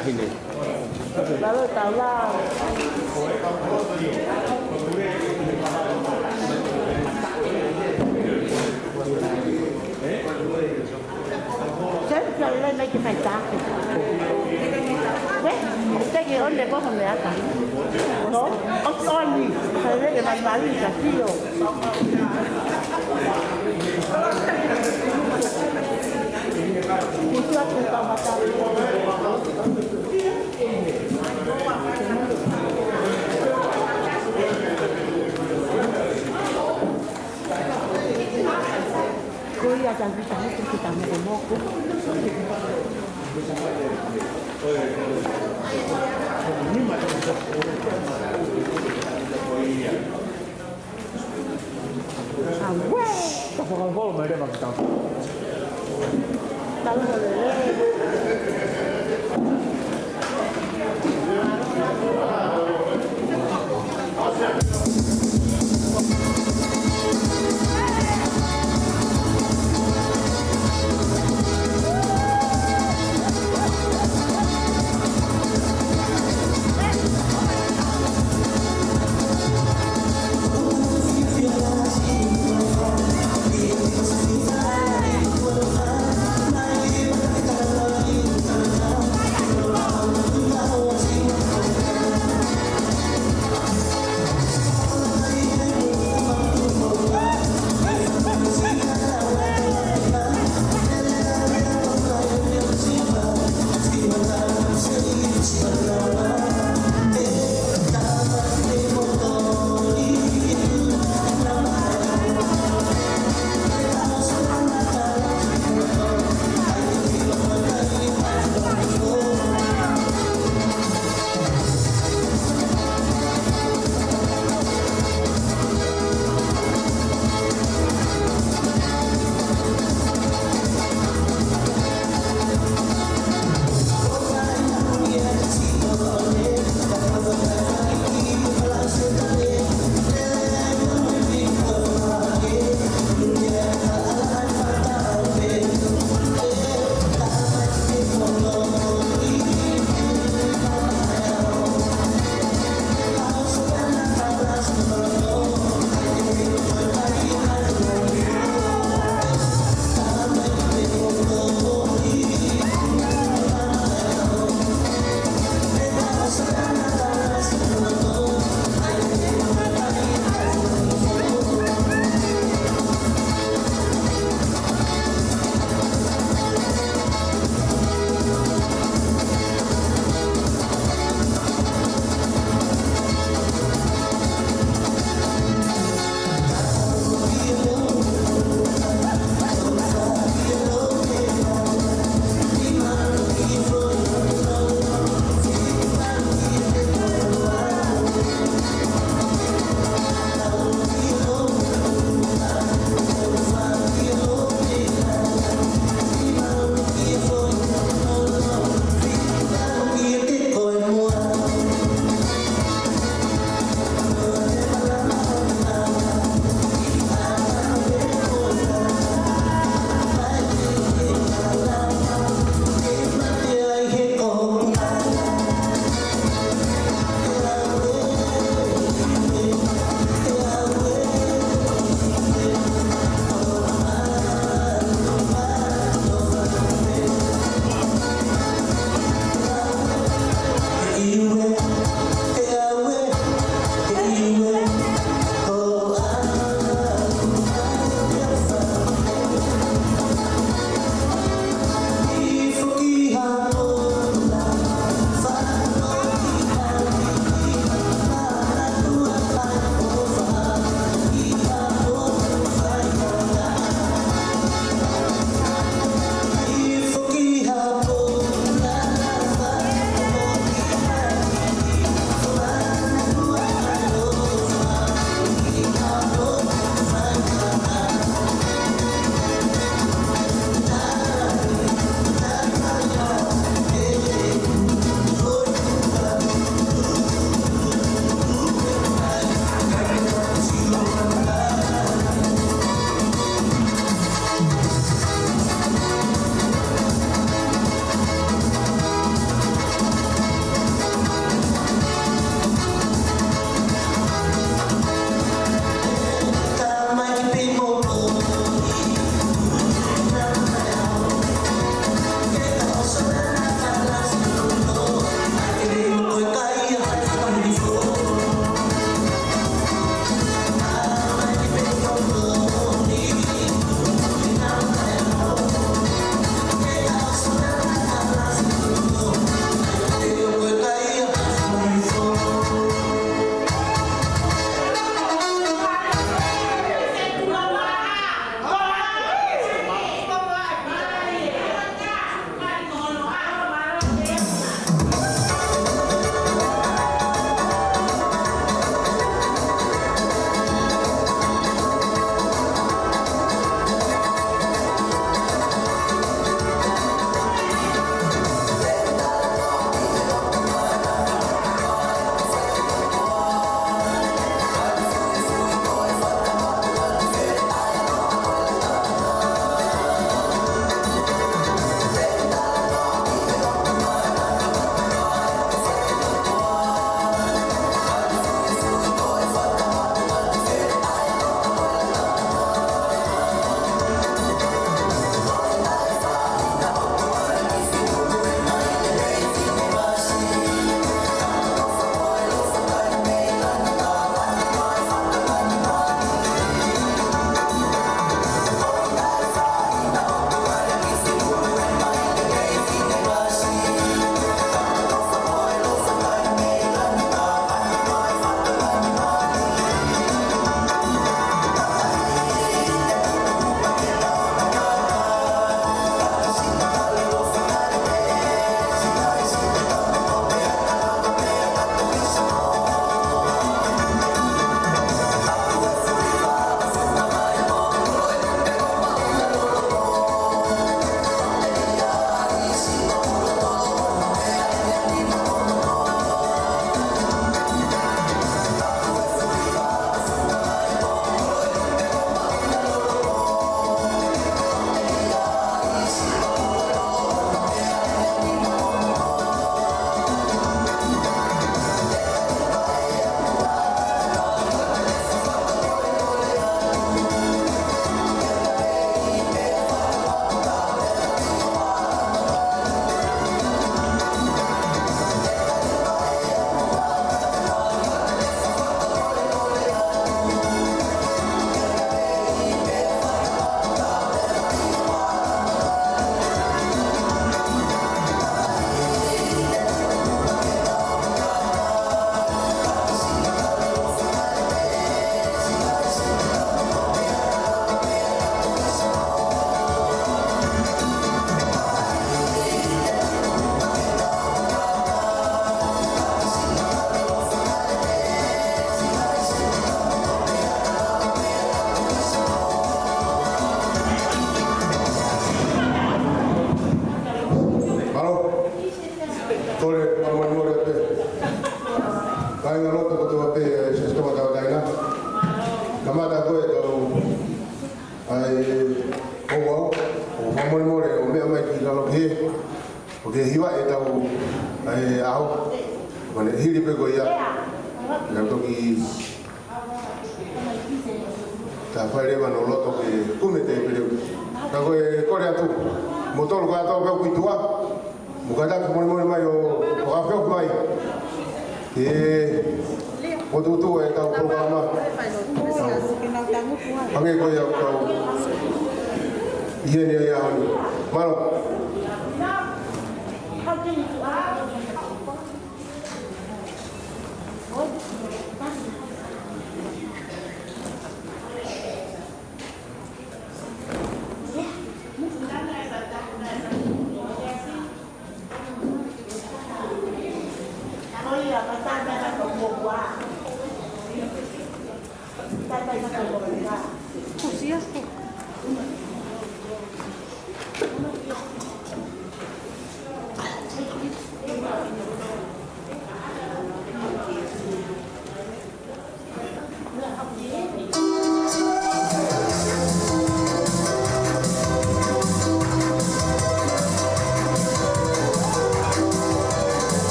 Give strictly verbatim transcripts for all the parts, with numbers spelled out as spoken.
Hine. Lalo tau la. Senta le na ke fai taki. Ve, te ke one ko me ata. No, o toni. Sai le ke mai mai ka tio. Kusia ke tau mata. Ko ia ka kita mutu kita mokomoko. Aue! Ka whakaholo mai leva ki tau. Tau holo lelei. Molemole ʻo meʻa mai ki lalo pē, ʻo ke hiva ʻetau, ʻa e ʻaho. Mane hili pē ko ia. Naʻa toki tā fai leva ʻo loto ke kumi te pele. Ka ko e kole atu. Mo tolu kātoa pē ʻoku ʻi tuʻa. Mo kātaki molemole mai ʻo, ʻo ʻafio mai. Ke fokotuʻutuʻu ʻetau polokalama. Hangē ko ia ʻoku tau ʻi heni ʻi he ʻaho ni. Mālō.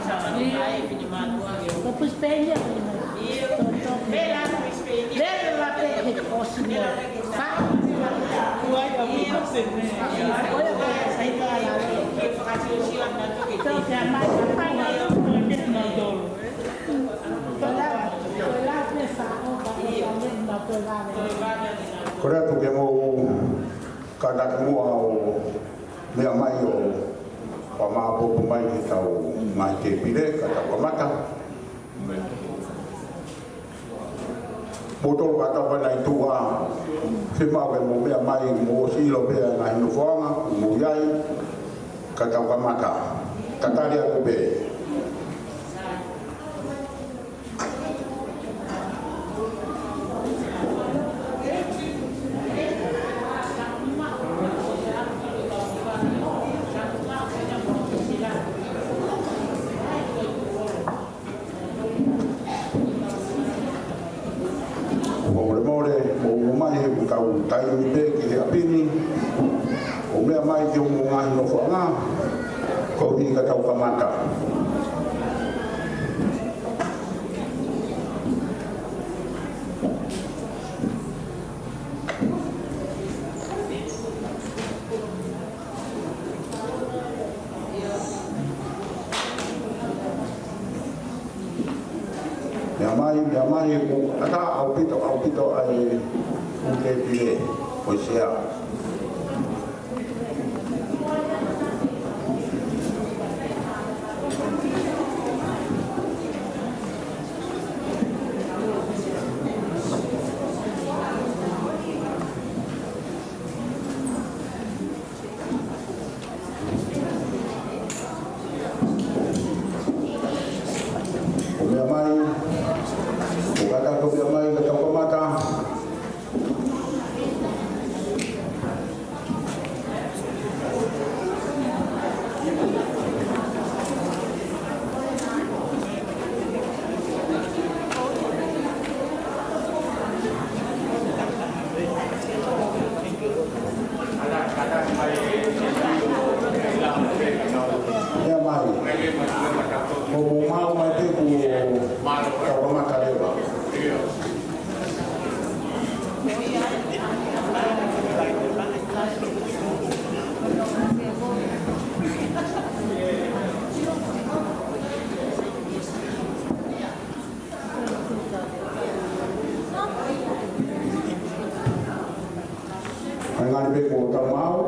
Ko Brisbane ia, ko ia. Ko, ko. Vela Brisbane. Vela la pe ke kosi mo. Sa. Ko ia ko e sai ka la. Ko ia ko e sai ka la. Ko ia ko e sai ka la. Ko e sai ka la. Ko e sai ka la. Ko e sai ka la. Kātaki muʻa ʻo meʻa mai ʻo fakamāʻopoʻopo mai ki heʻetau ngaahi tēpile, ka tau kamata. Mou tolo kātaki ʻa e tuʻa, fiemaʻu ke mou meʻa mai, mou ʻosi ʻilo pē ʻa e ngaahi nofoʻanga, mou ʻi ai, ka tau kamata. Tatali atu pē. Fakamolemole, mou ō mai he ʻoku tau taimi pē ki he ʻapi ni. ʻO meʻa mai ki hoʻomou ngaahi nofoʻanga, koeʻuhi ka tau kamata. Meʻa mai, meʻa mai, ʻoku ʻatā ʻaupito, ʻaupito ʻa e fuʻu tēpile, ko e sea. ʻO meʻa mai, ʻo kātaki ʻo meʻa mai, ka tau kamata. Meʻa mai. Ko mou maʻu mai pē kuo tau kamata leva. ʻAi ngaahi pē kuo tau maʻu.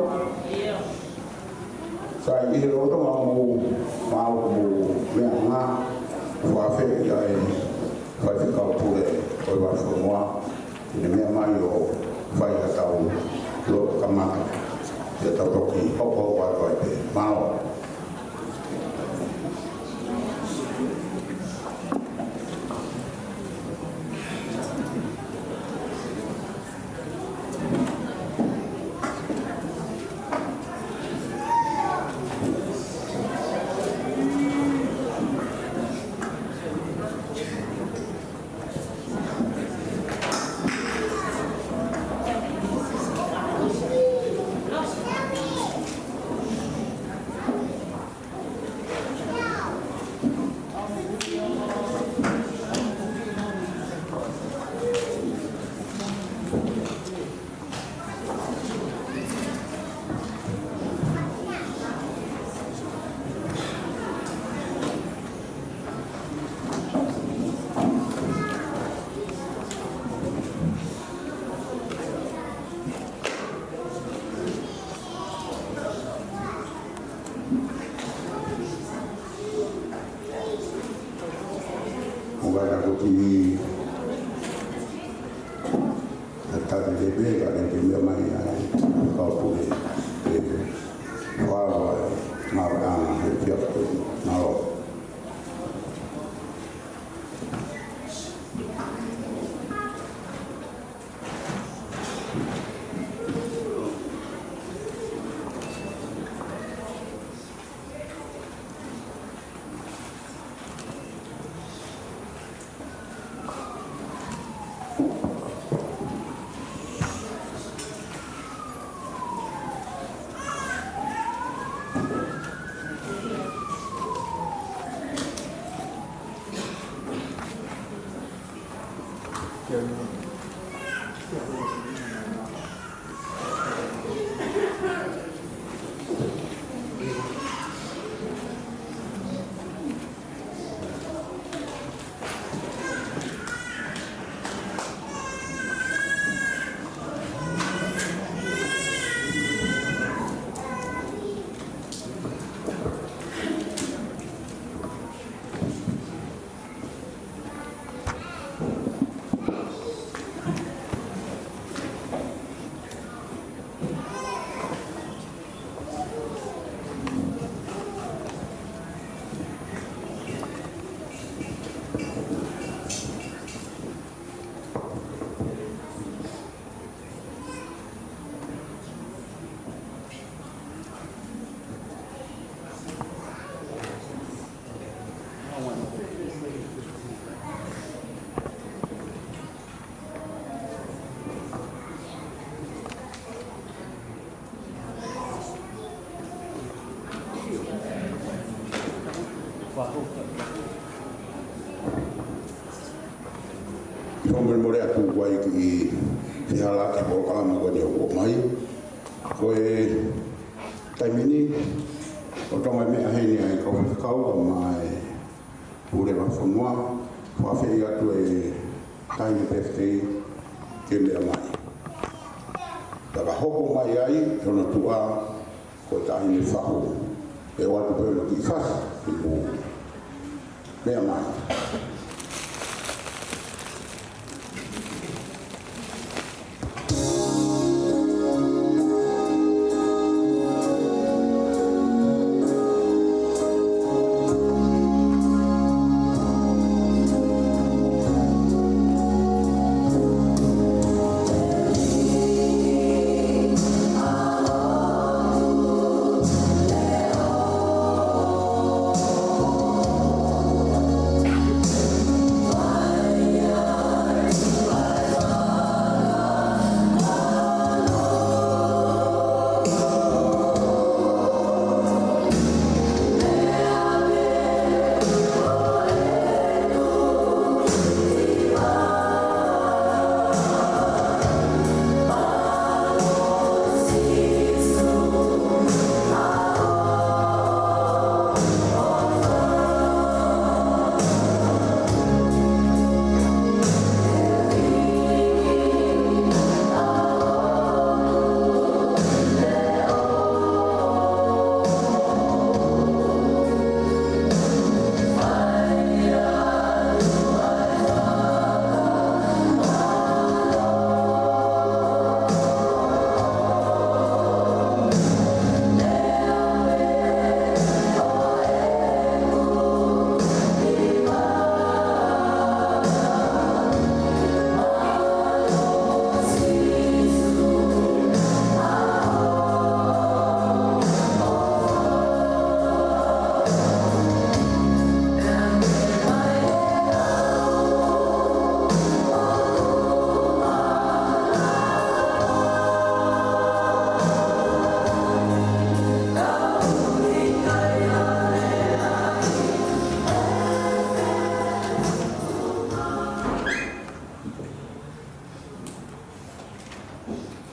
Sai, ʻi he lolotonga ʻo e maʻu ʻo e meʻa, ʻoku ou fakaafeʻi ʻa e Faifekau Pule ʻo e Vahefonua ke ne meʻa mai ʻo fai haʻatau lotu kamata. Pea tau toki hokohoko atu ai pē. Mālō. ʻO kātaki ʻo tatali pē, ka ne ke meʻa mai ai, kau pule, ʻe, ʻe, ʻe, ʻe, mālō. Fakamolemole atu, ʻoku ʻi ai e kiʻi fehālaaki polokalama ko eni ʻoku ʻomai. Ko e taimi ni, ʻoku tau meʻa heni ʻa e kau faifekau mo e pule vahefonua, fakaafeʻi atu e taʻahine Pefitei ke meʻa mai. Pea ka hoko mai ai, hono tuʻa, ko e taʻahine Fahu. ʻE ʻoatu pē hono kiʻi fasi, ke mou meʻa mai.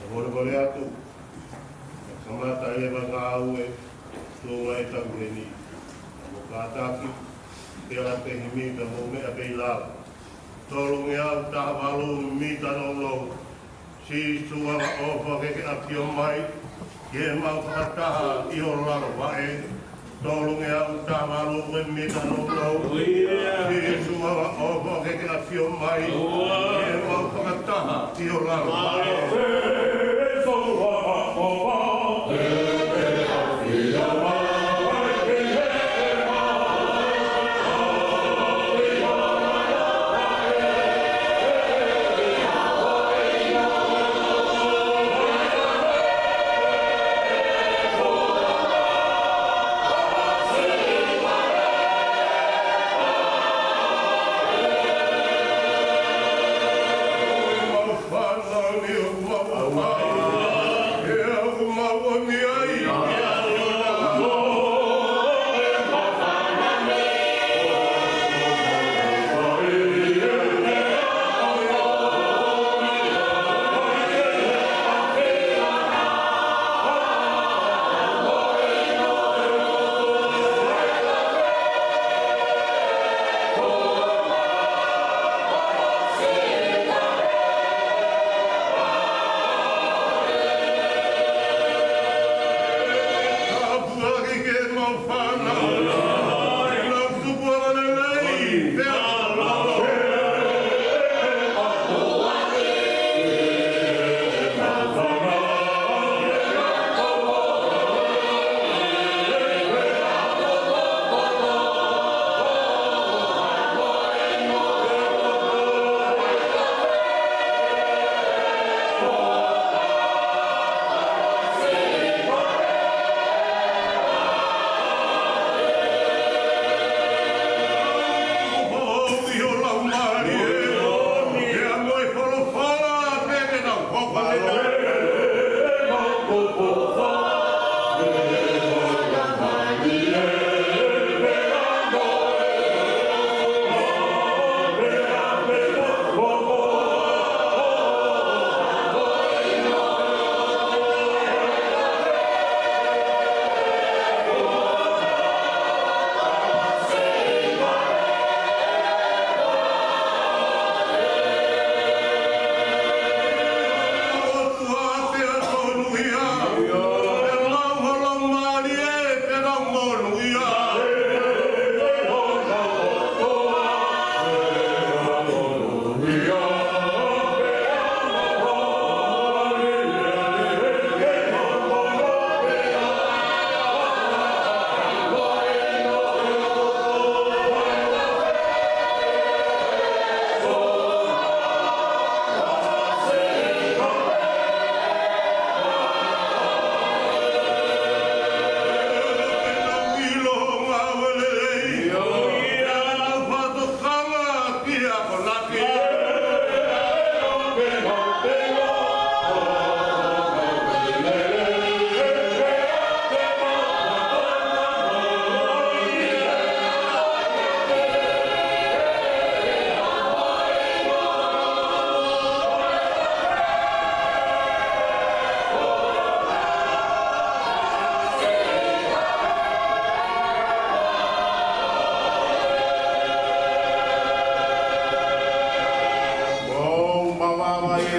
Fakamolemole atu, kamata leva ngāue, tuʻunga ʻetau heni. Mou kātaki, pea la pehē mai, ka mou meʻa pē ʻi lalo. Tolungeau taha valu mita nounou. Sīsū ʻofa ke ke ʻafio mai, ke mau fakataha ʻi ho lalo vaʻe. Tolungeau taha valu ko e mita nounou. Sīsū ʻofa ke ke ʻafio mai, ke mau fakataha ʻi ho lalo vaʻe.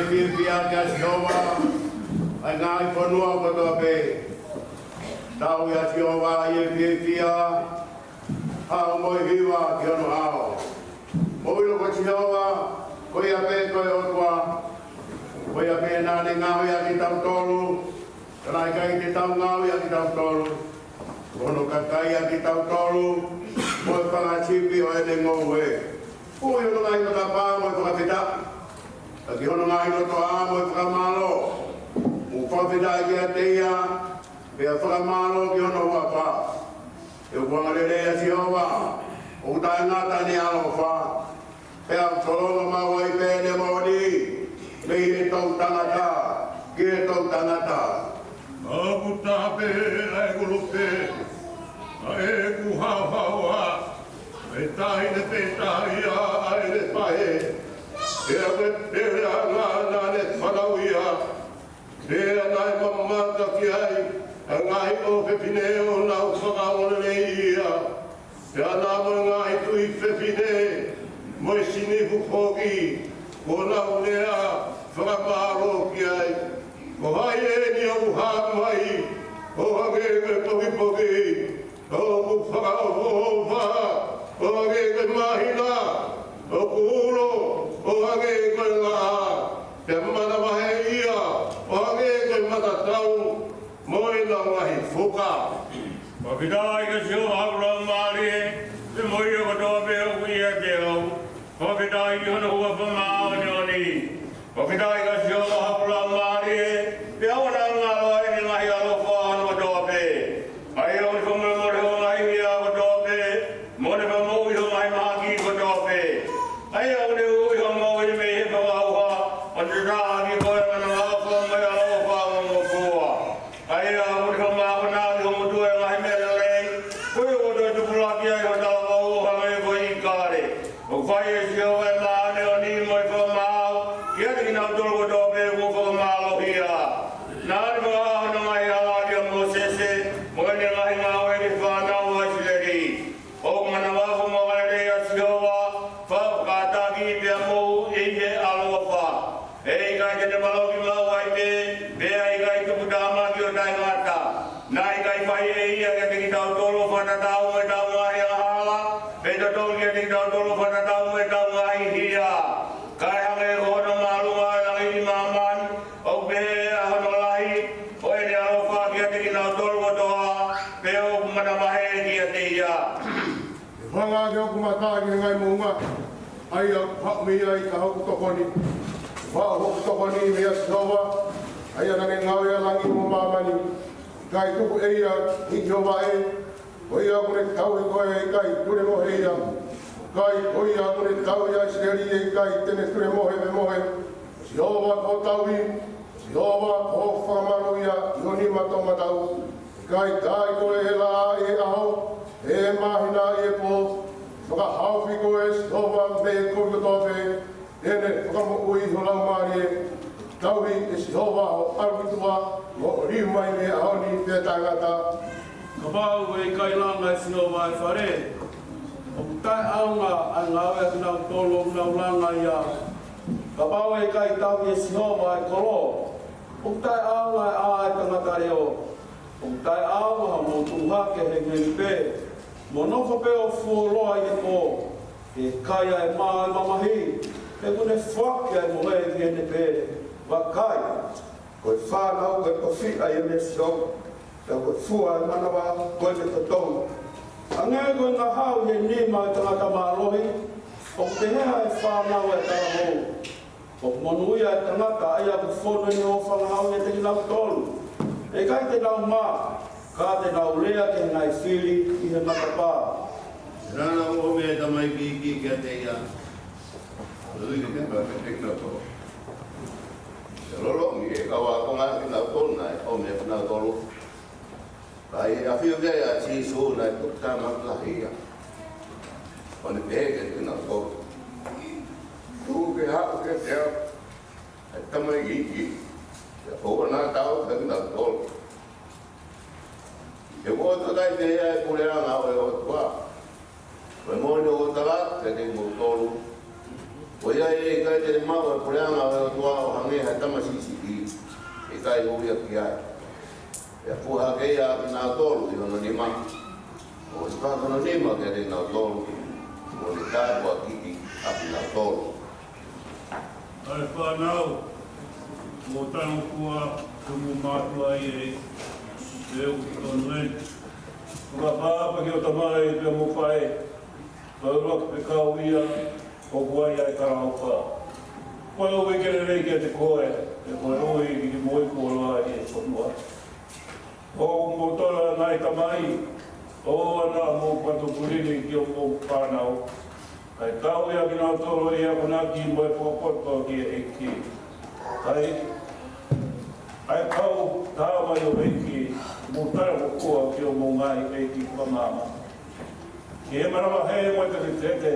Fiefia kia Sihova ʻa e ngaahi fonua kotoa pē. Tauhi ʻa Sihova ʻa e fiefia, haʻu mo e hiva ki hono ʻao. Mou ʻilo ko Sihova, ko ia pē ko e ʻOtua. Ko ia pē naʻa ne ngaohi ʻa kitautolu, ka naʻe ʻikai te tau ngaohi ʻa kitautolu. Ko hono kakai ʻa kitautolu, mo e fanga sipi ʻo ʻene ngoue. Ui hono ngaahi matapā mo e fakafetaʻi, ʻaki hono ngaahi lotoʻā mo e fakamālō. Mou fakafetaʻi kiate ia, pea fakamālō ki hono huafa. He ʻoku angalelei ʻa Sihova, ʻoku taʻengata ʻene ʻaloʻofa. Pea ʻoku tolonga maʻu ai pē ʻene moʻoni, mei he toʻutangata ki he toʻutangata. ʻOku taha pē ʻa e kulupu, ʻa ʻeku haohaoa, ʻe taha ʻi he pētahia ʻa ʻene faʻē. Pea ko e peleʻanga naʻa ne fanauʻi ia, pea naʻe mamata ki ai ʻa e ngaahi ʻofefine ʻo nau fakaongoongoleleiʻi ia. Pea naʻa mo e ngaahi tuofefine mo e sinifu foki, kuo nau lea fakamālō ki ai. Ko hai eni ʻoku hā mai ʻo hangē ko e pokipoki, ʻoku fakaʻofoʻofa ʻo hangē ko e māhina, ʻoku ulo ʻo hangē ko e laʻā, pea manavahē ia ʻo hangē ko e matatau mo ʻena ngaahi fuka. Fakafetaʻi kia Sihova, haʻaku laumālie, pea mo ia kotoa pē ʻoku ʻiate au, fakafetaʻi ki hono huafa māʻoniʻoni. Fakafetaʻi kia Sihova, haʻaku laumālie, pea ʻoua naʻa ngalo ʻa ʻene ngaahi ʻaloʻofa ʻi hono kotoa pē. ʻA ia ʻoku ne fakamolemole hoʻo ngaahi hia kotoa pē, mo ne fakamoʻui hoʻo ngaahi mahaki kotoa pē. ʻA ia ʻoku ne uʻi hoʻo moʻui mei he fakaʻauha, ʻo ne tataki koe ʻi he manavaʻofa mo e ʻaloʻofa ʻo e ʻOtua. ʻA ia ʻoku ne fakamākona ʻaki ho ngutu ʻa e ngaahi meʻa lelei, ko ia ʻoku toe tupulaki ai ho talavou ʻo hangē ko e ʻīkale. ʻOku fai ʻe Sihova ʻa e māʻoniʻoni mo e fakamaau kiate kinautolu kotoa pē kuo fakamālohia. Naʻa ne fakaʻā hono ngaahi hala kia Mōsese, mo ʻene ngaahi ngāue ki he fānau ʻa ʻIsileli. ʻOku manavaʻofa mo angalelei ʻa Sihova, faʻa kātaki pea moʻui ʻi he ʻaloʻofa. ʻE ʻikai te ne valokimaʻu ai pē, pea ʻe ʻikai tuputāmaki ʻo taʻengata. Naʻe ʻikai fai ʻe ia kiate kitautolu ʻo fakatatau mo ʻetau ngaahi angahala, pe totongi kiate kitautolu ʻo fakatatau mo ʻetau ngaahi hia. Kae hangē ko hono māʻolunga ʻo e langi ʻi māmani, ʻoku pehē ʻa hono lahi ʻo ʻene ʻaloʻofa kiate kinautolu kotoa pē ʻoku manavahē kiate ia. ʻE hanga ʻaki hoku mata ki he ngaahi moʻunga, ʻa ia ʻoku haʻu mei ai ʻa hoku tokoni. Faʻu hoku tokoni meia Sihova, ʻa ia naʻa ne ngaohi ʻa langi mo māmani. ʻIkai tuku ʻe ia ʻi hoku vaʻe, ko ia ʻoku ne tauhi koe ʻe ʻikai tulemohe ia. ʻIkai, ko ia ʻoku ne tauhi ʻa ʻIsileli ʻe ʻikai te ne tulemohemohe. Sihova ko ho tauhi, Sihova ko ho fakamālōʻia ʻi ho nima toʻomataʻu. ʻIkai taaʻi koe ʻe he laʻā ʻi he ʻaho, ʻe he māhina ʻi he pō. Fakahaofi koe ʻe Sihova mei he kovi kotoa pē, te ne fakamoʻui ho laumālie. Tauhi ʻe Sihova ho ʻalu ʻi tuʻa, mo hoʻo liu mai mei he ʻaho ni pea taʻengata. Kapau ʻe ʻikai langa ʻe Sihova ʻa e fale, ʻoku taʻeʻaonga ʻa e ngāue ʻa kinautolu ʻoku nau langa ia. Kapau ʻe ʻikai tauhi ʻe Sihova ʻa e kolo, ʻoku taʻeʻaonga ʻa e tangata leʻo. ʻOku taʻeʻaonga hoʻomou tuʻu hake hengihengi pē, mo nofo pē ʻo fuoloa ʻi he pō, ke kai ʻa e mā ʻo e mamahi, he ʻoku ne foaki ʻa e mohe ki heʻene pē. Vakai, ko e fānau ko e tofiʻa ia meia Sihova, pea ko e fua ʻo e manava ko ʻene totongi. Hangē ko e ngahau ʻi he nima ʻo e tangata mālohi, ʻoku pehē ʻa e fānau ʻa e talavou. ʻOku monūʻia ʻa e tangata ʻa ia ʻoku fonu ʻene ʻofa ngahau ʻiate kinautolu. ʻE ʻikai te nau mā, ka te nau lea ki he ngaahi fili ʻi he matapā. Naʻa nau ʻomi ʻa e tamaiki iiki kiate ia, ʻo liliu ke pehē kiate kinautolu, ʻe lolomi ʻe he kau ākonga kinautolu naʻe ʻomi ʻe kinautolu. Pea ʻi he ʻafio ki ai ʻa Sīsū naʻe tuʻutāmaki lahi ia, ʻo ne pehē kiate kinautolu, Tuku ke haʻu kiate au ʻa e tamaiki iiki, pea ʻoua naʻa tauhi ʻa kinautolu. He ʻoku ʻoatu ʻe he tamaiki iiki ʻa e puleʻanga ʻo e ʻOtua. Ko e moʻoni ʻoku ou tala atu kiate kimoutolu, Ko ia ʻe ʻikai te ne maʻu ʻa e puleʻanga ʻo e ʻOtua ʻo hangē ha tama siʻisiʻi ʻe ʻikai hū ia ki ai. Pea fua hake ia ʻakinautolu ʻi hono nima, ʻo hifo hake hono nima kiate kinautolu, ʻo ne tāpuakiʻi ʻakinautolu. ʻA e fānau, mou talangofua ki homou mātuʻa ʻi he ʻEiki, he ʻoku totonu eni. Fakatapu ki hoʻo tamai pea mo e faʻē, ko e ʻuluaki fekau ia ʻoku ʻi ai ʻa e talaʻofa. Ko e ui ke lelei kiate koe, pea ko e ui ki he moʻui koloa ʻi he fonua. ʻOku mou tola ngaahi tamai, ʻoua naʻa mou fakatupulini ki hoʻomou fānau, kae tauhi ʻakinautolu ʻi he akonaki mo e fakapoto ki he ʻEiki. ʻA e, ʻa e kau tama ʻi he ʻEiki, mou talangofua ki homou ngaahi ʻeiki fakamaama. Ke manavahē mo e teketeke,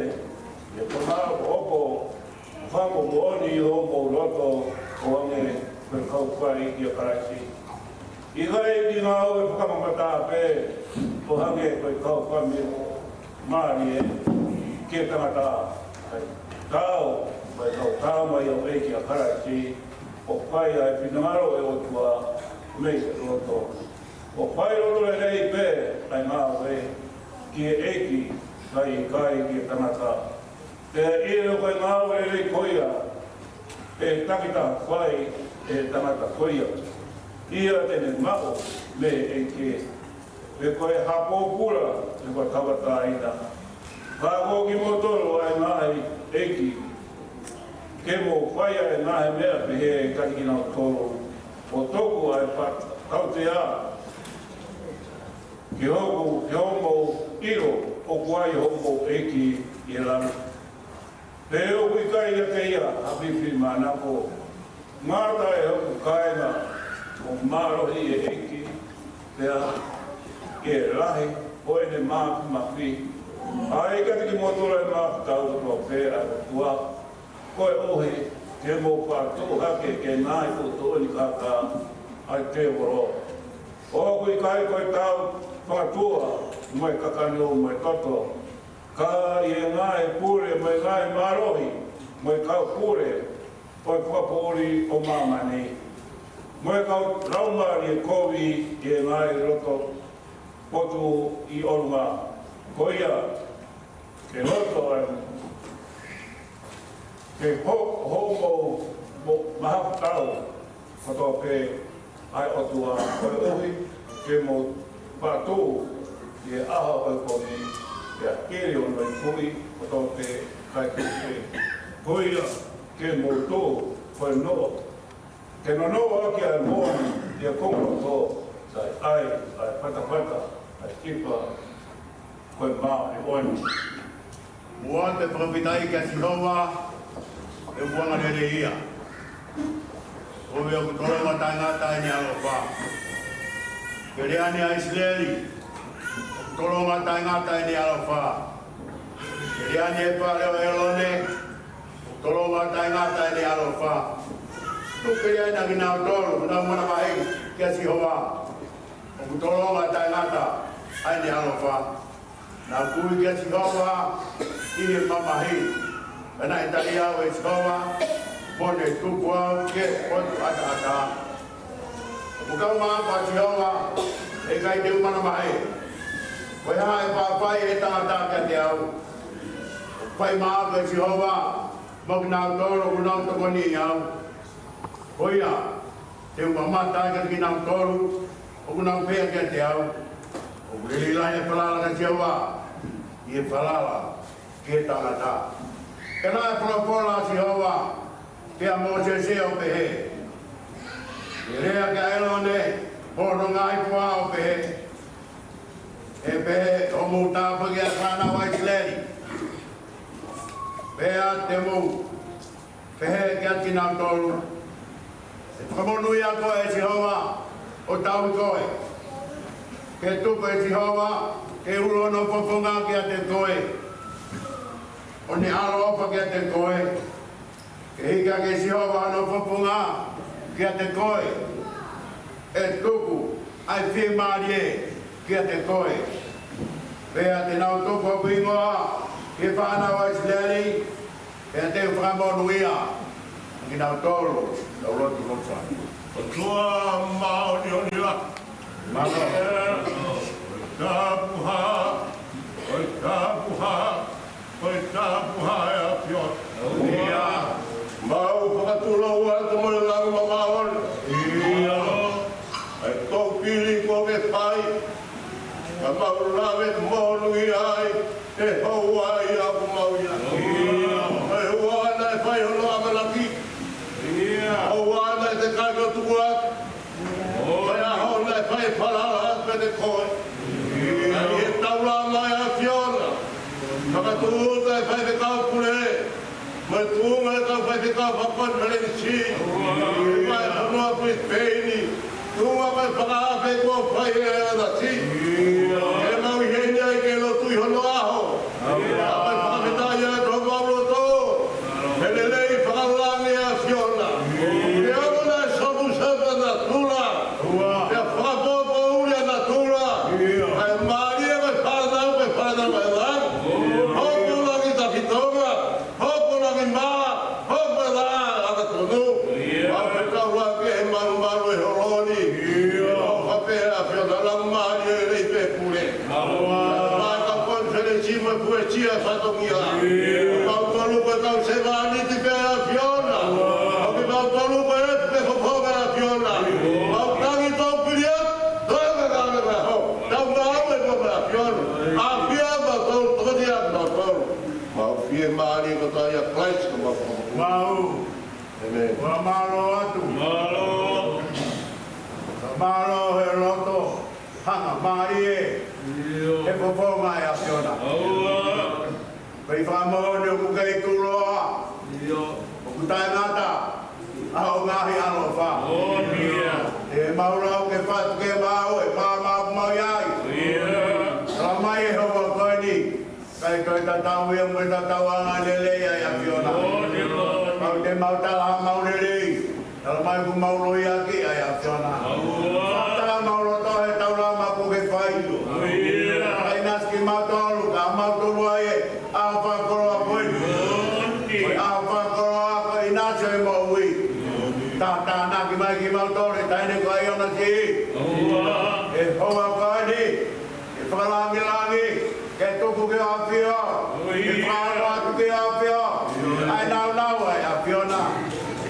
ke fakahopo, fakamoʻoni ʻi homou loto, ʻo hangē ko e kau fai kia Kalaisi. ʻIkai ke ngāue fakamamafa pē, ʻo hangē ko e kau fai mālie ki he tangata. Kae tau, ko e kau tama ʻi he ʻEiki ʻa Kalaisi, ʻo fai ʻa e finangalo ʻo e ʻOtua mei he loto. ʻO fai loto lelei pē ʻa e ngāue ki he ʻEiki, kae ʻikai ki he tangata. Pea ʻilo ko e ngāue lelei ko ia, ʻe takitaha fai ʻe he tangata ko ia, ʻa ia te ne maʻu mei he ʻEiki, pe ko e hā pōpula ʻe vatavataina. Ka ko kimoutolu ʻa e ngaahi ʻeiki, ke mou fai ʻa e ngaahi meʻa pehē kiate kinautolu, ʻo tuku ʻa e fakatautea ki hoku, ki hoʻomou ʻilo ʻoku ʻi ai homou ʻEiki ʻi he langi. Pe ʻoku ʻikai ʻiate ia ha fiefia manako, ngata ʻi hoku kāinga, ʻoku mālohi ʻi he ʻEiki, pea ʻi he lahi ʻo ʻene māfimafi, ʻai kiate kimoutolu ʻa e māfitau kotoa pē ʻa e ʻOtua, koeʻuhi ke mou faʻa tuʻu hake ki he ngaahi tuʻutuʻuni kākā ʻa e tēvolo. ʻOku ʻikai ko e tau fakatua mo e kakano mo e toto, ka ʻi he ngaahi pule mo e ngaahi mālohi mo e kau pule ʻo e fakapoʻuli ʻo māmani, mo e kau laumālie kovi ʻi he ngaahi loto potu ʻi ʻolunga. Ko ia, ke loto ai, ke ho-, hoʻomou mo-, mahafu tau kotoa pē ʻa e ʻOtua, koeʻuhi ke mou faʻa tuʻu ʻi he ʻaho ʻo e kovi, pea keli hono ikuʻi kotoa pē kae kehekehe. Ko ia, ke mou tuʻu ko e noʻo, ke nonoʻo ʻaki ʻa e moʻoni ʻi he konga loto, kae ʻai ʻa e fatafata ʻa e ʻipa ko e māʻoniʻoni. Muʻa te fakafetaʻi kia Sihova, he ʻoku angalelei ia. Koeʻuhi ʻoku tolonga taʻengata ʻene ʻaloʻofa. Ke lea ni ʻa ʻIsileli, ʻoku tolonga taʻengata ʻene ʻaloʻofa. Ke lea ni e fale ʻo ʻĒlone, ʻoku tolonga taʻengata ʻene ʻaloʻofa. Tuku ke lea ni ʻa kinautolu ʻoku nau manavahē kia Sihova, ʻoku tolonga taʻengata ʻa ʻene ʻaloʻofa. Naʻa ku ui kia Sihova ʻi he mamahi, pea naʻe tali au ʻe Sihova, mo ne tuku au ki he potu ʻataʻatā. ʻOku kau maʻaku ʻa Sihova, ʻe ʻikai te u manavahē. Ko e hā ʻe faʻa fai ʻe he tangata kiate au? ʻOku fai maʻaku ʻe Sihova, mo kinautolu ʻoku nau tokoniʻi au. Ko ia, te u mamata kiate kinautolu ʻoku nau feʻao kiate au. ʻOku lelei lahi ʻa e falala kia Sihova ʻi he falala ki he tangata. Pea naʻe folofola ʻa Sihova kia Mōsese ʻo pehē, ke lea kia ʻĒlone mo hono ngaahi foha ʻo pehē, ʻE pehē hoʻomou tāpuaki ʻa e fānau ʻa ʻIsileli, pea te mou pehē kiate kinautolu, ʻE fakamonūʻia koe ʻe Sihova, ʻo tauhi koe. Ke tuku ʻe Sihova ke ʻulu hono fofonga kiate koe, ʻo ne ʻaloʻofa kiate koe. Ke hiki hake ʻe Sihova hono fofonga kiate koe, ʻe tuku ʻa e fiemālie kiate koe. Pea te nau tuku hoku hingoa ki he fānau ʻa ʻIsileli, Pea te u fakamonūʻia kinautolu, tau lotu. ʻOtua māʻoniʻoni lahi. Mālō. ʻOi tapuhā, ʻoi tapuhā, ʻoi tapuhā ʻe ʻAfiona. ʻIo. Mau fakatulou atu mo e langi māʻoniʻoni. ʻIo. ʻA e toupili kuo ke fai, ka mau lave monūʻia ai, he houa ia ʻoku mau ʻi ai. He houa naʻe fai hono ʻamanaki. Houa naʻe teʻeki ai ke tuku atu. He ʻaho naʻe fai falala atu kiate koe. ʻI he taulama ʻa e ʻAfiona, fakatūʻuta e faifekau pule, mo e tuʻunga e kau faifekau fakakonifelenisi, ʻi he fonua Pilisepeini, tuʻunga ko e fakaafe kuo fai ʻe ʻAtasi. Ke mau ʻi heni ai ke lotu ʻi hono ʻaho. Ka ko e fakafetaʻi atu homau loto. He lelei fakalangi ʻa e ʻAfiona. He ʻoku ne sobu sepa natula. He fakapoʻuli ʻa natula. ʻA e mālie ko e fānau, ko e fānau ʻa e langi. Hopo langi tafitonga. Hopo langi mā, hopo langi ʻa e tonu. Mau fetaulaki he malumalu ʻo e holo ni. Mau fakapē ʻAfiona, Laumālie lelei pē pule. Mau kau konifelenisi mo e puesia fatongia. Mau kau ko e kau sevāniti pē ʻAfiona. Mau kau ko e ʻeiki pē fofonga ʻAfiona. Mau tangi toupili atu, tau ka ka ka ho. Tau mau e ko ʻAfiona. ʻAfio mautolu, tokonia mautolu. Mau fiemālie kotoa ʻia Kalaisi ko homau Fakamoʻui. Mau. ʻĒmeni. Fakamālō atu. Mālō. Fakamālō he loto hangamālie. ʻIo. He fofonga ʻa e ʻAfiona. ʻOua. Pea ʻi he fakamoʻoni ʻoku kei tuʻuloa. ʻIo. ʻOku taʻengata ʻa hoʻo ngaahi ʻaloʻofa. ʻOi, ʻio. ʻE mau lau ke fatu ke mau e māmani ʻoku mau ʻi ai. ʻIo. Tala mai ʻe he houa ko eni, ʻikai toe tatau ia mo e tatauʻanga lelei ʻa e ʻAfiona. ʻOi, ʻio. Mau te mau tala ʻa mau lelei. Tala mai ʻoku mau loiʻaki ʻa e ʻAfiona. ʻOua. Tala mau loto he taulama kuo ke fai. ʻOi, ʻio. Kae ʻinasi kimautolu, ka mau tolu ai e ʻaho fakakoloa ko eni. ʻOi. Ko e ʻaho fakakoloa ko e ʻinasi ʻo e moʻui. Tātānaki mai kimautolu ʻe he taʻahine ko ʻAiona Siʻi. ʻOua. He houa ko eni, ke fakalangilangi, ke tuku ki he ʻAfio. ʻOi. Ke fakaʻoatu ki he ʻAfio. ʻA e nāunau ʻa e ʻAfiona.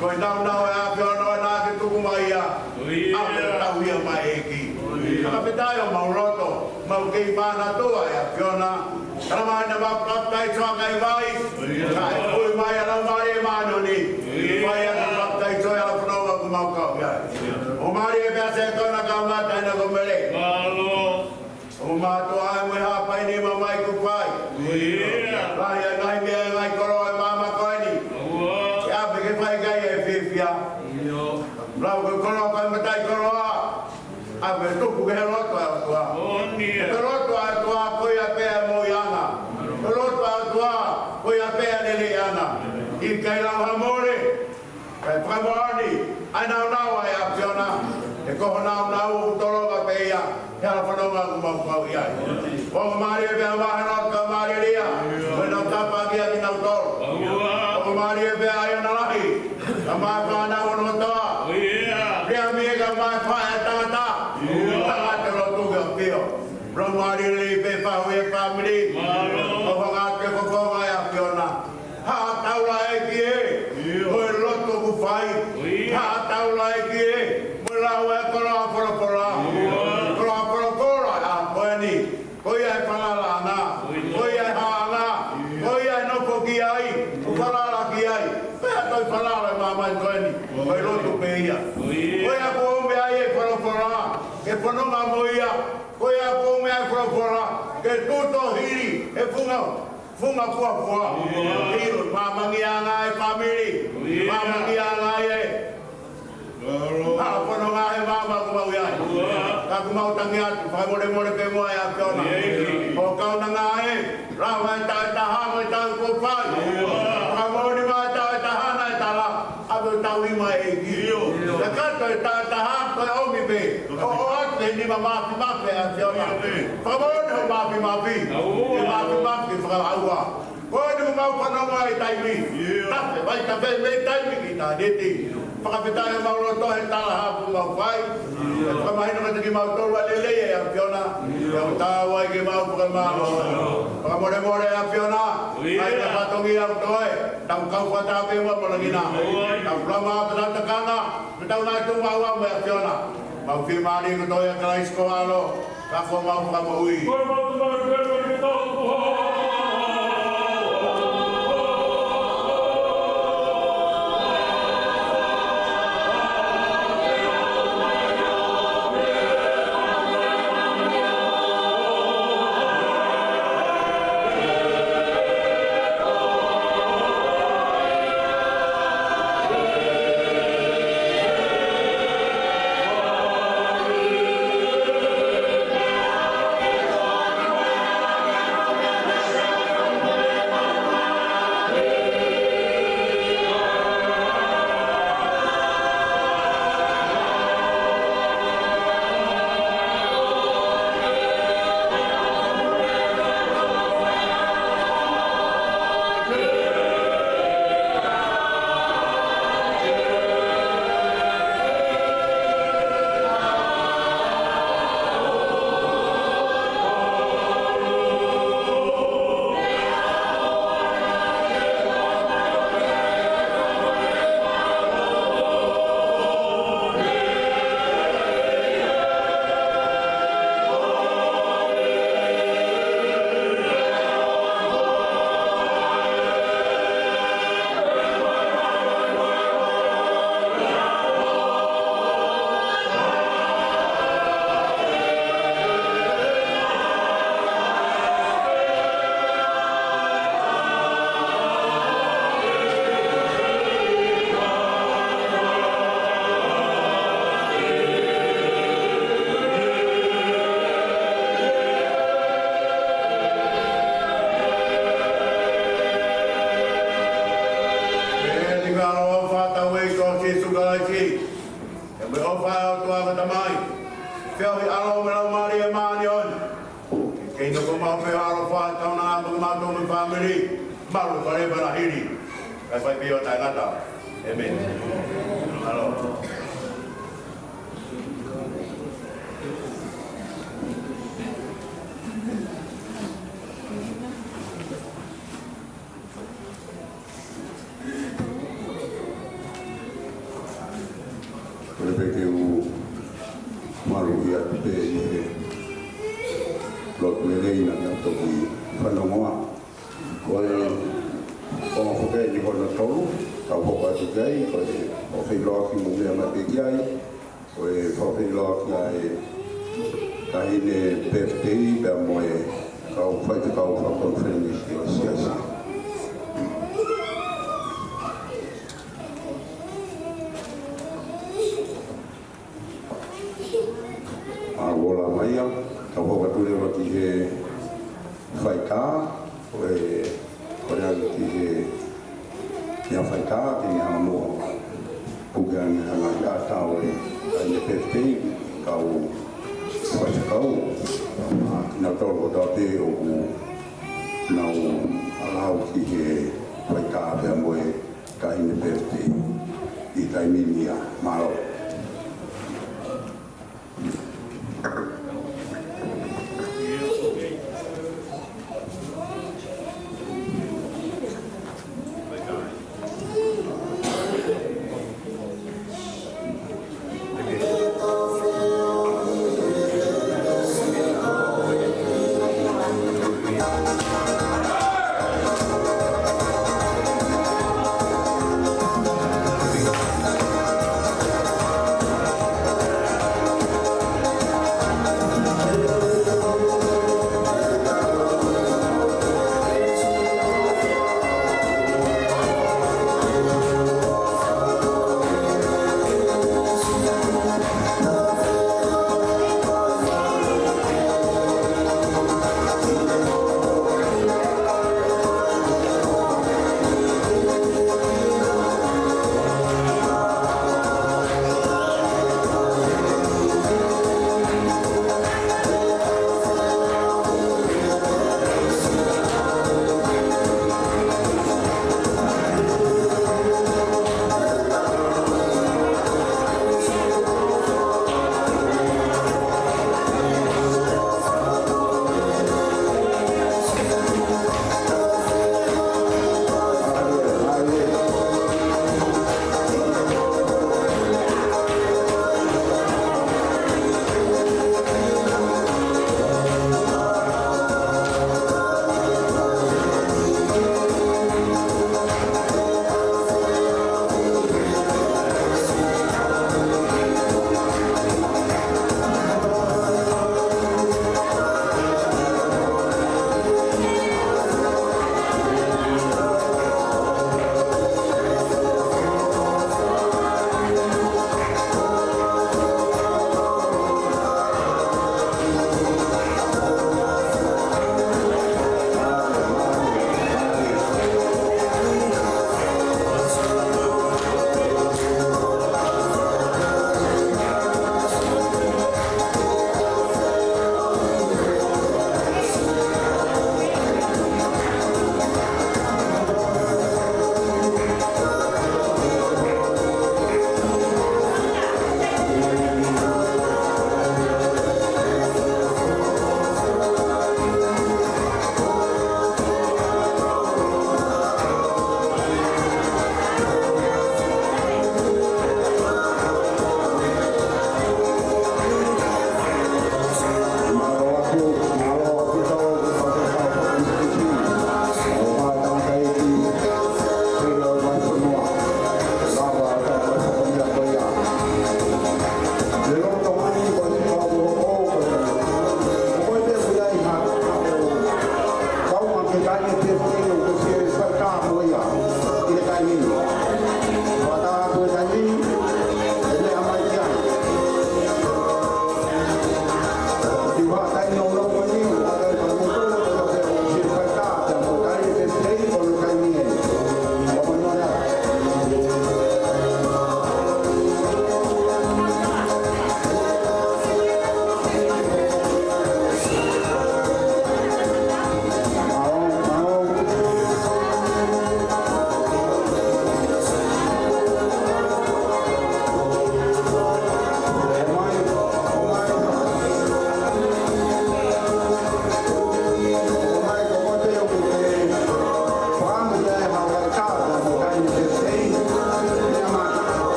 Ko e nāunau ʻa e ʻAfiona ʻoku na ke tuku mai ia. ʻOi. ʻA e tauhi mai ʻEiki. ʻOi. Fakafetaʻi ʻo mau loto, mau kei manatua ʻa e ʻAfiona. Tala mai naʻa mau papitaiso ʻaki ʻa e vai. ʻOi. Kae ui mai ʻa e Laumālie Māʻoniʻoni. ʻOi. Fai ʻa e papitaiso ʻi he fononga ʻoku mau kau ai. ʻOku mālie pē ʻa e sekona kae ʻumaʻā e taʻahine ko Mele. Mālō. ʻOku mātuʻa ai mo e hā pē ʻeni ʻoku mau ʻi ai. ʻOi. Lahi ʻa e ngaahi meʻa ʻi he ngaahi koloa ʻo e māmani ko eni. ʻOua. ʻE ʻave ke fai ki ai e fiefia. ʻIo. Lau ko e koloa ko e mataʻikoloa. ʻAve tuku ki he loto ʻo e ʻOtua. ʻOi, ʻio. Ko e loto ʻo e ʻOtua ko ia pē ʻa e moʻuiʻanga. Ko e loto ʻo e ʻOtua ko ia pē ʻa e leleiʻanga. ʻIkai lau ha mole. Kae fakamoʻoni ʻa e nāunau ʻa e ʻAfiona. He ko hoʻo nāunau ʻoku tolonga pē ia he hala fononga ʻoku mau kau ʻi ai. ʻOku mālie pē ʻa Mahalo kae mālie Lia. Ko e nau tapakia kinautolu. ʻOku mālie pē ʻa ʻAiona Lahi kae ʻumaʻā e fānau hono kotoa. Lia Mie kae ʻumaʻā e faʻē ʻa e tangata. Tangata lotu ki he ʻAfio. Laumālie lelei pē fahu e fāmili. ʻOku hanga atu ki he fofonga ʻa e ʻAfiona. Haʻa taulaʻeiki ē, ʻio, mo e lotu ʻoku fai. ʻIo. Haʻa taulaʻeiki ē, mo e lau e koloa folofola. ʻIo. Koloa folofola ʻa ko eni. Ko ia e falalaʻanga. ʻIo. Ko ia e haʻanga. ʻIo. Ko ia e nofo ki ai. ʻOku falala ki ai. Pea toe falala e māmani ko eni. Ko e lotu pē ia. ʻIo. Ko ia kuo ʻomi ai e folofola ke fononga mo ia. Ko ia kuo ʻomi ai e folofola ke tuʻu tohili e funga funga fuafua. ʻIo. ʻIo, māmangiʻanga e fāmili. ʻIo. Māmangiʻanga e ʻa e fononga he māmani ʻoku mau ʻi ai. ʻIo. Ka ʻoku mau tangi atu, fakamolemole pē muʻa ʻe ʻAfiona. ʻIo. ʻO kaunanga e, lau e taʻu ʻe taha mo e taʻu kuo fai. ʻIo. Fakamoʻoni mai e taʻu ʻe taha naʻe tala. ʻAve ʻo tauhi mai ʻEiki. ʻIo. Ka ko e taʻu ʻe taha ko e ʻomi pē. ʻO, ʻoatu e nima mafimafi ʻa e ʻAfiona. ʻIo. Fakamoʻoni hoʻo mafimafi. ʻIo. Ke mafimafi ke fakaʻauha. Ko e nima Mau fanongo ʻi he taimi. Tafe, vai tafe mei he taimi ki ʻitāniti. Fakafetaʻi homau loto he tala haʻamau fai. Fakamahino kiate kimautolu ʻa e lelei ʻa e ʻAfiona. ʻOku tau ʻai ke mau fakamālō. Fakamolemole ʻAfiona. ʻAi ke fatongia ʻoku toe. Tau kau fakataha pē mo e malanga ni. Tau lama ʻa e takanga. Tau ngāue tuʻu maʻu mo e ʻAfiona. Mau fiemālie kotoa ʻia Kalaisi ko ho ʻAlo. Ka ko homau Fakamoʻui. ʻE ni ka ʻaloʻofa ʻa hotau ʻEiki ko Sīsū Kalaisi, ʻa e ʻofa ʻa e ʻOtua ko e Tamai, feohi ʻa e ʻAlo mo e Laumālie Māʻoniʻoni, ke nofo maʻu pē ʻa e ʻaloʻofa ʻi he kaunanga ʻo kimautolu mo e fāmili, malu fale pea na hili, kae fai pē ʻo taʻengata. ʻĒmeni. ʻAlo. Ko e pehē ke u maluʻi atu pē ʻi he lotu lelei naʻa tau toki fanongoa. Ko e ongo foki eni hono tolu, tau hoko atu ki ai, ko e fakafeʻiloaki mo meʻa mai pē ki ai. Ko e fakafeʻiloaki ʻa e taʻahine pēpitei pea mo e kau faifekau fakakonifelenisi ʻo e siasi. ʻA, ola mai ia, tau hoko atu leva ki he faitā, ko e, ko e anga ki he, ki he faitā, ke ne hanga muʻa puke ange ʻa e ngaahi ʻata ʻo e, ʻa e pēpitei, kau faifekau, ʻa, kinautolu kotoa pē ʻoku nau ʻalu ki he faitā pea mo e taʻahine pēpitei ʻi he taimi ni ia. Mālō.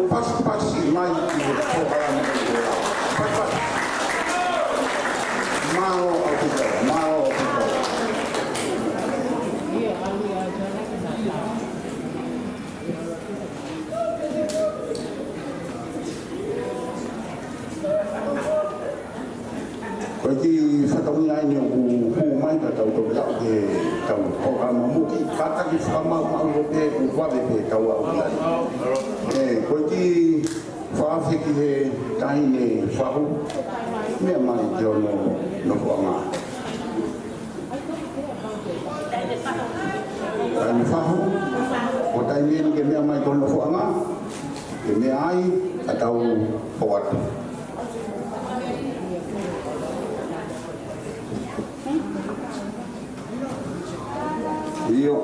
Pasipasi mai ki he polokalama ko eni. Pasipasi. Mālō ʻaupito, mālō ʻaupito. Ko e kiʻi fatongia eni ʻoku hū mai ka tau toki aʻu ki heʻetau polokalama muʻa, kātaki fakamaʻumaʻu pē ʻoku vave pē tau aʻu ki ai. ʻE, ko e kiʻi fakaafe ki he taʻahine fahu, meʻa mai ki hono nofoʻanga. Taʻahine fahu, ko e taimi eni ke meʻa mai ki hono nofoʻanga, ke meʻa ai, ka tau hoko atu. ʻIo.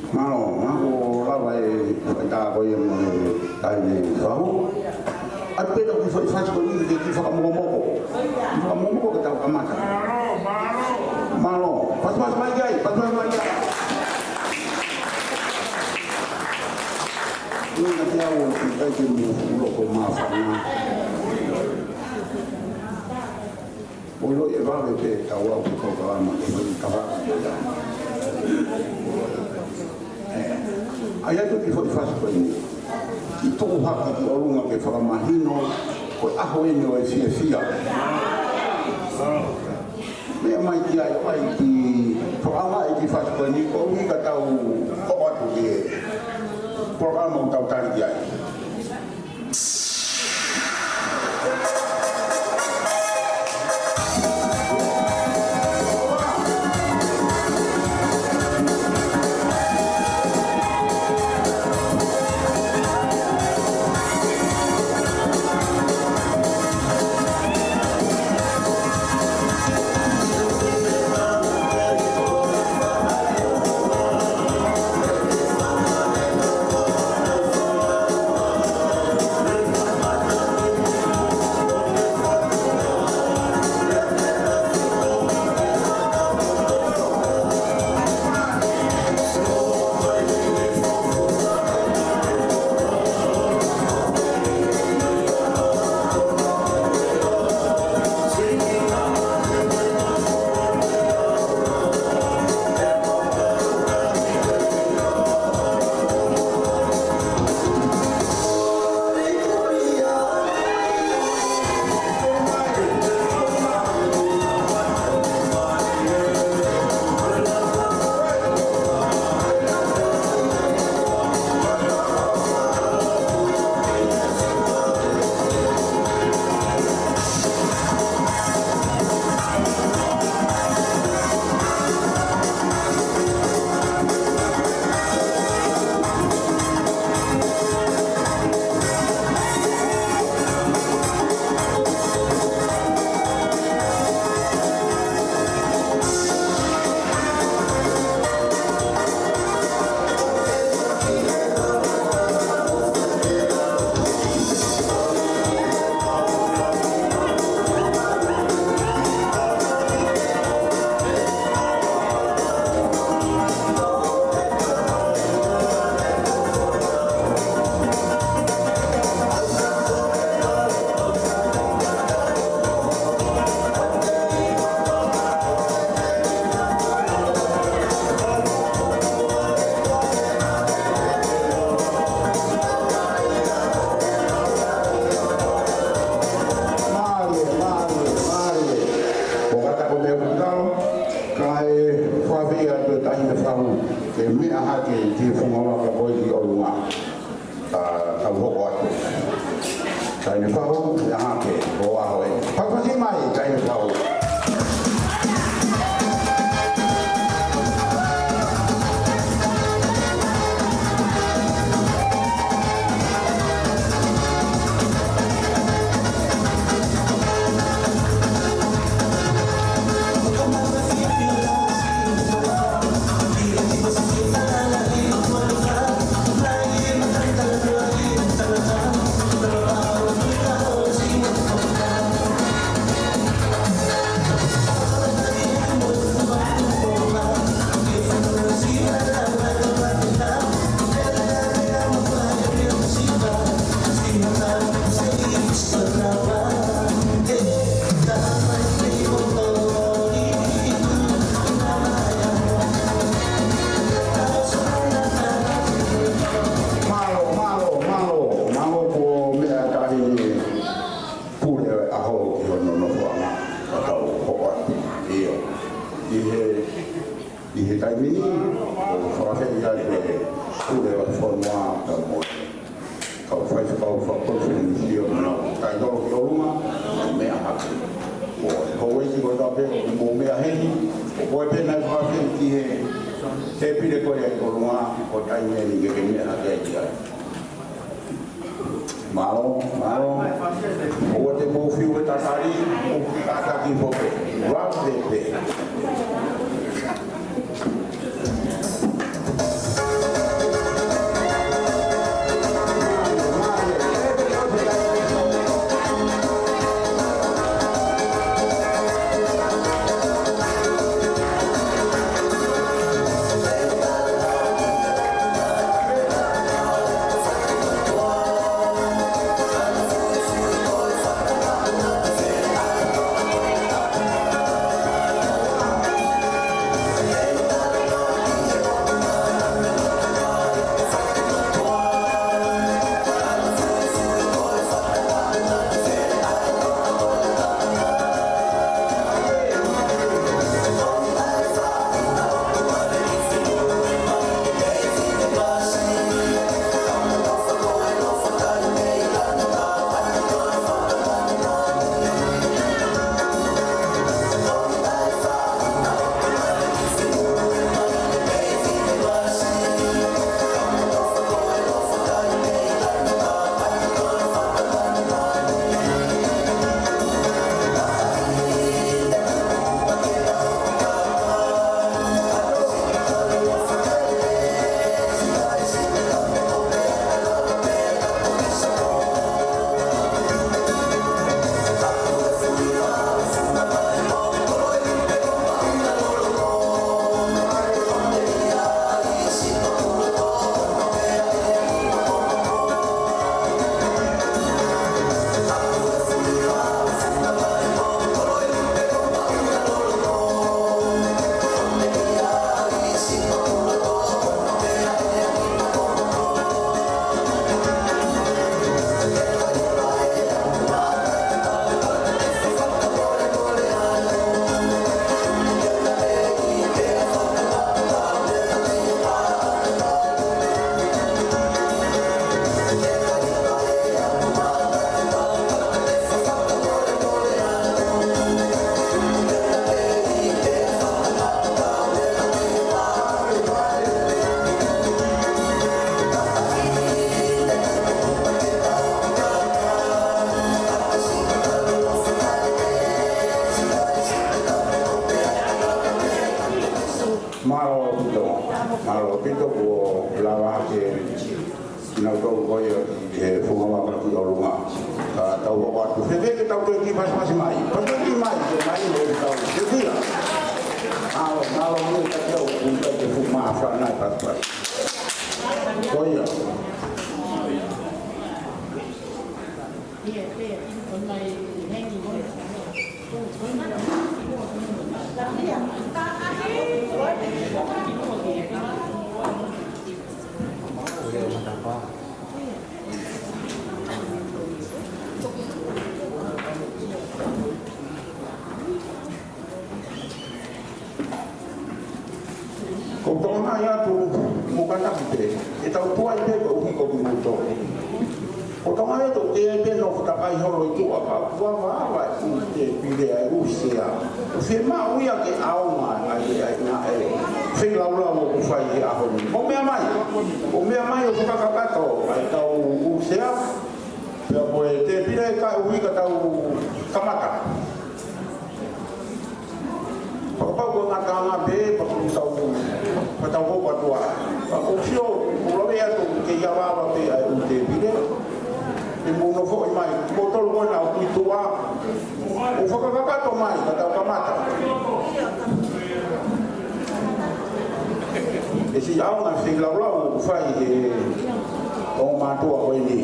Mālō, mālō, lava e faitā ko ia mo e taʻahine fahu. ʻAtu pē ʻoku foʻi fasi ko eni ke kiʻi fakamokomoko. Fakamokomoko ke tau kamata. Mālō, pasipasi mai ki ai, pasipasi mai ki ai. Ina ke au ki kai ke mu ulo ko māfana. ʻOku ʻiloʻi ʻe vave pē tau aʻu ki he polokalama ko eni ka vave pē ia. ʻE, ʻai atu ki he foʻi fasi ko eni. Kiʻi tuku hake ki ʻolunga ke fakamahino ko e ʻaho eni ʻo e fiefia. Meʻa mai ki ai ʻo ʻai ke fakahā e kiʻi fasi ko eni koeʻuhi ka tau hoko atu ki he polokalama ʻoku tau tali ki ai. Mālie, mālie, mālie. ʻOku ʻatā ko e meʻa ʻoku tau, kae fakafeʻiloaki atu e taʻahine fahu ke meʻa hake ki he funga vaka ko ē ʻi ʻolunga. Ka tau hoko atu. Taʻahine fahu, meʻa hake, ʻo aʻu ē. Pasipasi mai, taʻahine fahu. Mālō, mālō, mālō, mālō kuo meʻa taʻahine pule ʻa e ʻaho ki hono nofoʻanga ʻo tau hoʻo atu. ʻIo. ʻI he, ʻi he taimi ni, ʻoku fakafeʻiloaki ʻa e pule ʻo e fonua ka mo e kau faifekau fakakonifelenisio mo nau taʻitolo ki ʻolunga, meʻa hake. Ko e houʻeiki ko ē ʻoku mou meʻa heni, ko e pehē naʻe fakafeʻiloaki ʻi he tēpile ko ia ʻi ʻolunga, ko e taimi eni ke ke meʻa hake ai. Mālō, mālō. ʻOua te mou fiu he tatali, ʻoku kātaki foki. Rap pē. Mālō ʻaupito, mālō ʻaupito kuo lava hake kinautolu ko ia ʻi he funga maka ki ʻolunga. Ka tau ʻoatu. Fēfē ke tau toe kiʻi pasipasi mai? Pasipasi mai, ke mai mo tau. Ke fia. Mālō, mālō mo e takiau, ʻoku ʻikai ke fuʻu māfana e pasipasi. Ko ia. Ko e tokangaʻi atu, mo kātaki pē, ʻetau tuai pē koeʻuhi ko kimoutolu. Ko e tokangaʻi atu, ʻe ʻi ai pē ʻenau fakaʻaho holo ʻi tuʻa ka ʻoku avaava e ʻū tēpile ʻa e ʻū sea. ʻOku fiemaʻu ia ke ʻaonga ai ʻa e ngaahi feilaulau ʻoku fai he ʻaho ni. Mou meʻa mai, mou meʻa mai ʻo fakakakato ʻa ʻetau ʻū sea. Pea ko e tēpile ka ui ka tau kamata. Fakapapau ko e ngataʻanga pē, pea ko e tau, pea tau hoko atu ai. Pea ko e sio, ʻoku lave atu ke ʻi ai ʻa e ava pē ʻa e ʻū tēpile. ʻE mou nofoʻi mai, kimoutolu ko ena ʻoku ʻi tuʻa. ʻO fakakakato mai, ka tau kamata. ʻE siʻi ʻaonga e feilaulau ʻoku fai he ongo mātuʻa ko eni.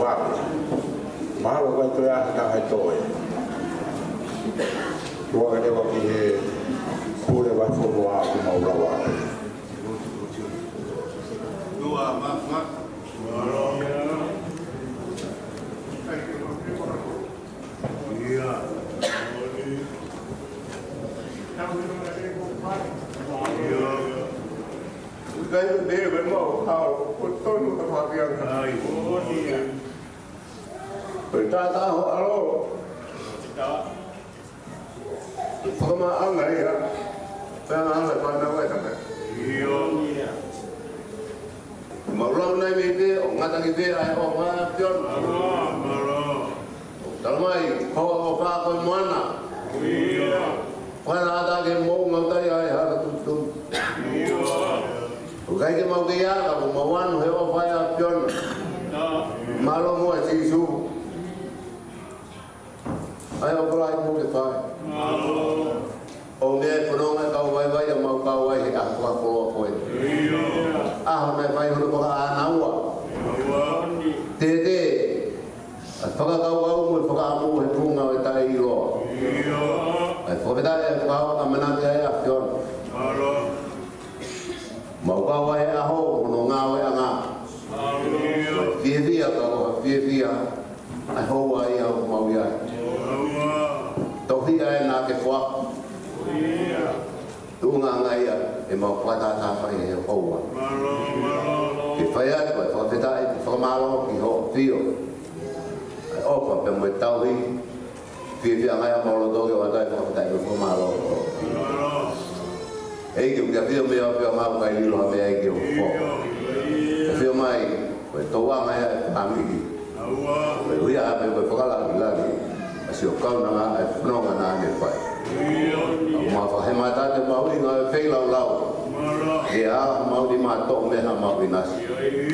Mahalo ʻoku ʻi ai ha taha ʻe toe. Tuku ke leva ki he pule vahefonua ʻoku mau lava. Pea tā tā ho ʻAlo. Fakamaʻanga ia. Pea ngā hala e fānau e tama. Mau lau nai mei pē, ʻo ngata ki pē ʻa e ʻofa ʻa e ʻAfiona. Talamai, ko e ʻofa ko e moana. Ko e lata ke mou ngata ia ʻi he hala tutumu. ʻOku ʻikai ke mau kei ʻā, ka ʻoku mau anu he ʻofa ʻa e ʻAfiona. Mālō muʻa Sīsū. ʻAi ʻo kala i mo ke fai. ʻO meʻa e fononga e kau vaivai ʻa mau kau ai he ʻaho fakakoloa ko eni. ʻAho naʻe fai hono fakaʻānaua. Tētē, ʻa e fakakaukau mo e fakaʻamu he funga ʻo e taʻeʻiloa. ʻA e fakafetaʻi e fakaʻamanaki ʻa e ʻAfiona. Mau kau ai he ʻaho, hono ngāueʻanga. Ko e fiefia ka ko ha fiefia, ʻa e houa ia ʻoku mau ʻi ai. Tohi ʻa e naʻa ke foaki. Tuʻunga ʻanga ia, ʻe mau fakatātā fai he houa. Ke fai atu ʻa e fakafetaʻi, fakamālō ki hoʻo ʻAfio. ʻA e ʻofa pea mo e tauhi, fiefia ngai ʻa mau loto ke ʻoatu ai fakafetaʻi mo e fakamālō. ʻEiki, ʻoku ke ʻafio mei he ʻAfio mau kai lilo ha meʻa ʻEiki ʻo fo. ʻAfio mai, ko e tōʻonga ia e fāmili. Ko e ui ʻa me ko e fakalāngilangi, ʻa siʻo kaunanga e fononga naʻa ne fai. ʻOku mau fakahemata atu e mahuʻinga e feilaulau. ʻE ala ha mau nima toʻo mei ha mau ʻinasi.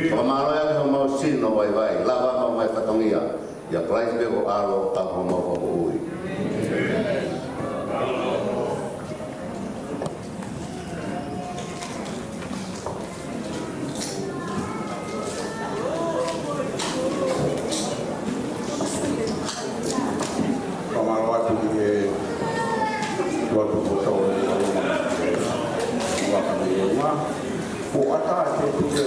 Fakamālō ia ki homau sino vaivai, lava mau mai fatongia. ʻIa Kalaisi pē ko e ʻAlo, ʻa homau Fakamoʻui. Fakamālō atu ki he tuʻa tuʻu ko tau e ua ka me ua. Ko ata te tuke.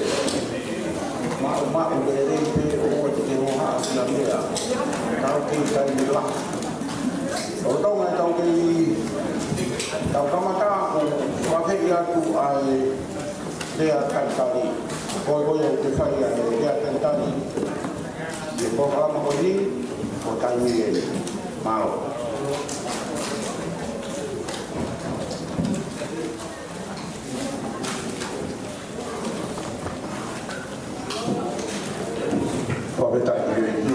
Maʻu, maʻu lelei pē ʻo ua te ke hoha ʻa sina mea. Tau kei taimi lahi. ʻO Tonga tau kei, tau kamata ʻo vaheʻi atu ʻa e lea talitali. Ko e, ko e ʻoku te fai ʻa e lea talitali. ʻI he polokalama ko eni, ko e taimi eni. Mālō. Fakafetaʻi ki he ʻEiki.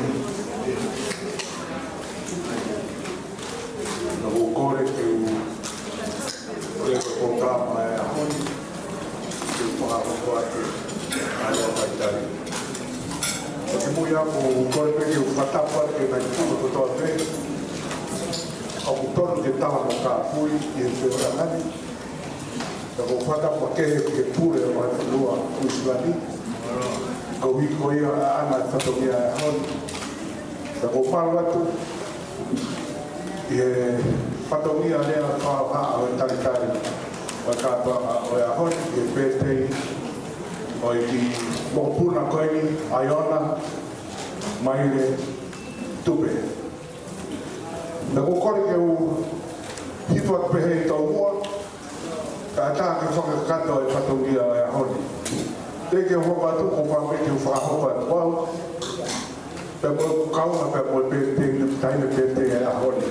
Naʻa ku kole ke u, kole ke u polokalama e ʻaho ni, ke u fakahoko atu ʻa e lea talitali. Ka ke mui aku, kole pē ke u fakatapu atu ki he ngaahi tama kotoa pē ʻoku tonu ke tala mo kāpui ʻi he feohi ni. Ka ko e fakatapu makehe ki he pule ʻo e fonua Kuinisilani. Koeʻuhi ko ia ʻa ʻana e fatongia e ʻaho ni. Ka ko e palo atu ʻi he fatongia lea fakahoha ʻo e talitali ʻo e kātoanga ʻo e ʻaho ni, ʻi he pētei ʻo e kiʻi mokopuna ko eni, ʻAiona Maile Tupe. Naʻa ku kole ke u hifo atu pē he tomuʻa, kae ʻatā ke fakakakato e fatongia e ʻaho ni. Te ke hoko atu, ko e fakaʻamu ke u fakahoko atu au. Pea mo e kaunga, pea mo e pētei, taʻahine pētei e ʻaho ni.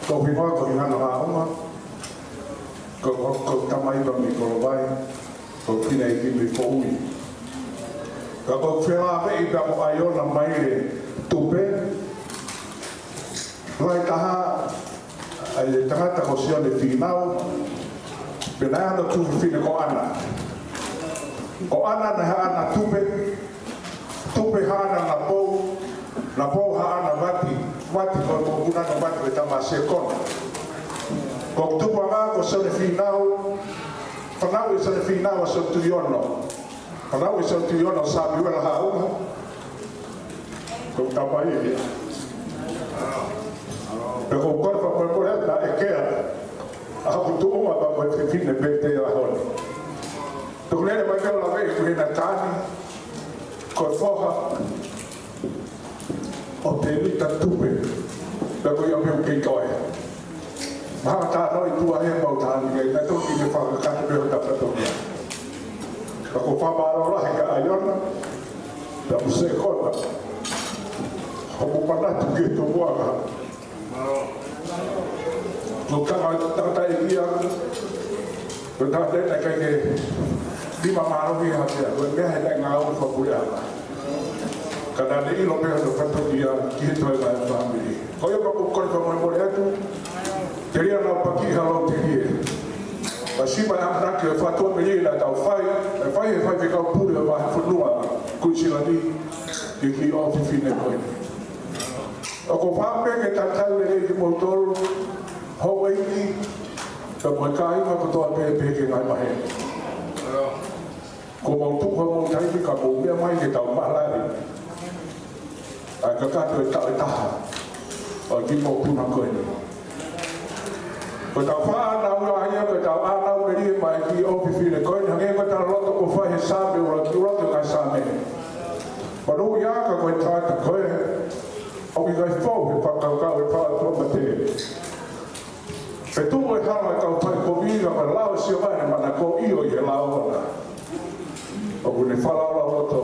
Ko Hima, ko Hihano Haʻauma. Ko, ko, ko Tamaiva mei Kolovai. Ko Kinaiki mei Foʻui. Ka ko e felāveʻi pea mo ʻAiona Maile Tupe. Lahi taha ʻa e tangata ko Sione Fīnau. Pea naʻe ʻi ai hono tuofefine ko ʻAna. Ko ʻAna naʻe haʻana Tupe. Tupe haʻana Napou, Napou haʻana Vati, Vati ko e mokopuna ʻo Vati ko e tama Sekona. Ko e tupuʻanga ko Sione Fīnau, fanauʻi ʻe Sione Fīnau ʻa Sione Tuʻiono. Fanauʻi ʻe Sione Tuʻiono ʻa Samiuela Haʻauma. Ko e tamai ia. Pea ko e kole fakamolemole atu naʻe kea ʻa hoku tuʻunga pea ko e fefine pē te ʻaho ni. Tuku lele mai ke u lave ʻi he ʻaho ni, ko e foha ʻo Tēvita Tupe, pea ko ia pē ʻoku kei toe. Mahalo tā nau ʻi tuʻa he mau tā ni, ʻikai naʻa toki ke fakakakato pē ʻo tā fatongia. Ka ʻoku ou fakamālō lahi kia ʻAiona, pea mo Sekona, hoʻomo manatu ki he tupuʻanga. Ko e tangata, tangata ʻeiki ia, ko e tangata ia naʻe ʻikai ke lima mālohi ha meʻa, ko e meʻa he naʻe ngāue fakapuleʻanga. Ka naʻa ne ʻilo pē hono fatongia ki he toenga ʻo e fāmili. Ko ia pea ʻoku ou kole fakamolemole atu, telia naʻa paki ha lau telie. Pea siʻi mai ʻamanaki ʻa e fatuʻamelie naʻa tau fai, ʻe fai ʻe he faifekau pule ʻo e vahefonua Kuinisilani, ʻi he kiʻi ʻofefine ko eni. ʻOku ou fie pehē ke talitali lelei kimoutolu, houʻeiki, pea mo e kāinga kotoa pē ʻoku pehē ki he ngaahi maheni. Kuo mou tuku homou taimi ka mou meʻa mai ke tau mālali ʻa e kakato ʻe taha ʻo e kiʻi mokopuna ko eni. Ko ʻetau fānau ia, ko ʻetau fānau melie mai ki he ʻofefine ko eni, hangē ko ʻetau lotu kuo fai he Saame ʻuluaki, ʻuluaki ʻo e ngaahi Saame. Monūʻia ka ko e tangata ko ē ʻoku ʻikai fou he fakakaukau ʻo e fanga tuʻa mate. Pea tuʻu e hala ʻo e kau faikovi, ka ko e lao ʻo Sihova ʻene manako, ʻio ʻi he lao ʻoʻona. ʻOku ne fakalaulauloto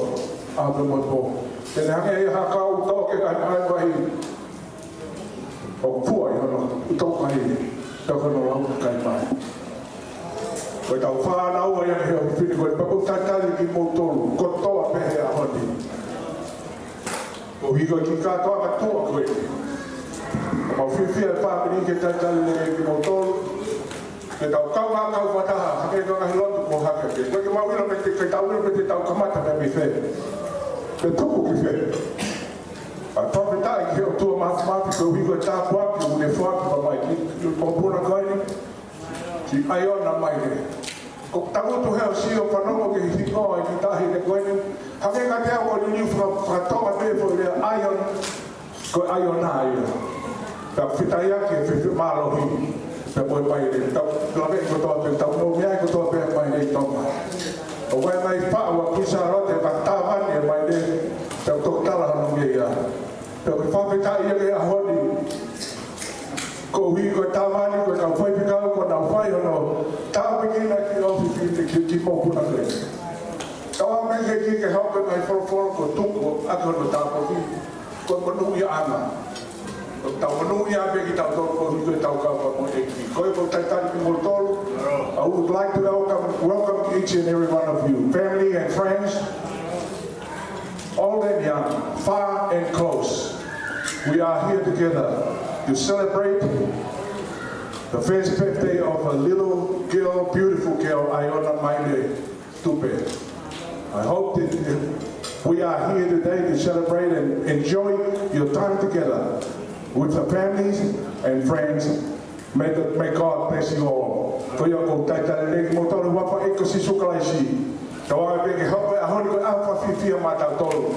ʻaho pea mo e pō. Te ne hangē ha kau tō ki he ngaahi vaivai, ʻoku fua ʻi hono tō mai, pea ko hono lau kai mai. Ko ʻetau fānau ia he ʻofefine ko eni, pea ʻoku ou talitali kimoutolu kotoa pē he ʻaho ni. Ko e kiʻi kātoanga tuʻa ko ē. ʻOku mau fiefia he fāmili ke talitali lelei kimoutolu. Ke tau kaungā kau fakataha, hangē ko e ngaahi lotu kuo hake pē. Ko e ke mau ʻilo mei fē, ke tau ʻilo mei fē, tau kamata mei fē, pea tuku ki fē. ʻA e fakafetaʻi ki he ʻOtua Māfimafi koeʻuhi ko e tāpuaki ʻoku ne foaki mai ki, ki he mokopuna ko eni, ki ʻAiona Maile. ʻOku ou tangutu heni ʻo sio fanongo ki he hingoa ʻo e kiʻi taʻahine ko eni. Hangē kiate au ʻoku liliu faka-, faka-Tonga pē foʻi lea ʻAiona, ko ʻAiona ia. Pea fetaʻi ʻaki e fefe mālohi, pea mo e Maile. Tau lave kotoa pē, tau nofo ai kotoa pē Maile ʻi Tonga. ʻOku ʻi ai mai faʻu ʻa Kuini Sālote, ka tāvani e Maile, tau toki tala hono ngeia. Pea ʻoku ou fakafetaʻi ia ki he ʻaho ni. Koeʻuhi ko e tāvani, ko e kau faifekau, kuo nau fai hono tāpuekina e kiʻi ʻofefine, kiʻi, kiʻi mokopuna ko ē. Tau ʻomi ki he ʻEiki ke hoko e ngaahi folofola kuo tuku ʻaki hono tāpuaki, ko e monūʻiaʻanga. Tau monūʻia pē kitautolu koeʻuhi ko ʻetau kau pea mo e ʻEiki. Ko ia ʻoku ou talitali kimoutolu. I would like to welcome, welcome each and every one of you, family and friends. Old and young, far and close, we are here together to celebrate the first birthday of a little girl, beautiful girl, ʻAiona Maile Tupe. I hope that we are here today to celebrate and enjoy your time together with the families and friends. May the, may God bless you all. Ko ia ʻoku ou talitali lelei kimoutolu ʻi he huafa ʻo e ʻEiki ko Sīsū Kalaisi. Tauange pē ke hoko e ʻaho ni ko e ʻaho fakafiefia maʻatautolu.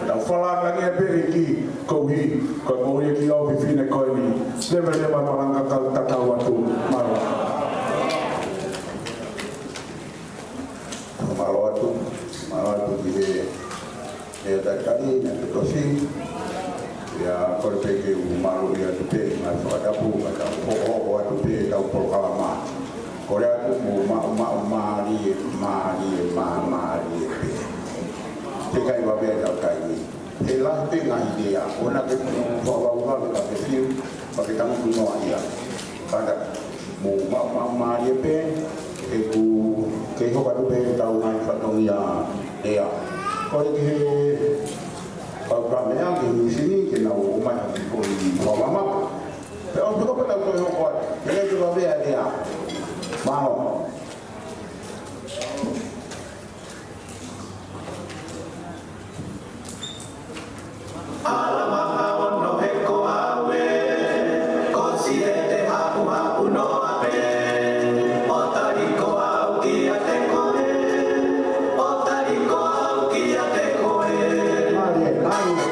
Tau fakalāngilangiʻi pē e ʻEiki koeʻuhi ko e moʻui e kiʻi ʻofefine ko eni. Leveleva e malanga kau tatau atu. Mālō. Mālō atu. Mālō atu ki he ʻEiki talitali, naʻe tosi. ʻIo, kole pē ke u mālōlō atu pē, ngaahi fakatapu, ka tau hokohoko atu pē ʻetau polokalama. Kole atu mou maʻu, maʻu, mālie, mālie, mā, mālie pē. Teʻeki ai vave ʻetau taimi. He lahi pē ngaahi lea, ʻoua naʻa ke mou fakavavevave ka ke fiu, ka ke tangutu noa ia. Kātaki, mou maʻu, maʻu, mālie pē, ʻoku kei hoko atu pē ʻetau ngaahi fatongia lea. Kole ki he pau ka meʻa ki he misini ke nau ʻomai ha kiʻi foʻi fakamamafa. Pea ʻosi ko ē pea tau toe hoko atu. He ʻikai ke vave ʻa e lea. Mālō. Alama ono he ko au ē, ko Sihete hapuhapu noa pē, ʻo tali ko au kiate koe, ʻo tali ko au kiate koe. Mālie, mālie.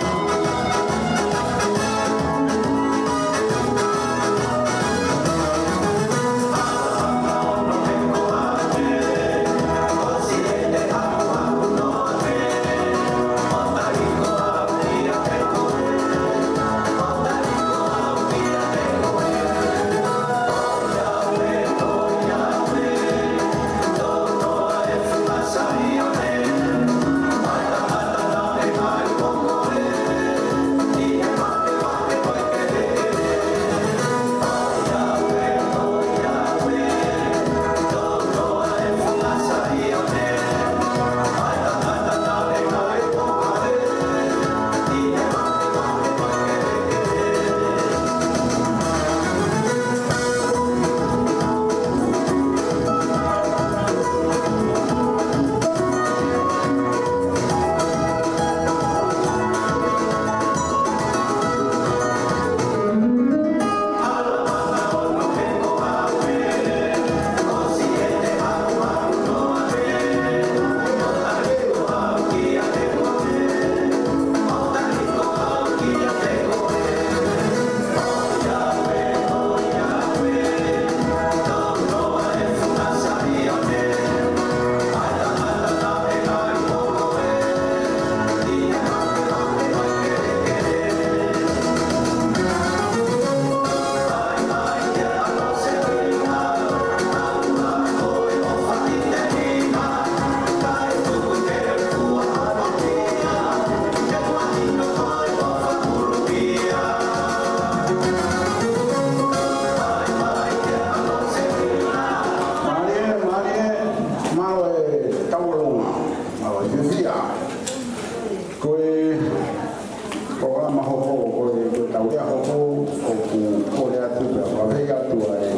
Mahoko, ko e, ko e tau lea hoko, ʻoku kole atu pea ʻoku ʻave atu ʻa e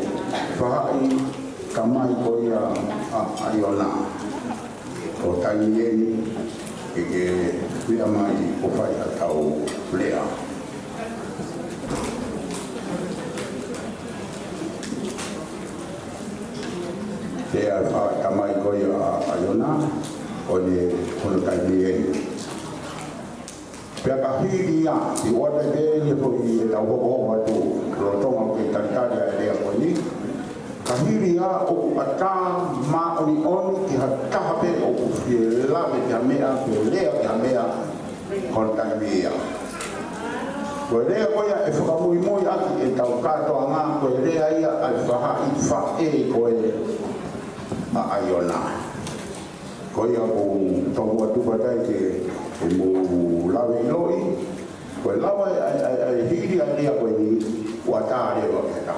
faʻahi tamai ko ia ʻa, ʻa ʻAiona. Ko e taimi eni ke, ke meʻa mai ʻo fai ʻa e tau lea. Pea faʻahi tamai ko ia ʻa, ʻa ʻAiona, ʻo ne, ko hono taimi eni. Pea ka hili ia, ʻi he ʻoatu pē eni ko e tau hokohoko atu, lolotonga ʻoku ke talitali ʻa e lea ko eni. Ka hili ia ʻoku ʻatā māʻoniʻoni ki ha taha pē ʻoku fie lave ki ha meʻa, pe lea ki ha meʻa, ko e taimi ia. Ko e lea ko ia ʻe fakamuimui ʻaki ʻetau kātoanga, ko e lea ia ʻa e faʻahi faʻē ko ē ʻa ʻAiona. Ko ia ʻoku ou tau atu pē ai ke, ke mou lave ʻiloʻi. Ko e lava ʻa e, ʻa e, ʻa e hili ʻa e lea ko eni, ʻoku ʻatā leva ke tā.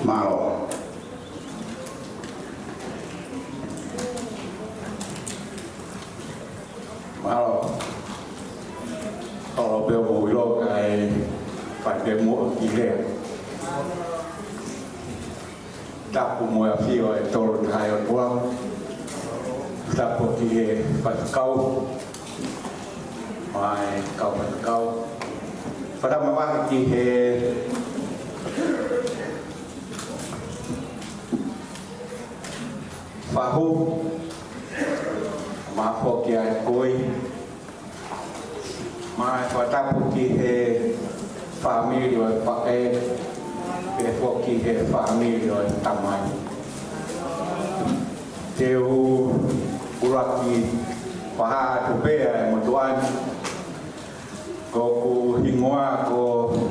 Mālō. Mālō. Mālō pē ʻoku ou ʻilo kae fai pē muʻa ki he lea. Tapu mo e ʻafio ʻa e Tolu Tahaʻi ʻOtua. Tapu ki he faifekau, mo e kau faifekau. Fakatapu mo e ki he fahu, mo e foki ʻa e kui. Mo e fakatapu ki he fāmili ʻo e faʻē, pea foki he fāmili ʻo e tamai. Te u ʻuluaki fakahā atu pē ʻa e motuʻa ni, ko hoku hingoa ko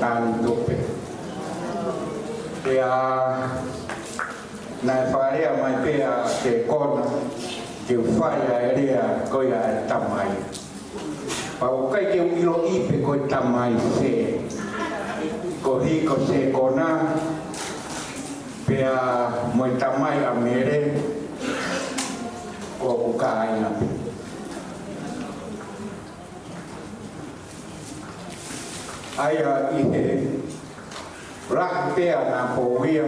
Tanu Tupe. Pea naʻe fakalea mai pē ʻa Sekona ke u fai ʻa e lea ko ia ʻa e tamai. Pea ʻoku ʻikai ke u ʻiloʻi pe ko e tamai fē. Koeʻuhi ko Sekona pea mo e tamai ʻa Mele, ko hoku kāinga pē. ʻA ia ʻi he lahi pē ʻa e ngaahi pō ia,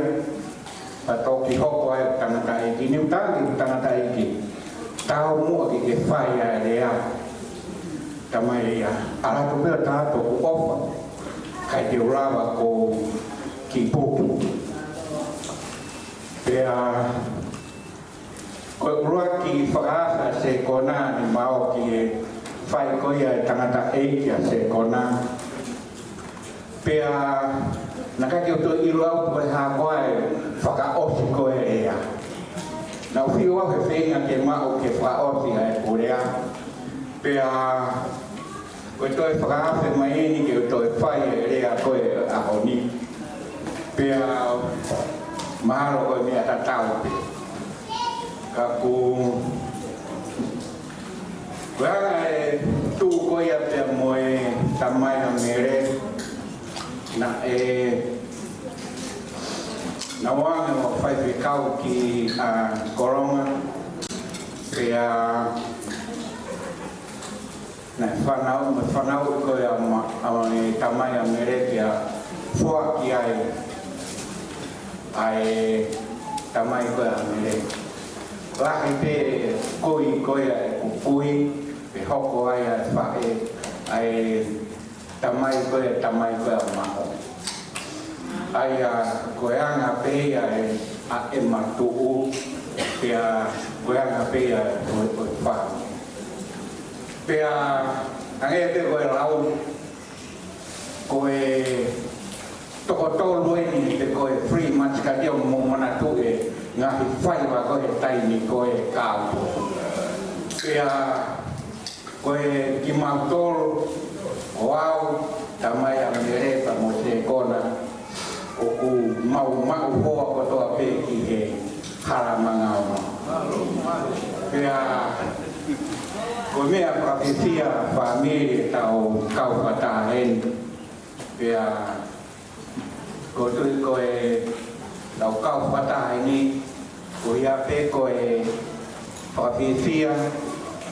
pea toki hoko ai ʻa e tangataʻeiki, ni u tangi ʻa e tangataʻeiki. Tau muʻa ke ke fai ʻa e lea. Tamai ia, ʻalu atu pē ʻo tā atu hoku ʻofa, ʻikai te u lava ʻo kiʻi puke. Pea ko e ʻuluaki fakaafe ʻa Sekona ni maʻu ki he fai ko ia ʻa e tangataʻeiki ʻa Sekona. Pea naʻe ʻikai ke u toe ʻilo au pe ko e hā koā e fakaʻosi ko ē ia. Naʻa ku fiu au he feinga ke maʻu ke fakaʻosi ʻa e pule. Pea ko e toe fakaafe mai eni ke u toe fai e lea ko ē ʻaho ni. Pea mahalo ko e meʻa tatau pē. Ka ko e, ko e anga e tuʻu ko ia pea mo e tamai ʻa Mele, naʻe, naʻa ku ʻalu ʻo faifekau ki, ʻa, Kolonga, pea naʻe fanauʻi, mo e fanauʻi ko ia ʻa ma-, ʻa e tamai ʻa Mele pea foaki ai ʻa e tamai ko ia ʻa Mele. Lahi pē kui ko ia ʻeku kui, pea hoko ai ʻa e faʻē, ʻa e tamai ko ia, tamai ko ia ʻa Maʻo. ʻA ia ko e anga pē ia ʻa e, ʻa e matuʻu, pea ko e anga pē ia ʻo, ʻo e fāmili. Pea hangē pē ko e lau, ko e toko tolu eni pe ko e three months ka ʻio mo manatu e ngaahi faiva ko e taimi ko e kāpō. Pea ko e kimautolu, ko au, tamai ʻa Mele pea mo Sekona, ʻoku mau maʻu hoa kotoa pē ki he hala mangaonga. Pea ko e meʻa fakafiefia fāmili ʻetau kau fakataha eni. Pea ko e tui ko e tau kau fakataha eni, ko ia pē ko e fakafiefia,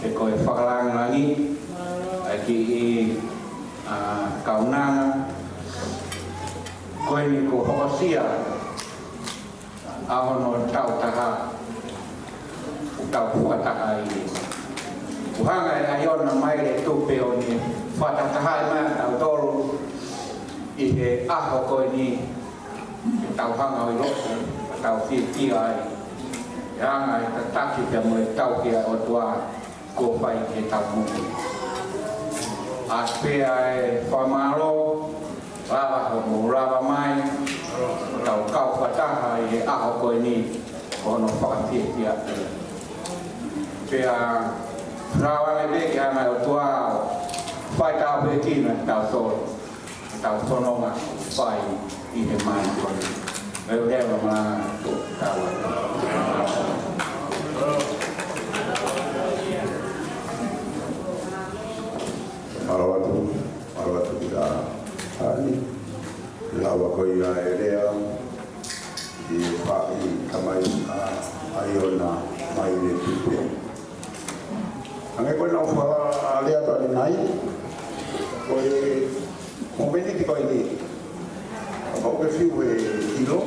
pe ko e fakalāngilangi, ʻa e kiʻi, ʻa Kaunanga, ko eni kuo hokosia ʻa hono tautaha, tau fakataha ai. Kuo hanga ʻe ʻAiona Maile Tupe ʻo ne fakataha mai kitautolu ʻi he ʻaho ko eni, ke tau hanga ʻo ʻilo, ke tau fiefia ai. ʻE hanga ʻe he tataki pea mo e tauhi ʻa e ʻOtua kuo fai ke tau muku. ʻA pea ʻe fakamālō, lava hoʻomou lava mai, tau kau fakataha ʻi he ʻaho ko eni, ko hono fakafiefia. Pea lava lelei ke hanga ʻe he ʻOtua ʻo fai tāpuekina kitautolu. Tau fononga fai ʻi he māmani ko eni. Leuleu ʻa e malanga ko e tau atu. Mālō atu, mālō atu ki he ʻaho ni. Lava ko ia e lea ʻi he faʻahi tamai ʻa ʻAiona Maile Tupe. Hangē ko ʻenau fakalea atu ʻanenai, ko e mōmeniti ko eni, kapau ʻoku ke fiu ke ʻilo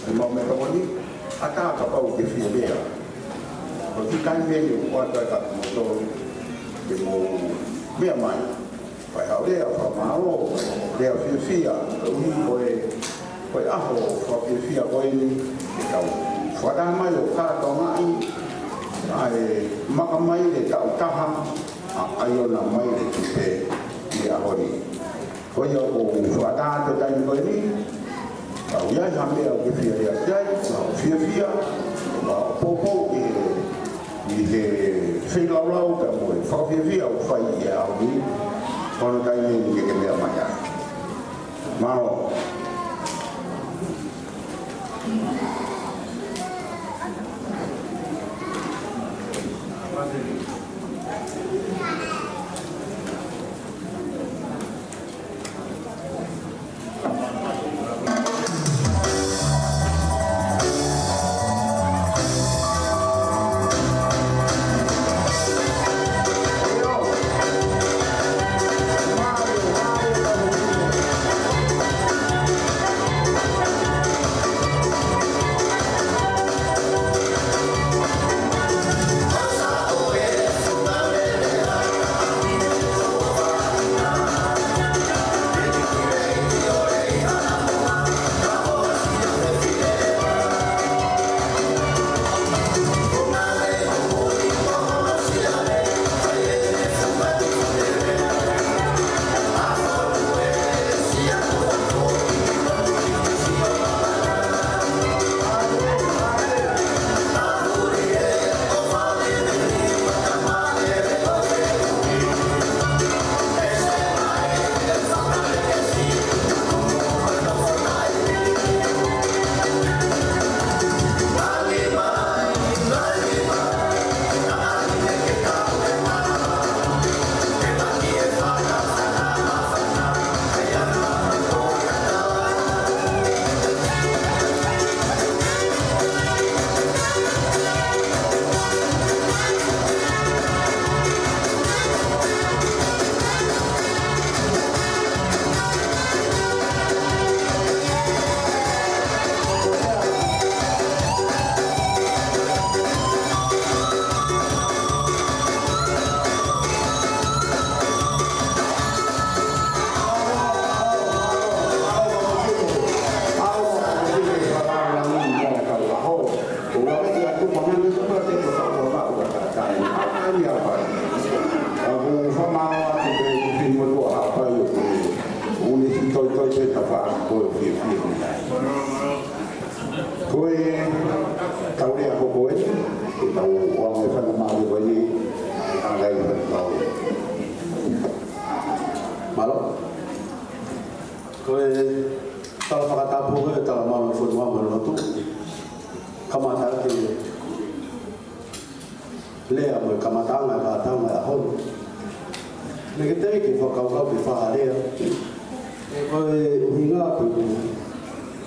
ʻemau meʻatokoni, ʻatā kapau ʻoku ke fie lea. Ko e kiʻi taimi eni ʻoku ʻoatu ai kiate kimoutolu ke mou meʻa mai. Fai haʻo lea fakamālō, lea fiefia, koeʻuhi ko e, ko e ʻaho fakafiefia ko eni, ke tau fakataha mai ʻo kātoangaʻi ʻa e maka maile taʻu taha ʻa ʻAiona Maile Tupe ʻi he ʻaho ni. Ko ia ʻoku ou fakataha atu he taimi ko eni, ka ʻoku ʻi ai ha meʻa ʻoku ke fie lea ki ai, ka ʻoku fiefia, ka ʻoku poupou ʻi he, ʻi he feilaulau pea mo e fakafiefia ʻoku fai ʻi he ʻaho ni, ko hono taimi eni ke ke meʻa mai ai. Mālō. Ko e tau lea ko eni, ke tau ʻoange e faingamālie ko eni, ke hanga ʻe he tau. Mālō. Ko e tala fakatapu ko e tala mālō fonua mo e lotu. Kamata ke lea mo e kamataʻanga e kātanga e ʻaho ni. Naʻe teʻeki ke fakakaukau ke fai ha lea. Ko e ʻuhinga pē ʻoku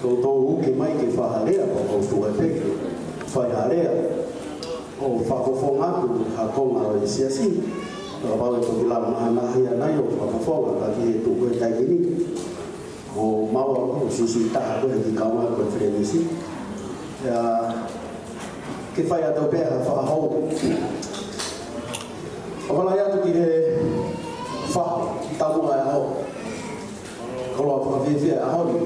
toutou uki mai ke fai ha lea, ko e ʻuhinga pē ke fai ha lea ʻo fakafofonga atu ha konga ʻo e siasi. Kapau ʻe toki lava mahana ia nai ʻo fakafofonga ka ki he tuʻu ko e taimi ni. ʻO maua ʻo sisi taha ko e ki kaunga ko e konifelenisi. ʻIa, ke fai atu pē ha fakahou. ʻOfa lahi atu ki he fahu, tamu ai ʻaho. Koloa fakafiefia ʻaho ni.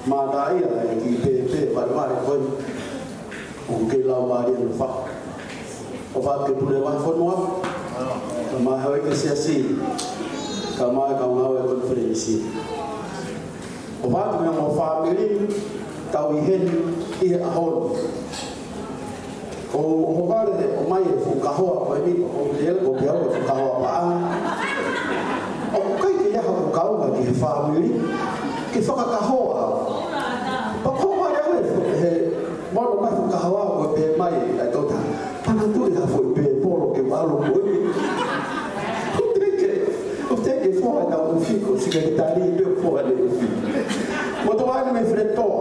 Mātā ia, ʻe ki pēpē, valevale ko eni. ʻOku kei lau mālie ʻa e fahu. ʻOfa ke pule vahefonua. Kae ʻumaʻā e houʻeiki siasi. Kae ʻumaʻā e kau ngāue konifelenisi. ʻOfa ke meʻa mo e fāmili. Tau ʻi heni ʻi he ʻaho ni. ʻO, ʻo vale ʻo mai e fuʻu kahoa ko eni, ʻo ke le ko ke au e fuʻu kahoa paʻanga. ʻOku ʻikai ke ʻi ai haku kaunga ki he fāmili, ke fakakahoa. Pea ko vale au e fuʻu, he, mono mai fuʻu kahoa ko e pē mai, ʻa e tota. Pana tui ha foʻi pē polo ke valu ko eni. ʻO teke, ʻo teke foha ʻetau ʻufi ko, sika ke tali pē foha ʻene ʻufi. Mo tau ʻai mai Feletoa.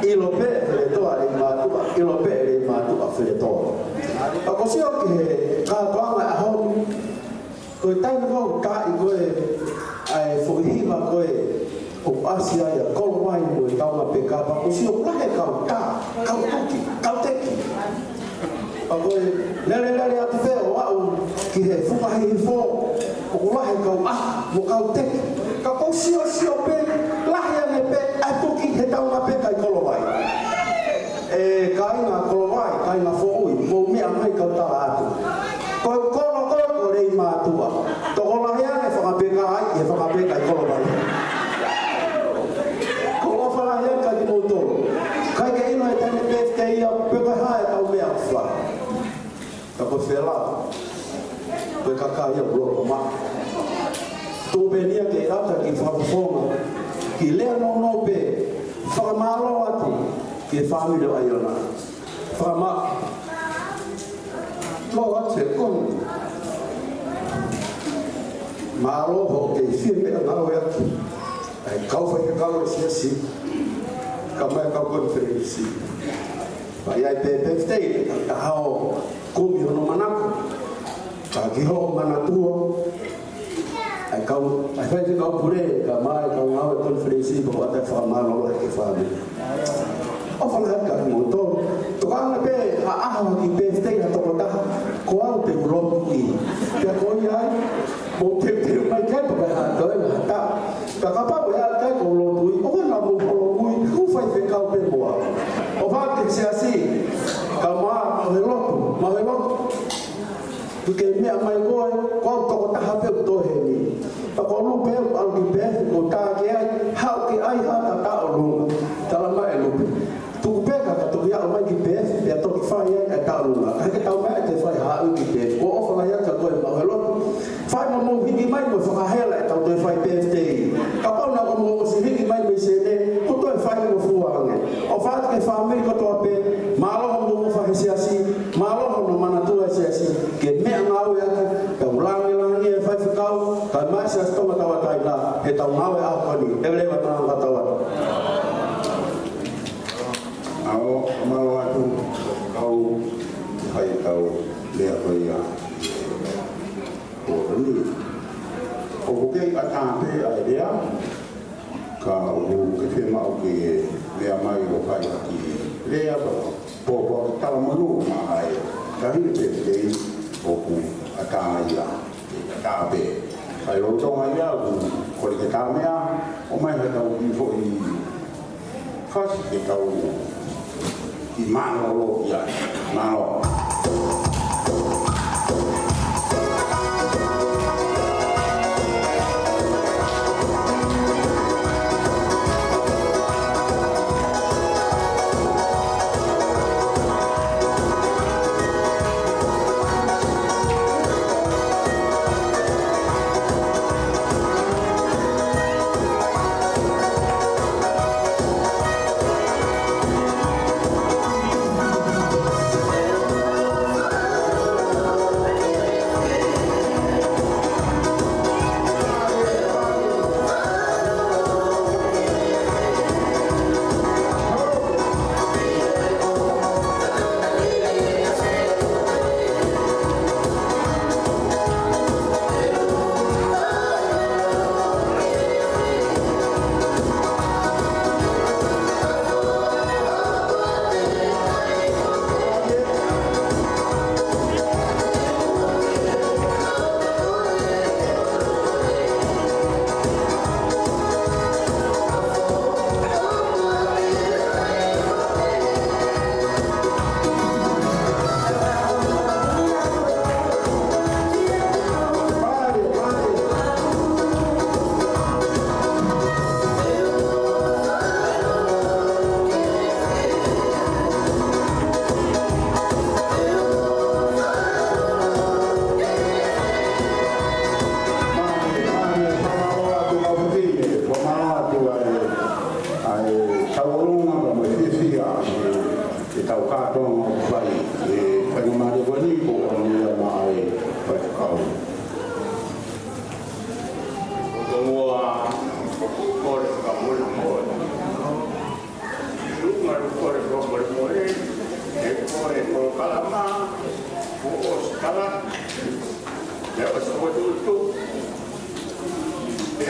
ʻIlo pē Feletoa ʻe mātuʻa, ʻilo pē ʻe mātuʻa Feletoa. Pea ko e sio ki he kātoanga ʻaho ni, ko e taimi ko ē ʻoku taaʻi ko ē ʻa e foʻi hiva ko ē ʻoku ʻasi ai ʻa Kolovai mo e Taungapeka, pea ko e sio ʻoku lahi e kau tā, kau tuki, kau teki. Pea ko e lelelele atu pē ʻo aʻu ki he fuka hihifo, ʻoku lahi e kau ʻaho mo e kau teki. Ka ko e siosio pē, lahi ange pē ʻa e tuki he Taungapeka ʻi Kolovai. ʻE kāinga Kolovai, kāinga Foʻui, mou meʻa mai kau tala atu. Ko e kolo ko ē ko Leimātuʻa. Tokolahi ange fakapeka ai, ʻe fakapeka ʻi Kolovai. Ko e ʻofa lahi ange kia kimoutolu. ʻIkai ke ʻilo e taimi pē te ia, pe ko e hā ʻetau meʻa ʻofa. Ka ko e fela, ko e kakai ia ʻoku loko maʻu. Tuku pē eni ia ke ʻata ki he fakafofonga, ki he lea nounou pē, fakamālō atu ki he fāmili ʻo ʻAiona. Fakamālō atu e koni. Mālō hoʻo kei fie meʻangāue atu. ʻA e kau faifekau ʻo e siasi, kae ʻumaʻā e kau konifelenisi. Pea ʻi ai pē pefitei, ka hao kumi hono manako. Ka ki hoʻo manatua, ʻa e kau, ʻa e faifekau pule, kae ʻumaʻā e kau ngāue konifelenisi, pea ʻoatu e fakamālō lahi ki he fāmili. ʻOfa lahi kia kimoutolu. Tokanga pē, ʻa, ʻaho ki he pefitei ʻa e tokotaha, ko au te u lotu ʻi. Pea ko ia ai, mou teuteu mai ke toka ha toe ha taʻu. Ka kapau ʻe ʻikai ke u lotu ʻi, ʻoua naʻa mou holo ui, ʻoku faifekau pē mo au. ʻOfa ki he siasi, kae ʻumaʻā, maʻu he lotu, maʻu he lotu. Tuku ke meʻa mai koe, ko au tokotaha pē ʻoku toe heni. Pea ko Lupe ʻoku ʻalu ki pefi, ko tā ke ai, haʻu ke ʻai ha tatā ʻolunga. Tala mai ʻe Lupe. Tuku pē ka ka toki aʻu mai ki pefi, pea toki fai ai e tatā ʻolunga. Ka heke tau mai te fai haʻu ki pefi. Ko e ʻofa lahi atu kia koe maʻu he lotu. Fai mo mou hiki mai mo fakahela ʻetau toe fai pefitei. Kapau naʻa mou ʻosi hiki mai mei Senē, ko e toe fai mo fua ange. ʻOfa atu ki he fāmili kotoa pē, mālō hono ʻofa he siasi, mālō hono manatua he siasi, ke meʻangāue atu, ke u langilangiʻia e faifekau, kae ʻumaʻā e Siasi Tonga Tauʻatāina, heʻetau ngāue ʻaho ko eni, ʻe leva tau ngata atu. ʻAo, mālō atu, kau, fai ʻetau lea ko ia. Ko eni. ʻOku kei ʻatā pē ʻa e lea. Ka ʻoku ke fiemaʻu ke meʻa mai ʻo fai ha kiʻi lea pea pōpoaki talamonū maʻa e taʻahine pefitei ʻoku ʻatā ia, ʻatā pē. Kae lolotonga ia ʻoku kole ke tā meʻa, ʻomai haʻatau kiʻi foʻi fasi ke tau kiʻi mālōlō ki ai. Mālō.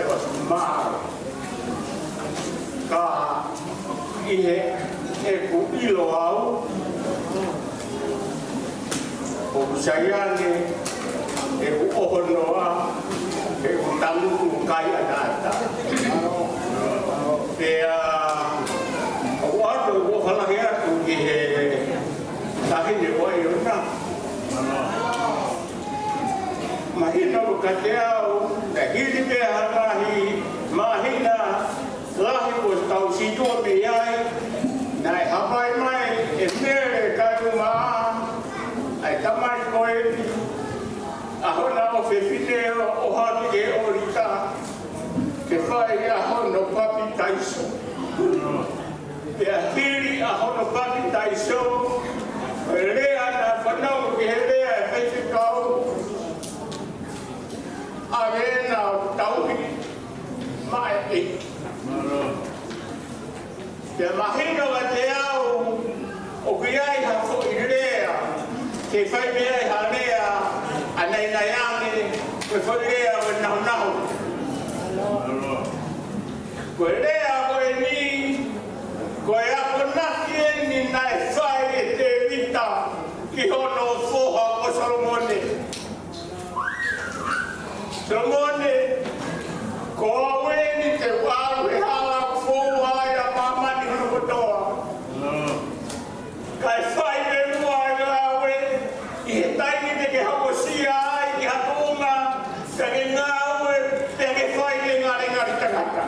ʻOsi mā. Ka ʻi heʻeku ʻilo au, ʻoku sai ange ʻeku ʻohonoa, ʻeku tangutu kai ʻataʻatā. Pea ʻoku ʻoatu, ʻoku ou falahi atu ki he taʻahine ʻo ʻIona. Mahino kiate au, naʻe hili pē ha ngaahi māhina lahi kuo tau sītuʻa mei ai, naʻe hapai mai ʻe Mele Kaiuma, ʻa e tamai ko eni, ʻa hona ʻofefine ʻo ʻohake ʻo Lita, ke fai ʻa hono papitaiso. Pea hili ʻa hono papitaiso, ko e lea naʻe fanongo ki he lea ʻa e faifekau, ʻa ena ʻo tauhi maʻa e ʻEiki. Pea mahino kiate au, ʻoku ʻi ai ha foʻi lea, ke fai mei ai ha lea ʻa naʻinaʻi ange, ko e foʻi lea ʻo e nahunahu. Ko e lea ko eni, ko e akonaki eni naʻe fai ʻe Tēvita ki hono foha ko Solomone. Solomone, ko au eni te u ʻalu he hala ʻoku foua ai ʻa māmani hono kotoa. Kae fai pē muʻa e ngāue, ʻi he taimi te ke hokosia ai ki ha tuʻunga, pea ke ngāue, pea ke fai ke ngalingali tangata.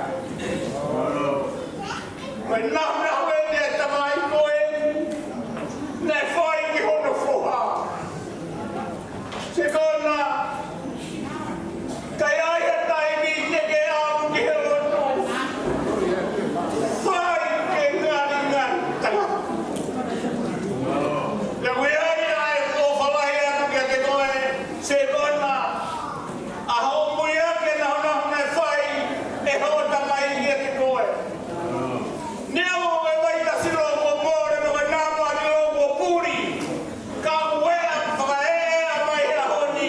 Ko e nahunahu eni ʻa e tamai ko eni, naʻe fai ki hono foha. Sekona, ka ʻi ai ha taimi te ke aʻu ki he lotu, fai ke ngalingali tangata. Pea ʻoku ʻi ai ʻa e ʻofa lahi atu kiate koe, Sekona, ʻa hoʻo muiaki e nahunahu naʻe fai ʻe hoʻo tamai kiate koe. Neongo e vai tasi lō kuo mole, mo e namo ʻa e lō kuo puli, ka ʻoku ʻi ai e fakaeʻa mai he ʻaho ni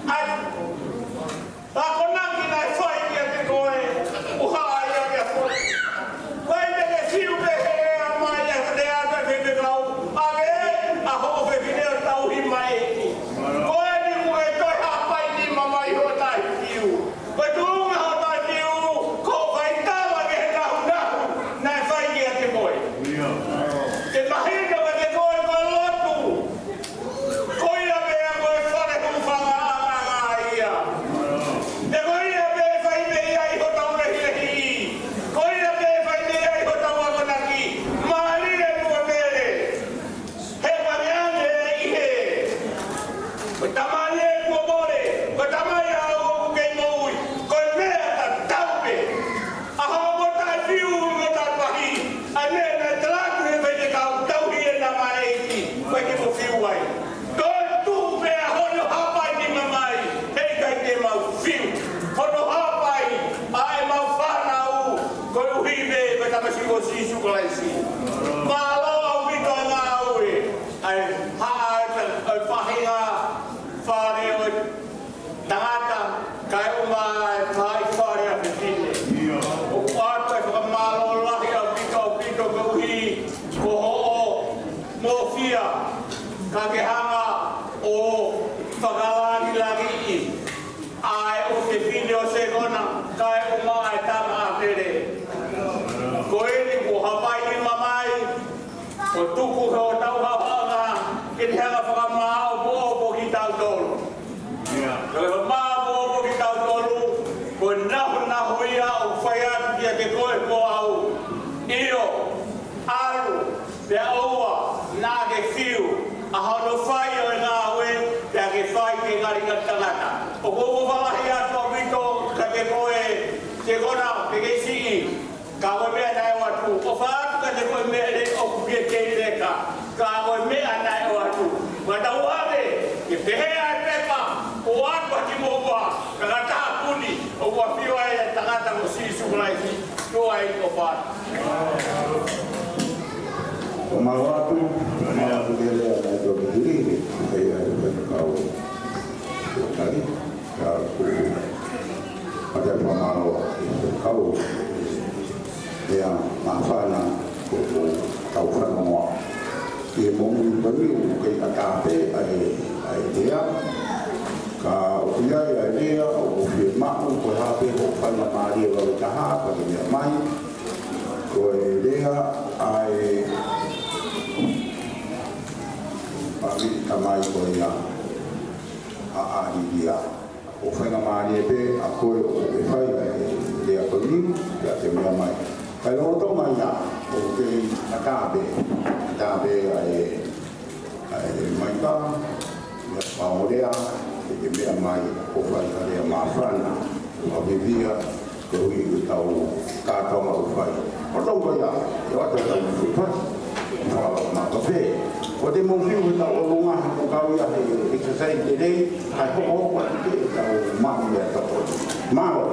ʻa e akonaki naʻe fai kiate koe, ʻo hā ia kia koe. Vai te ke fiu pē he lea mai ʻa e lea ʻa e faifekau, ʻa e, ʻa hoʻo ʻofefine ʻo tauhi maʻa e ʻEiki. Ko eni kuo ke toe hapai nima mai hoʻo taʻefiu. Ko e tuʻunga hoʻo taʻefiu, ko e fai tala ki he nahunahu naʻe fai kiate koe. Ke mahino kiate koe ko e lotu, ko ia pē ko e fale hūfangaʻanga ia. Pea ko ia pē fai mei ai hotau lehilehiʻi. Ko ia pē fai mei ai hotau akonaki. Mālie mo e Mele. He ʻoku ʻi ai ange ʻi he, ko e tamai ē kuo mole, ko e tamai ʻa au ʻoku kei moʻui, ko e meʻa tatau pē. ʻA hoʻomo taʻefiu mo taʻepahi, ʻa e meʻa naʻe tala atu he faifekau, tauhi ʻena maʻa e ʻEiki, ko e ke mo fiu ai. Ko e tuʻu pē ʻa hono hapai nima mai, heʻikai te mau fiu. Hono hapai ʻa ʻemau fānau, koeʻuhi pē ko e tamasiʻi ʻo Sīsū Kalaisi. Mālō ʻaupito e ngāue. ʻA e haʻa ʻo e, ʻo e faʻahinga fale ʻo e tangata, kae ʻumaʻā e faʻahinga fale ʻa e fefine. ʻIo. ʻOku ʻoatu e fakamālō lahi ʻaupito, ʻaupito koeʻuhi ko hoʻomou fie, ka ke hanga ʻo fakalangilangiʻi ʻa e ʻofefine ʻo Sekona, kae ʻumaʻā e tama ʻa Mele. Ko eni kuo hapai nima mai, ʻo tuku hotau haʻanga, ke ne hanga ʻo fakamāʻopoʻopo kitautolu. ʻIo. Ke fakamāʻopoʻopo kitautolu, ko e nahunahu ia ʻoku fai atu kiate koe mo au. ʻIo, ʻalu, pea ʻoua naʻa ke fiu, ʻa hono fai ʻo e ngāue, pea ke fai ke ngalingali tangata. ʻOku ou falahi atu ʻaupito kiate koe, Sekona, pea ke siʻi. Ka ko e meʻa naʻe ʻoatu, ʻofa atu kiate koe Mele, ʻoku ke kei leka. Ka ko e meʻa naʻe ʻoatu, ʻoku tau ʻave, ke pehē ʻa e pepa, ʻoatu ʻaki mo koe, ka ka tapuni, ʻoku ʻafio ai e tangata ko Sīsū Kalaisi, tuʻa ai ʻofa atu. ʻOku mau ʻoatu, mau ʻoatu ke lea mai tō ki hili, ʻa ia ʻoku faifekau. ʻOku tali, ka ʻoku Te fakamālō ki he kau, ʻa e māfana ʻoku tau fanongoa. ʻI he moʻui ko eni ʻoku kei ʻatā pē ʻa e, ʻa e lea. Ka ʻoku ʻi ai ʻa e lea ʻoku fiemaʻu, ko e hā pē hoʻo faingamālie vave taha, pea ke meʻa mai. Ko e lea ʻa e pāmili tamai ko ia ʻa ʻAlilia. ʻOku faingamālie pē ʻa koe ʻo ke fai ʻa e lea ko eni, pea ke meʻa mai. Kae lolotonga ia, ʻoku kei ʻatā pē, ʻatā pē ʻa e, ʻa e maika, meʻa pau lea, ke ke meʻa mai, ʻo fai ha lea māfana, ʻo vivia, koeʻuhi ko ʻetau kātoanga ʻoku fai. ʻO tau ko ia, ʻe ʻoatu ʻetau fuʻu fai. Fakalaumālie pē. ʻOku te mou fiu he tau ʻolunga, ʻoku kau ia he exercise today, kae hokohoko atu ke tau maʻu meʻatokoni. Mālō.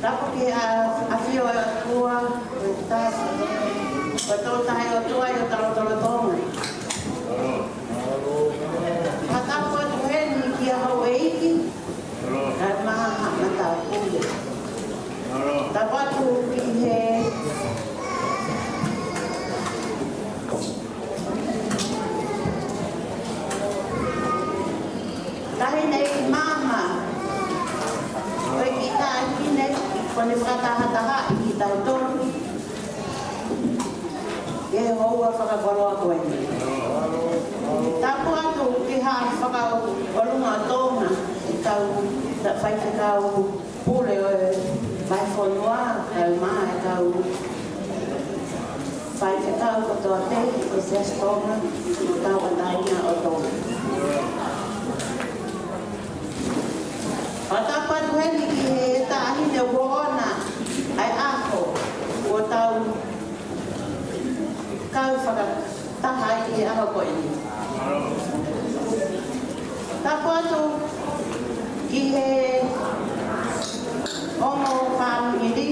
Tapu ki he ʻa-, ʻafio ʻa e ʻOtua, ko e tasi, ko e Tolu Tahaʻi ʻOtua ʻi hotau lotolotonga. Ka tapu atu heni kia houʻeiki, kae ʻumaʻā haʻa matāpule. Tapu atu ki he Taʻahine ʻEiki Maama, ko e kiʻi taʻahine, kuo ne fakatahatahaʻi kitautolu ʻi he houa fakakoloa ko eni. Tapu atu ki he Haʻa Fakaʻolunga ʻo Tonga, ʻi he kau faifekau pule ʻo e Vahefonua, kae ʻumaʻā e kau faifekau kotoa pē ʻo e Siasi Tonga, ʻo e Tauʻatāina ʻo Tonga. Pea tapu atu heni ki he taʻahine ʻoku ʻoʻona ʻa e ʻaho ʻo ʻetau kau fakataha ʻi he ʻaho ko eni. Tapu atu ʻI he ongo fāmili,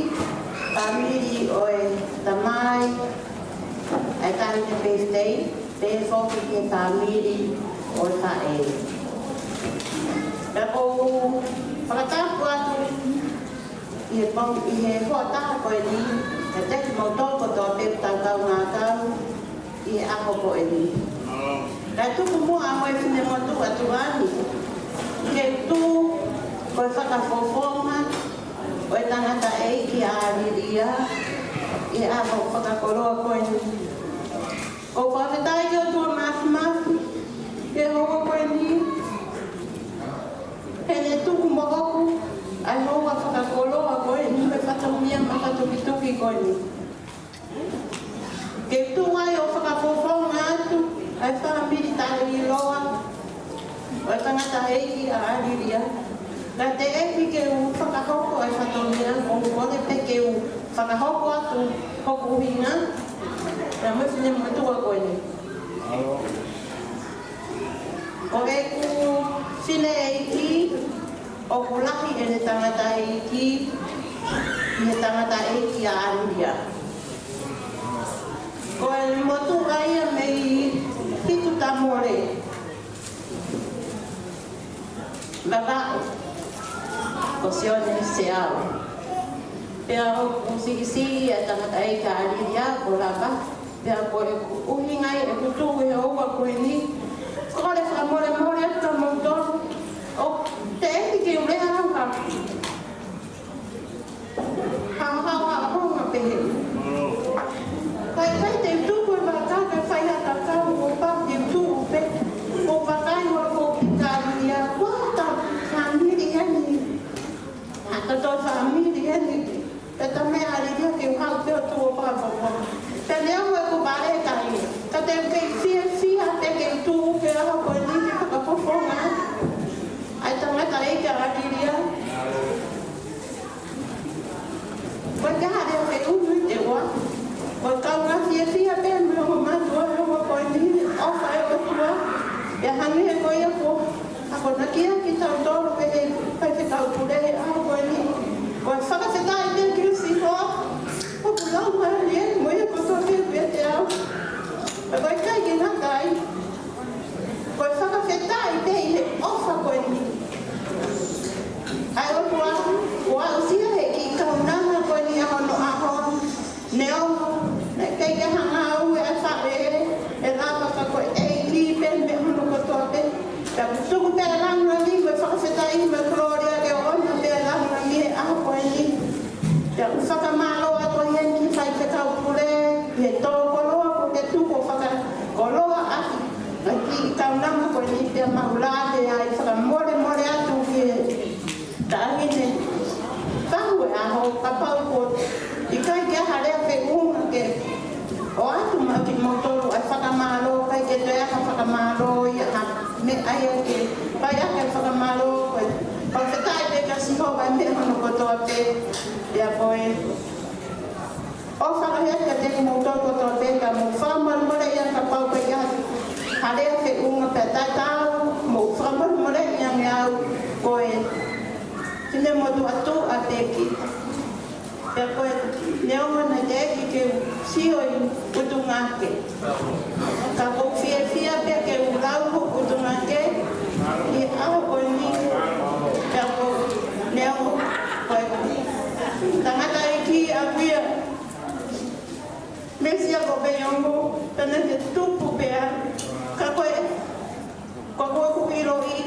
fāmili ʻo e tamai, ʻa e taʻahine Pētei, pehē foki ki he fāmili ʻo e faʻē. Pea ʻoku ou fakatapu atu ʻi he pong-, ʻi he hoʻataha ko eni, kiate kimoutolu kotoa pē ʻoku tau kaungā kau ʻi he ʻaho ko eni. Kae tuku muʻa mo e finemotuʻa tuʻa ni ke tuʻu ko e fakafofonga ʻo e tangataʻeiki ʻa ʻAlilia ʻi he ʻaho fakakoloa ko eni. ʻOku ou fakafetaʻi ki he ʻOtua Māfimafi he houa ko eni, he ne tuku moʻoku ʻa e houa fakakoloa ko eni, mo e fatongia makatukituki ko eni. Ke tuʻu ai ʻo fakafofonga atu ʻa e fāmili taʻeʻiloa ʻo e tangataʻeiki ʻa ʻAlilia. Ka teʻeki ke u fakahoko ʻa e fatongia, ʻoku ou kole pē ke u fakahoko atu hoku ʻuhinga, pea mo e finemotuʻa ko eni. Ko ʻeku fineʻeiki, ʻoku lahi ʻene tangataʻeiki ʻi he tangataʻeiki ʻa ʻAlilia. Ko e motuʻa ia mei Hitu Tamole, Vavaʻu, ko Sione Seau. Pea ʻoku siʻisiʻi ʻa e tangataʻeiki ʻa ʻAlilia ko Lava. Pea ko ʻeku ʻuhinga ia ʻeku tuʻu he houa ko eni, kole fakamolemole atu kia moutolu, ʻoku teʻeki ke u lea ha, ha, ha, ha, ha, pehē. Kae ʻikai te u tuku e vaka ke fai ha kakau, ʻoku pau ke u tuʻu pē ʻo vakai ʻoku ʻikai ia ko ha fāmili eni. Ha tatou fāmili eni. Pea tā meʻa ʻAlilia ke u haʻu pē ʻo tuʻu ʻo fakafofonga. Pea neongo ʻeku vale kai, ka te u kei fiefia pē ke u tuʻu he ʻaho ko eni ke fakafofonga ʻa e tangataʻeiki ʻa ʻAlilia. Ko e taha lea ke unu ʻi te ua. Ko e kaungā fiefia pē mo e ongo mātuʻa he ʻaho ko eni, ʻofa ʻa e ʻOtua. Pea hangē ko ia ko ʻa ko nakia kitautolu pē he Faifekau Pule he ʻaho ko eni. Ko e fakafetaʻi pē kia Sihova, ʻoku lau mai eni mo ia kotoa pē pea te au. Pea ko e ʻikai ke ngata ai, ko e fakafetaʻi pē ʻi he ʻofa ko eni ʻa e ʻOtua, ʻo aʻusia he kiʻi kaunanga ko eni ʻa hono ʻaho. Neongo naʻe ʻikai ke hanga ʻe he faʻē ʻe lava, ka ko e ʻEiki pē mei hono kotoa pē. Pea ʻoku tuku pē ʻa e lāngilangi mo e fakafetaʻi mo e kolōlia ke ʻoʻona pē ʻa e lāngilangi he ʻaho ko eni. Pea ʻoku fakamālō atu ai ki he Faifekau Pule he tō koloa kuo ke tuku ʻo fakakoloa ʻaki ʻa e kiʻi kaunanga ko eni, pea mau lave ai fakamolemole atu ki he taʻahine fahu e ʻaho, kapau ko e ʻikai ke ʻi ai ha lea feʻunga ke ʻoatu maʻa kimoutolu ʻa e fakamālō, ʻikai ke toe ʻi ai ha fakamālō ia, ha meʻa ia ke fai ʻaki e fakamālō, ko e fakafetaʻi pē kia Sihova mei hono kotoa pē, pea ko e ʻofa lahi atu kiate kimoutolu kotoa pē, ka mou fakamolemole ia kapau ʻoku ʻi ai ha lea feʻunga, pea tatau, mou fakamolemole ia ange au ko e finemotuʻa tuʻa pē kita. Pea ko e neongo naʻe teʻeki ke u sio ʻi ʻUtungake, ka ʻoku ou fiefia pē ke u lau hoku ʻUtungake ʻi he ʻaho ko eni. Pea ko e neongo ko e tangataʻeiki ʻa Via Mesia ko Veiongo, pea naʻe tupu pē, ka ko e, ko ʻeku ʻiloʻi,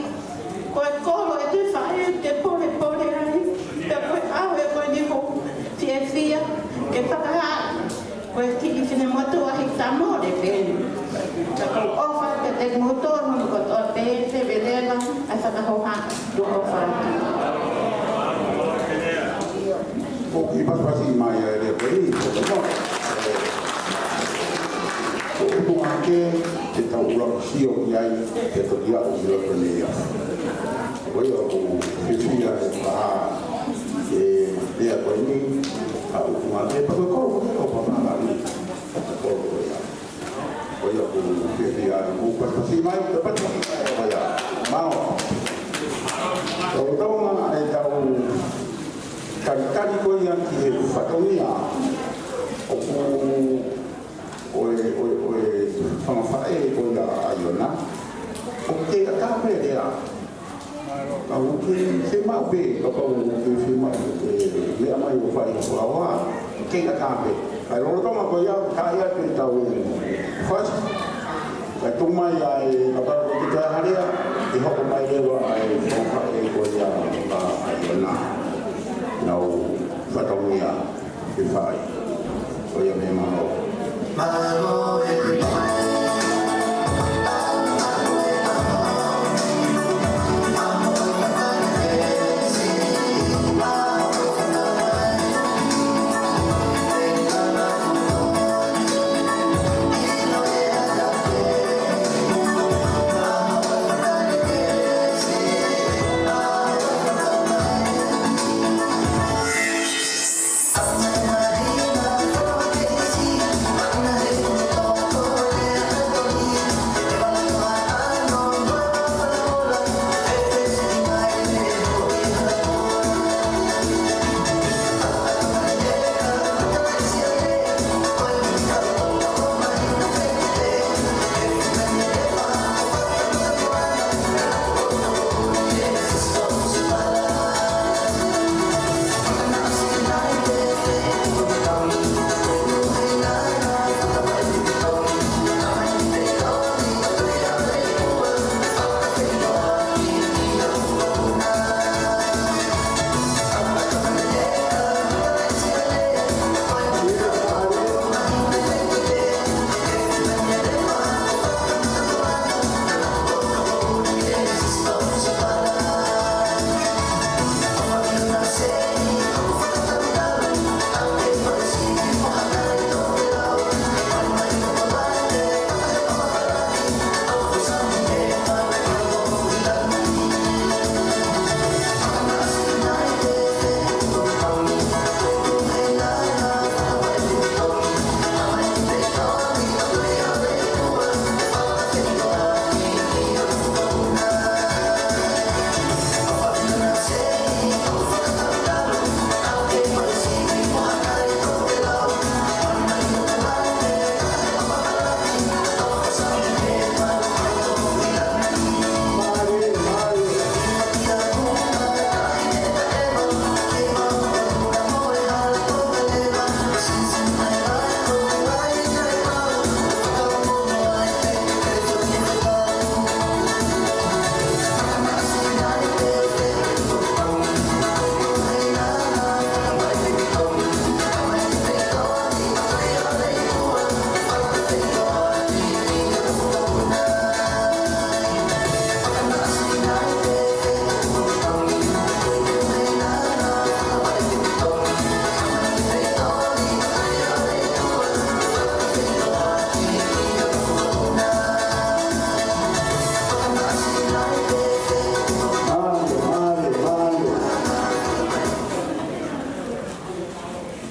ko e kolo ʻete faʻē te polepole ai, pea ko e ʻaho ko eni ʻoku ou fiefia ke fakahā ko e kiʻi finemotuʻa Hitu Tamole pē. Ka ʻoku ou ʻofa kiate kimoutolu hono kotoa pē, te veleva ʻa e fakahoha, tuʻa ʻofa. ʻOku pasipasi mai ʻa e lea ko eni, ko e, ko ʻUtungake, ke tau ʻuluaki sio ki ai, ke toki aʻu ki loto nei ia. Ko ia ʻoku ou fiefia he faʻa, e, lea ko eni, ʻa ʻUtungake, pea ko e kolo, ko e kolo, pea ko e kolo ko ia. Ko ia ʻoku ou fiefia ai, ʻoku pasipasi mai, ʻoku pasipasi mai, ko ia. Mālō. Tau, tau, Tali ko ia ki he fatongia ʻoku ʻo e, ʻo e, ʻo e fanga faʻē ko ia ʻa ʻIona. ʻOku kei ʻatā pē lea. Ka ʻoku kei fiemaʻu pē, kapau ʻoku kei fiemaʻu, ʻe, meʻa mai ʻo fai ko awa, kei ʻatā pē. Ka ʻi he lolotonga ko ia, ka ia ke tau fasi. Ka tuku mai ai, kapau ʻoku kei ʻatā ha lea, ʻe hoko mai leva ai, fanga faʻē ko ia ʻa, ʻa ʻIona. Nau fatongia. Ke fai. Ko ia me mano.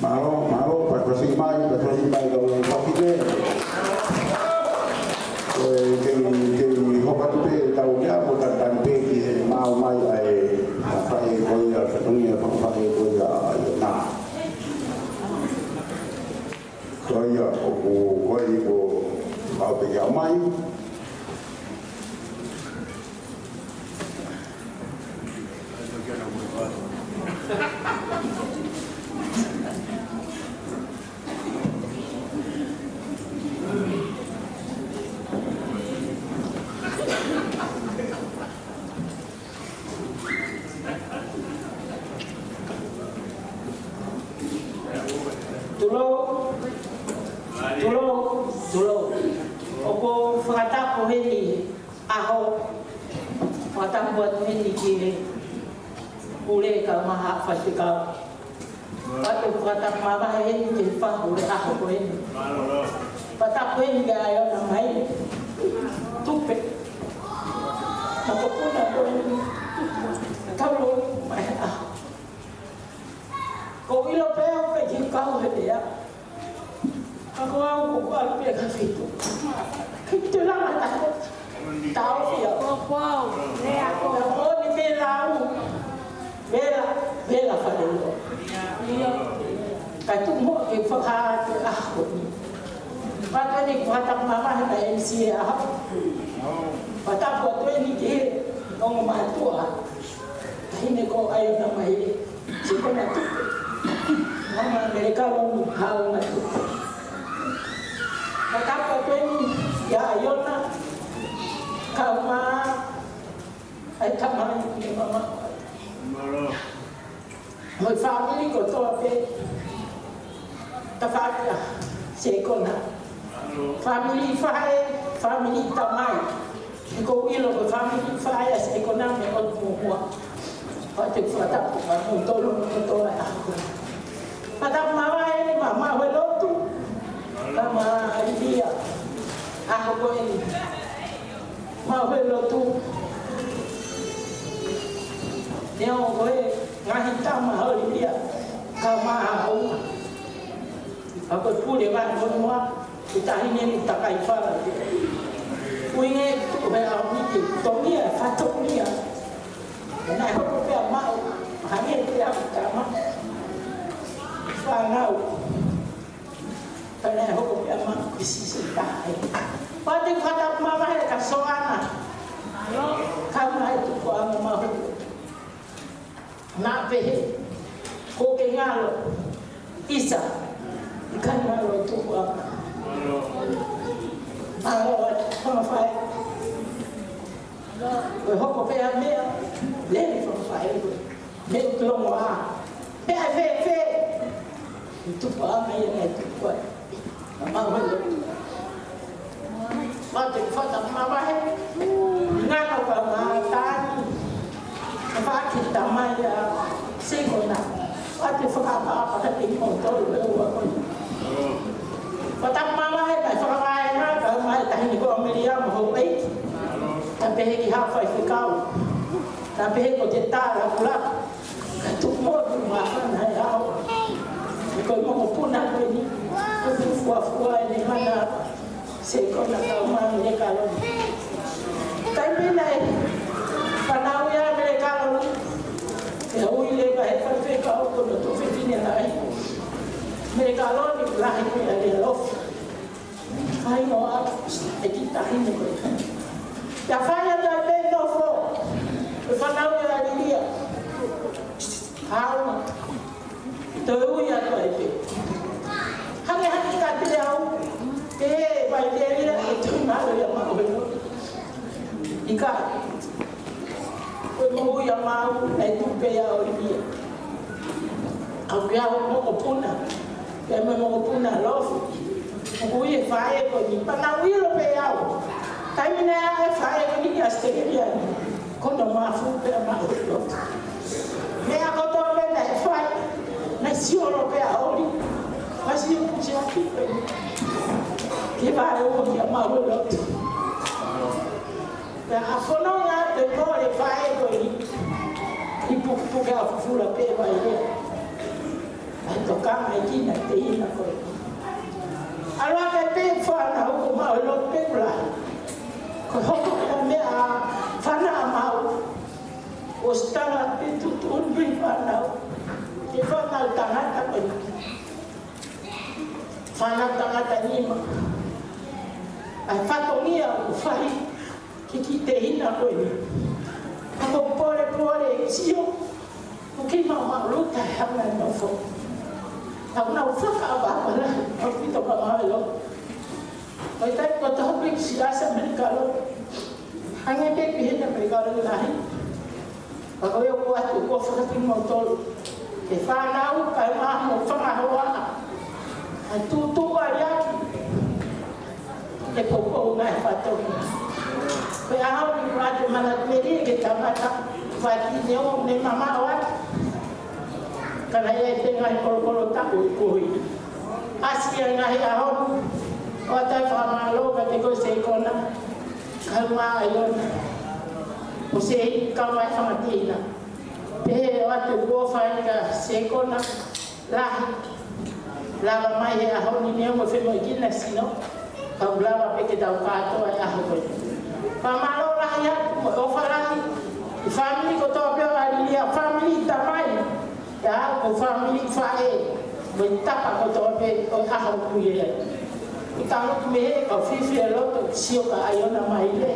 Mālō, mālō, pasi mai, pasi mai, kau fakile. Ko e, kei, kei hoko atu pē tau kia, ko tatani pē ki he maau mai ʻa e, ʻa e faʻē ko ia, fatongia, fanga faʻē ko ia ʻa ʻIona. Ko ia, ʻoku, ko ia, ko, ʻau pē kia mai. Tulou, tulou, tulou. ʻOku ou fakatapu heni ʻaho, fakatapu atu heni ki he pule kae ʻumaʻā Faifekau. Pea ʻoku ou fakatapu mavahe heni ki he fahu ʻo e ʻaho ko eni. Fakatapu heni kia ʻIona mai. Tupe. Ka ko puna ko eni. Tau loi mai ʻaho. Ko ʻilo pē au pē ki kau he lea. Ka ko au ko ʻalu pē ka fitu. Ki te langa tako. Tau fia. Ko au. Lea ko au. Ko ni pē lau. Vela. Vela faleloa. Ka tuku muʻa ke u fakahā atu e ʻaho ni. Pea ko eni kuo fakatapu mavahe ʻa e M C ʻo e ʻaho. Fakatapu atu eni ki he ongo mātuʻa. Taʻahine ko ʻAiona Maile, Seikona Tupe. Mama Melekalo Haʻaunga Tupe. Fakatapu atu eni kia ʻAiona, kae ʻumaʻā ʻa e tamai mo e mama. Mo e fāmili kotoa pē, tafaʻaki ʻa Seikona. Fāmili faʻē, fāmili tamai. He ʻoku ou ʻilo ko e fāmili faʻē ʻa Seikona mei ʻOtu Muʻomuʻa. Pea te u fakatapu atu kia moutolu kotoa ʻi he ʻaho ko eni. Fakatapu mavahe eni maʻa Maʻuhelotu, kae ʻumaʻā Lilia, ʻaho ko eni. Maʻuhelotu, neongo ko e ngaahi tama ʻo Lilia, kae ʻumaʻā Haʻaunga. Ka ko e pule vahefonua, ʻi he taʻahine ni takai fala. Ui nge tu he au ni ke tongia, fatongia. Naʻe hoko pē ʻa Maʻu, hangē pē ʻa e tama. Fānau. Pea naʻe hoko pē ʻa Maʻu ko e siʻisiʻi taha ia. Pea te u fakatapu mavahe kia Soana, kae ʻumaʻā e tupuʻanga Maʻuhelotu. Naʻa pehē, ko ke ngalo, ʻisa, ʻikai ngalo tupuʻanga. Mālō atu, fanga faʻē. Ko e hoko pē ʻa e meʻa, lele fanga faʻē ko e meʻa ʻoku longoaʻa. Pea ʻe fēfē? Ko e tupuʻanga ia naʻe tupu ai ʻa Maʻuhelotu. Pea te u fakatapu mavahe, ngana pea mo Tani. Ka faki tamai ʻa Seikona. Pea te u fakaʻapaʻapa kiate kimoutolu ʻe ua ko eni. Fakatapu mavahe, kae fakavahenga, kae ʻumaʻā e taʻahine ko ʻAmeliama Houʻeiki. Kae pehē ki haʻa faifekau. Kae pehē ko e tā lakulaku. Ka tuku muʻa ke u māfana he ʻaho. He ko e mokopuna ko eni, ko e fuafua ʻene mana, Seikona kae ʻumaʻā Melekalo. Taimi naʻe fanauʻi ai ʻa Melekalo, ʻe ui leva he faifekau ko hono tuofefine lahi. Melekalo ni lahi ko ia ʻa Lealofi. Fai noa ʻa e kiʻi taʻahine ko ē. Pea fai atu ai pē nofo. ʻE fanauʻi ʻa Lilia. Haʻaunga. Toe ui atu ai pē. Hangē hangē ka te au. Pea vai te ia, ʻe toe ngalo ia Maʻuhelotu. ʻIkai. Ko e moʻui ʻa Maʻu, naʻe tupu pē ia ʻo Lilia. ʻAu ia ʻo mokopuna. Pea mo e mokopuna Lofi. ʻOku ui e faʻē ko eni, pea naʻa ku ʻilo pē au. Taimi naʻe ʻi ai e faʻē ko eni ki ʻAositelēlia ni, ko hono mafu pē ʻa Maʻuhelotu. Meʻa kotoa pē naʻe fai, naʻe siolo pē ʻa Oli. Pea sio pusi atu pē ki he vaeua kia Maʻuhelotu. Pea ʻa e fononga te mo e faʻē ko eni, ʻi pukepuke ʻa fufula pē vai ia. ʻA e tokanga ʻa e kiʻi tehina ko ē. ʻAlu hake pē fānau ko Maʻuhelotu pē kula. Ko e hoko ʻa e meʻa fana ʻa Maʻu. ʻOsi tala pē tuʻutuʻuni pē fānau. Ke fānau tangata ko ē. Fānau tangata nima. ʻA e fatongia ʻoku fai. Kiʻi tehina ko ē. Ka ko e polepole sio. ʻOku kei maʻumaʻuluta he hanga nofo. Ka ʻoku nau fakaʻapaʻapa lahi ʻaupito kia Maʻuhelotu. Ko e taimi ko ē ʻoku tau piki siasi Melekalo. Hangē pē pehē ʻa Melekalo lahi. Ka ko e ʻoku ʻoatu ʻoku ou fakapiki mautolu. Ke fānau kae ʻumaʻā mo e fanga hoa. ʻA e tuʻutuʻu aliaki. ʻE poupou ngaahi fatongia. Ko e ʻaho ni ʻoku ʻoatu e manatu melie ki he tangata. Fati ne o ne mamaʻo atu. Ka naʻe ʻi ai pē ngaahi kolokolo taʻu ʻi he kuohili. ʻAsi ai ngaahi ʻaho ni. ʻOatu e fakamālō kiate koe Seikona. Kae ʻumaʻā ʻAiona. ʻO Seikona mo e fanga tehina. Pea ʻoatu e ʻofa ia kia Seikona. Lahi, lava mai he ʻaho ni neongo e femoʻuekina sino, ka ʻoku lava pē ke tau kātoa he ʻaho ko eni. Fakamālō lahi atu mo e ʻofa lahi, ʻi he fāmili kotoa pē ʻo Lilia, fāmili tamai, ʻo fāmili faʻē, mo e tapa kotoa pē ʻo e ʻaho ʻoku ʻi ai. ʻOku ou tala atu mei hē, ʻoku ou fiefia loto, sio kia ʻAiona mai lē.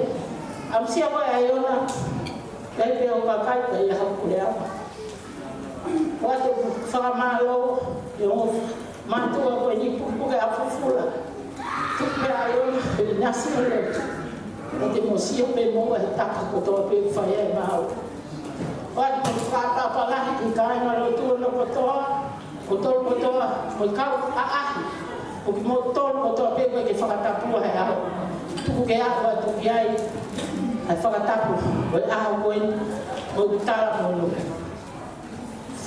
ʻAmu sio ko ē ʻAiona, pea pē ʻo kakai, pea ʻi ai haʻaku leʻo. ʻOatu ʻeku fakamālō, ʻi he ongo mātuʻa ko eni, Pukepuke ʻa Fufula. Tuku pē ʻAiona, pea ʻinasi ʻo leo. ʻOku te mo sio pē mo e tapa kotoa pē fai ai mau. ʻOatu ʻeku fakatapu lahi ki he kāingalotu ko eni kotoa, kimoutolu kotoa, mo e kau ʻaʻahi, ʻo kimoutolu kotoa pē ʻoku ke fakatapua he ʻaho. Tuku ke aʻu atu ki ai, ʻa e fakatapu, ʻo e ʻaho ko eni, mo e talamonū.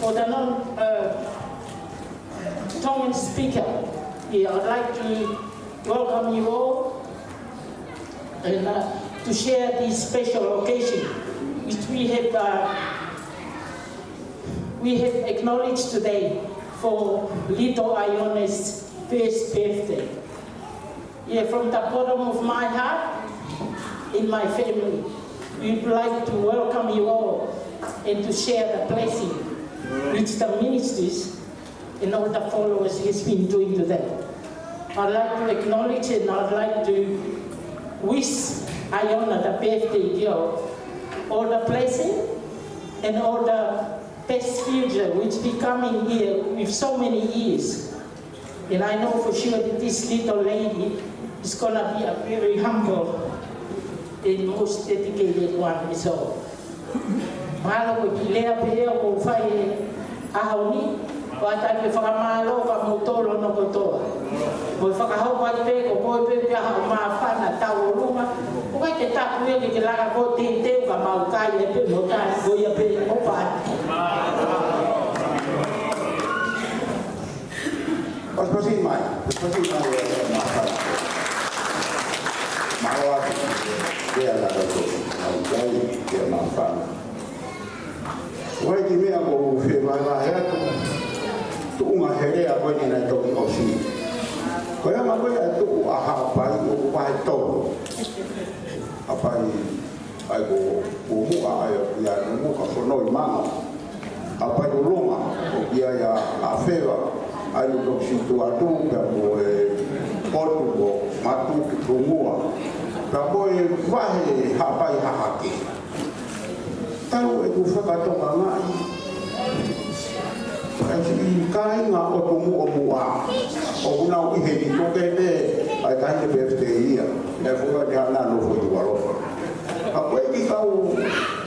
For the non, uh, Tongan speaker, yeah, I'd like to welcome you all and, uh, to share this special occasion which we have, uh, we have acknowledged today for little Aiona's first birthday. Yeah, from the bottom of my heart, in my family, we'd like to welcome you all and to share the blessing which the ministers and all the followers has been doing to them. I'd like to acknowledge and I'd like to wish Aiona the birthday girl all the blessing and all the best future which be coming here with so many years. And I know for sure that this little lady is gonna be a very humble and most dedicated one. So, mahalo ko e kiʻi lea pē ia ʻoku ou fai he ʻaho ni, ʻoatu ai pē fakamālō kia moutolu hono kotoa. Mo e fakahoko atu pē, ko koe pē pea haʻo māfana tau ʻolunga. ʻOku ʻikai ke taku ia ke ke laka koe teuteu ka mau kai e pē mo tai ko ia pē ʻo pā. Pasipasi mai, pasipasi mai e māfana. Mālō atu, pea la koe, mau kai, pea māfana. ʻOku ʻi ai e kiʻi meʻa ʻoku ou fie vahevahe atu, tuʻunga he lea ko eni naʻe toki ʻosi. Ko e anga ko ia e tuʻu ʻa Haʻapai ʻoku vahe tolu. Haʻapai ʻa ia ko, ko muʻa ʻa ia ʻi ai ʻa Numu ka fonoi mano. Haʻapai ʻolunga, ʻoku ʻi ai ʻa, ʻa Feva, ʻa ia ʻoku toki sio atu, pea mo e Potu mo Matu ki Tungua. Pea mo e vahe Haʻapai Hahake. Talu ʻeku fakatokangaʻi, ʻa e siʻi kāinga ʻo Tumuʻomuʻa, ʻoku nau ʻi heni, ko e pē, ʻa e taʻahine pē ʻe fitei ia, ʻe fua ni ana no fo i walo. ʻA ko e kiʻi kau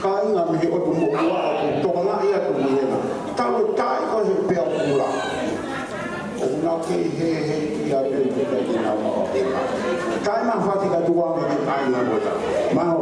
kāinga mei he ʻOtu Moʻua ʻoku tokangaʻi atu mei hena. Talu e tai ko e he pea kula. ʻOku nau kei he, he, ia pē, pē, pē, pē, nau maʻu pē. Kai ma fati ka tuanga ki ai na ko ia. Maho.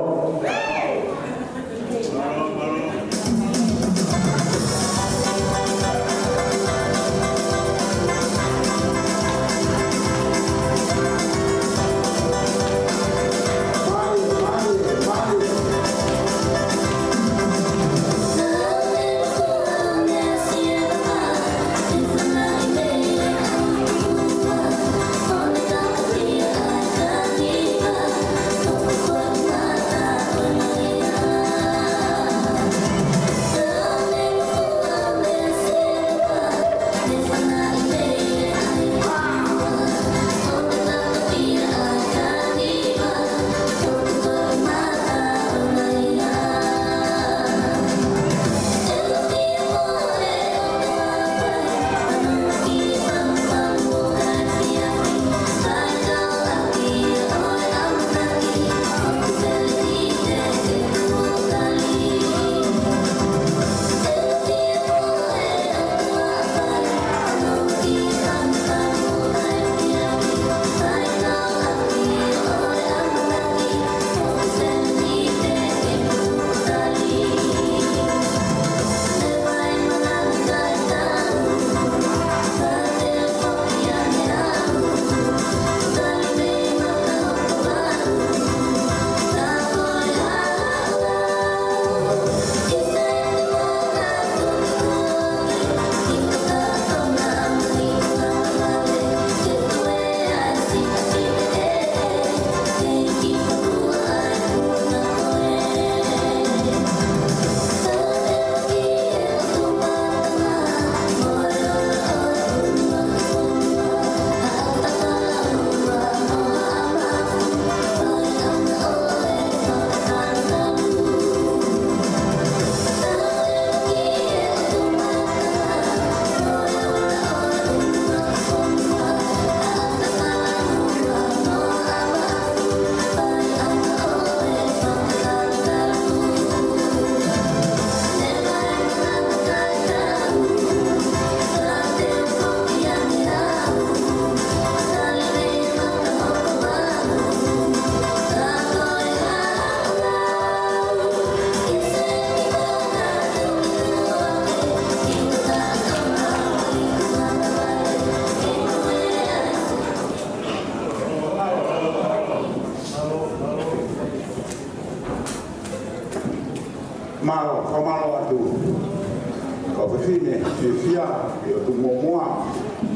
Fefine fiefia, ʻi ʻOtu Momoa,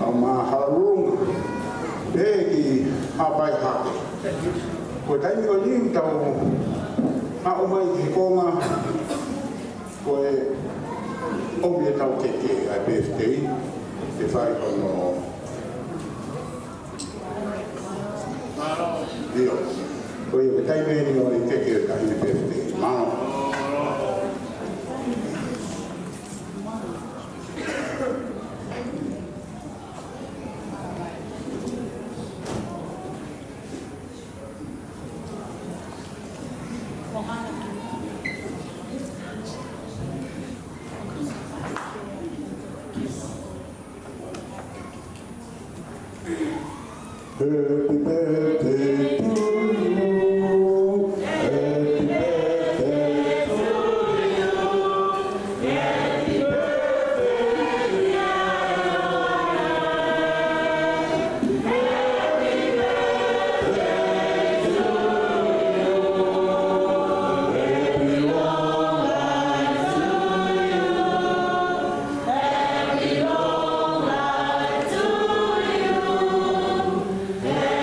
ʻa Mahalunga, pehē ki Haʻapai Hake. Ko e taimi ko eni ʻoku tau haʻu mai ki he konga, ko e ʻomi ʻetau keke ʻa e birthday, ke fai hono ʻio. Ko ia ko e taimi eni ʻo e keke ʻo e taʻahine birthday. Mālō. Happy birthday to you. Happy birthday to you. Happy birthday, dear Lorna. Happy birthday to you. Happy long life to you. Happy long life to you.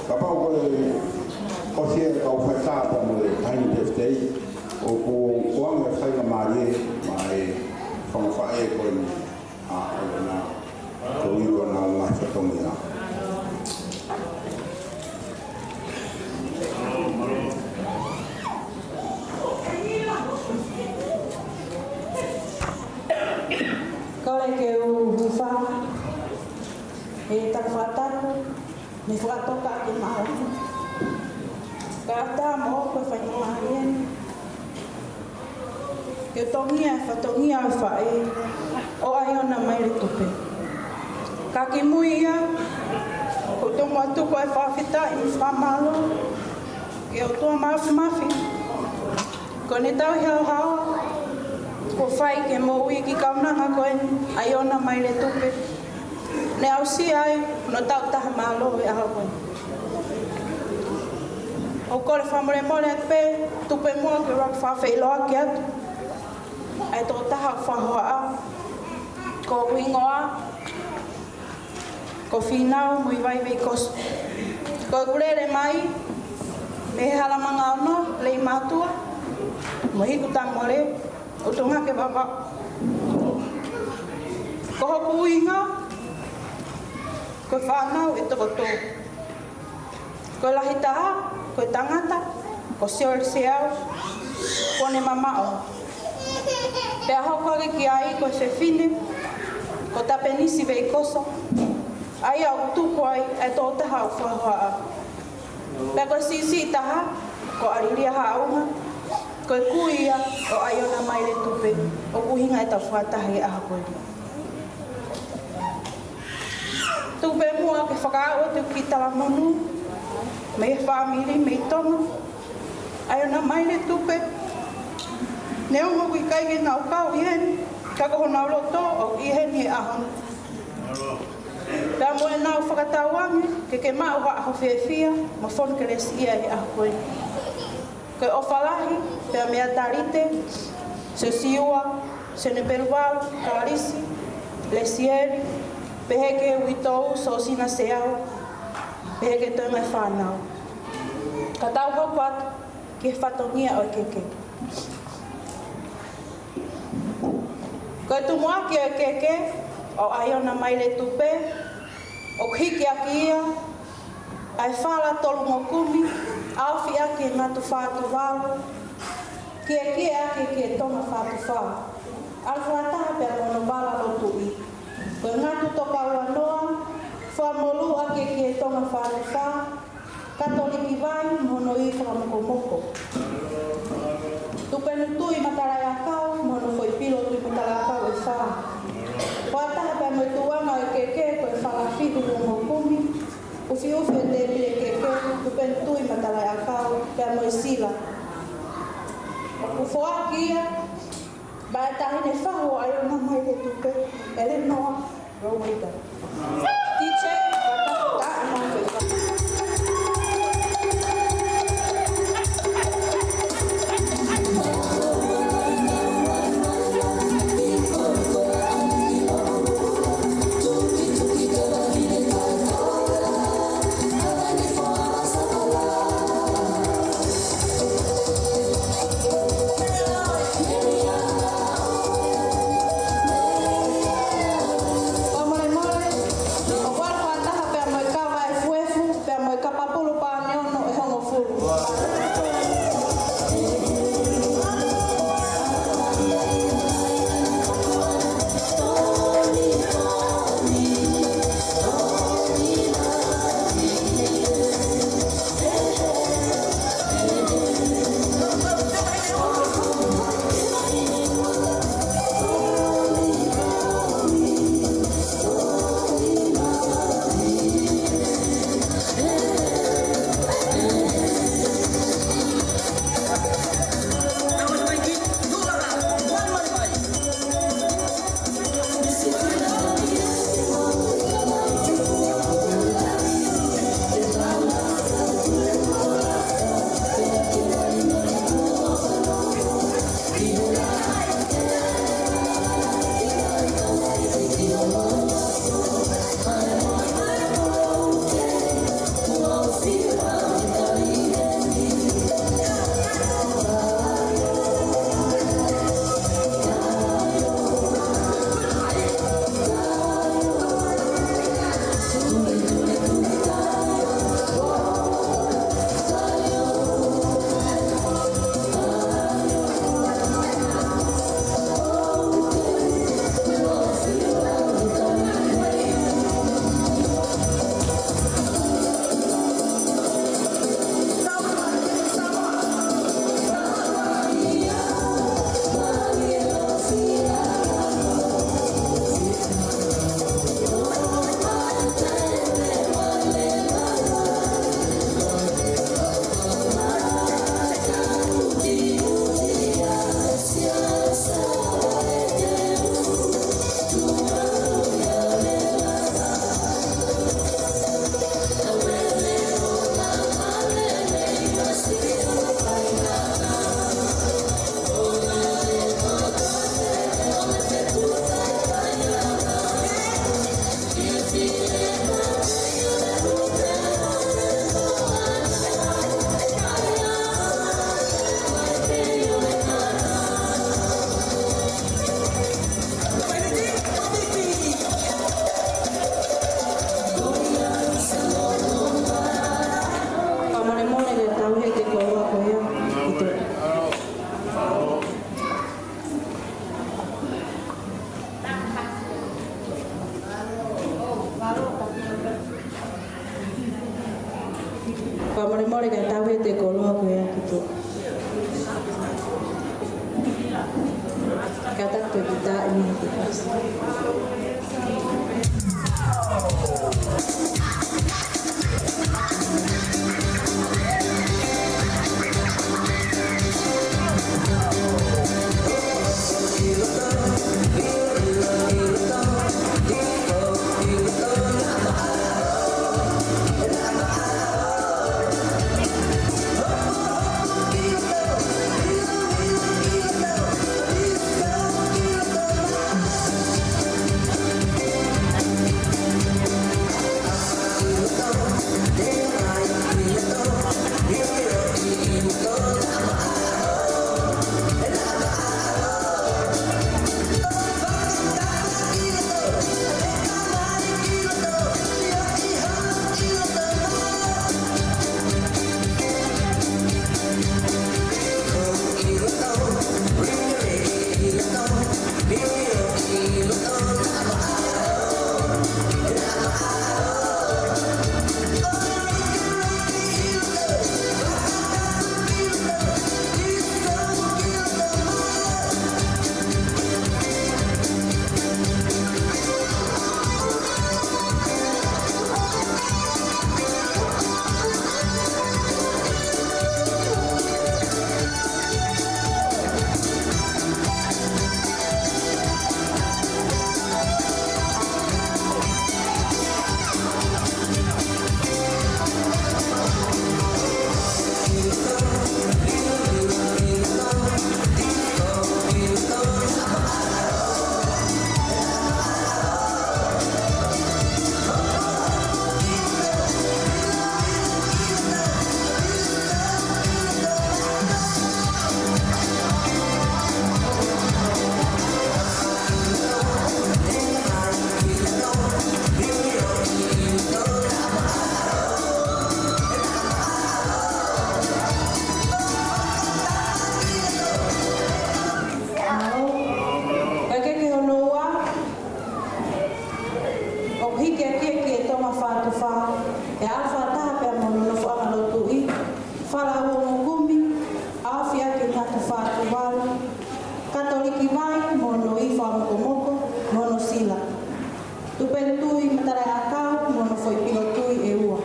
Kapau ko e ʻosi e kau faitā pea mo e taimi tefitei, ʻoku ʻoange faingamālie maʻa e fanga faʻē ko eni ʻa ʻAiona, koeʻuhi ko ʻenau ngaahi fatongia. Kole ke u hūfanga he taku fakatapu mei he fakatokanga ki mālō. Kae ʻatā moʻoku e faingamālie ni ke u tongia e fatongia ʻo e faʻē ʻo ʻAiona Mailetupe. Ka kimui ia, ʻoku ou tuku atu ʻa e fakafetaʻi mo e fakamālō ki he ʻOtua Māfimafi. Ko ʻene tauhi haohaoa kuo fai ki he moʻui ʻa e kiʻi kaunanga ko eni, ʻAiona Mailetupe, ne aʻusia ai hono taʻu taha mālō he ʻaho ko eni. ʻOku ou kole fakamolemole atu pē, tuku pē muʻa ke u fakafeʻiloaki atu ʻa e tokotaha ʻoku fakahohaʻa. Ko hoku hingoa ko Fīnau Muivai Veikoso. Ko ʻeku lele mai mei he Halamanga Ono, Leimātuʻa, mo e hiku tanumole ʻo Tongakevavau. Ko hoku ʻuhinga ko e fānau ʻe toko tolu. Ko e lahi taha, ko e tangata, ko Sioli Seau, ko ʻene mamaʻo. Pea hoko ake ki ai ko e fefine, ko Tapenisi Veikoso, ʻa ia ʻoku tupu ai ʻa e tokotaha ʻoku fakahohaʻa. Pea ko e siʻisiʻi taha, ko ʻAlilia Haʻaunga, ko e kui ia ʻo ʻAiona Mailetupe, ʻoku ʻuhinga ʻetau fakataha he ʻaho ko eni. Tuku pē muʻa ke fakaaʻu atu e kiʻi talamonū mei he fāmili mei Tonga. ʻAiona Mailetupe, neongo ʻoku ʻikai ke nau kau ʻi heni, ka ko honau loto ʻoku ʻi heni he ʻaho ni. Pea mo ʻenau fakatauange ke ke maʻu ha ʻaho fiefia mo fonu kelesiʻia he ʻaho ko eni. Ko e ʻofa lahi pea mei a Talite, Siosiua, Sione Peluvalu, Kalisi, Lesieli, pehē ki he uitou, Sosina Seau, pehē ki he toenga e fānau. Ka tau hoko atu ki he fatongia ʻo e keke. Ko e tumuʻaki ʻo e keke ʻo ʻAiona Mailetupe, ʻoku hiki ʻaki ia ʻa e fala tolu mo kumi, ʻaofi ʻaki e ngatu fā Tuvalu, kiekie ʻaki ki he Tonga fā Tuvalu. ʻAlu fakataha pea mo hono vala lotuʻi. Ko e ngatu toka ua noa, fakamolū ʻaki ki he Tonga fā Tuvalu, Katoliki Vai mo hono ivi fakamokomoko. Tupenu Tuʻi Matalaʻiʻakau mo hono foʻi pilo Tuʻi Matalaʻiʻakau ʻe fā. Fakataha pea mo e tuʻuʻanga ʻo e keke ko e fala fihu mo kumi, ʻufiʻufi e tēpile keke, Tupenu Tuʻi Matalaʻiʻakau, pea mo e sila. ʻOku foaki ia maʻa e taʻahine fahu ʻo ʻAiona Mailetupe, ʻElenoa Roueita. Tiche, ka tapu taʻa na ko e Fakamolemole kae tau hē e koloa ko ia ki tuʻa. Kātaki toe kiʻi tā ʻi he pasi. Mālō. Kae kehe hono ua, ʻoku hiki ʻaki e Tonga Fā Tufa, ʻe ʻAlo Fakataha pea mo hono nofoʻanga lotu ʻi Fala Uongokumi, ʻAofiʻaki Ngatu Fā Tuvalu, Katoliki Vai mo hono ifa mokomoko mo hono sila. Tupenu Tui Matalaʻiʻakau mo hono foʻi pilo tui ʻe ua.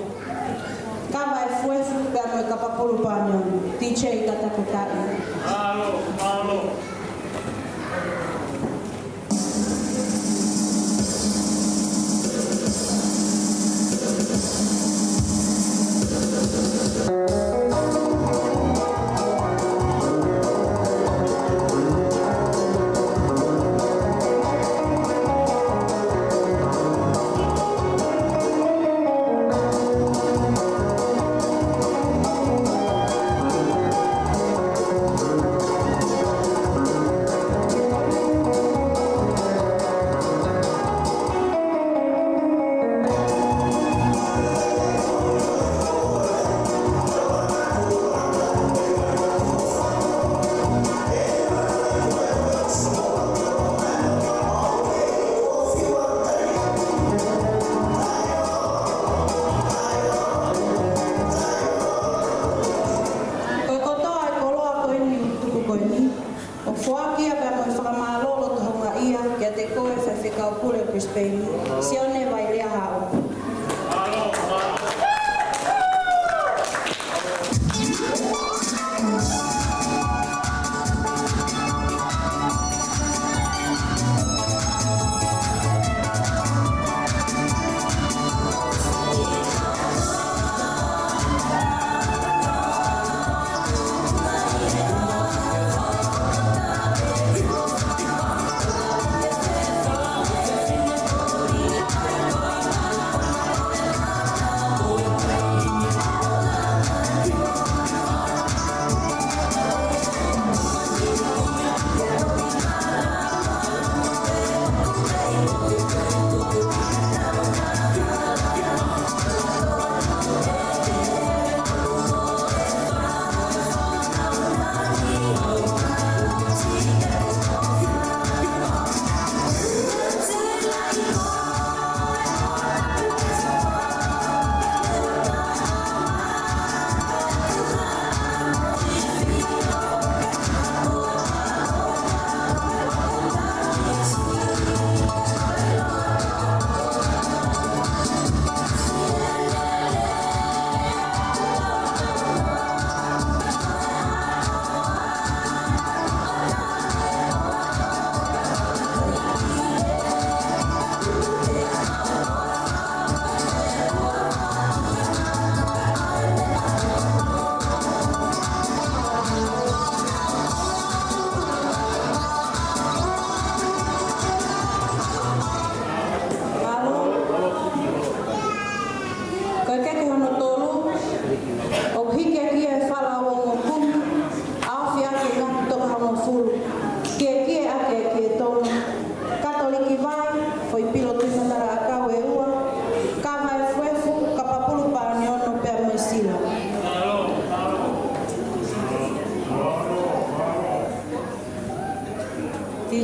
Kava Efuefu pea mo e Kapapulu Pānioni. D J ka taku taʻi. Mālō, mālō.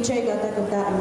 Check out that.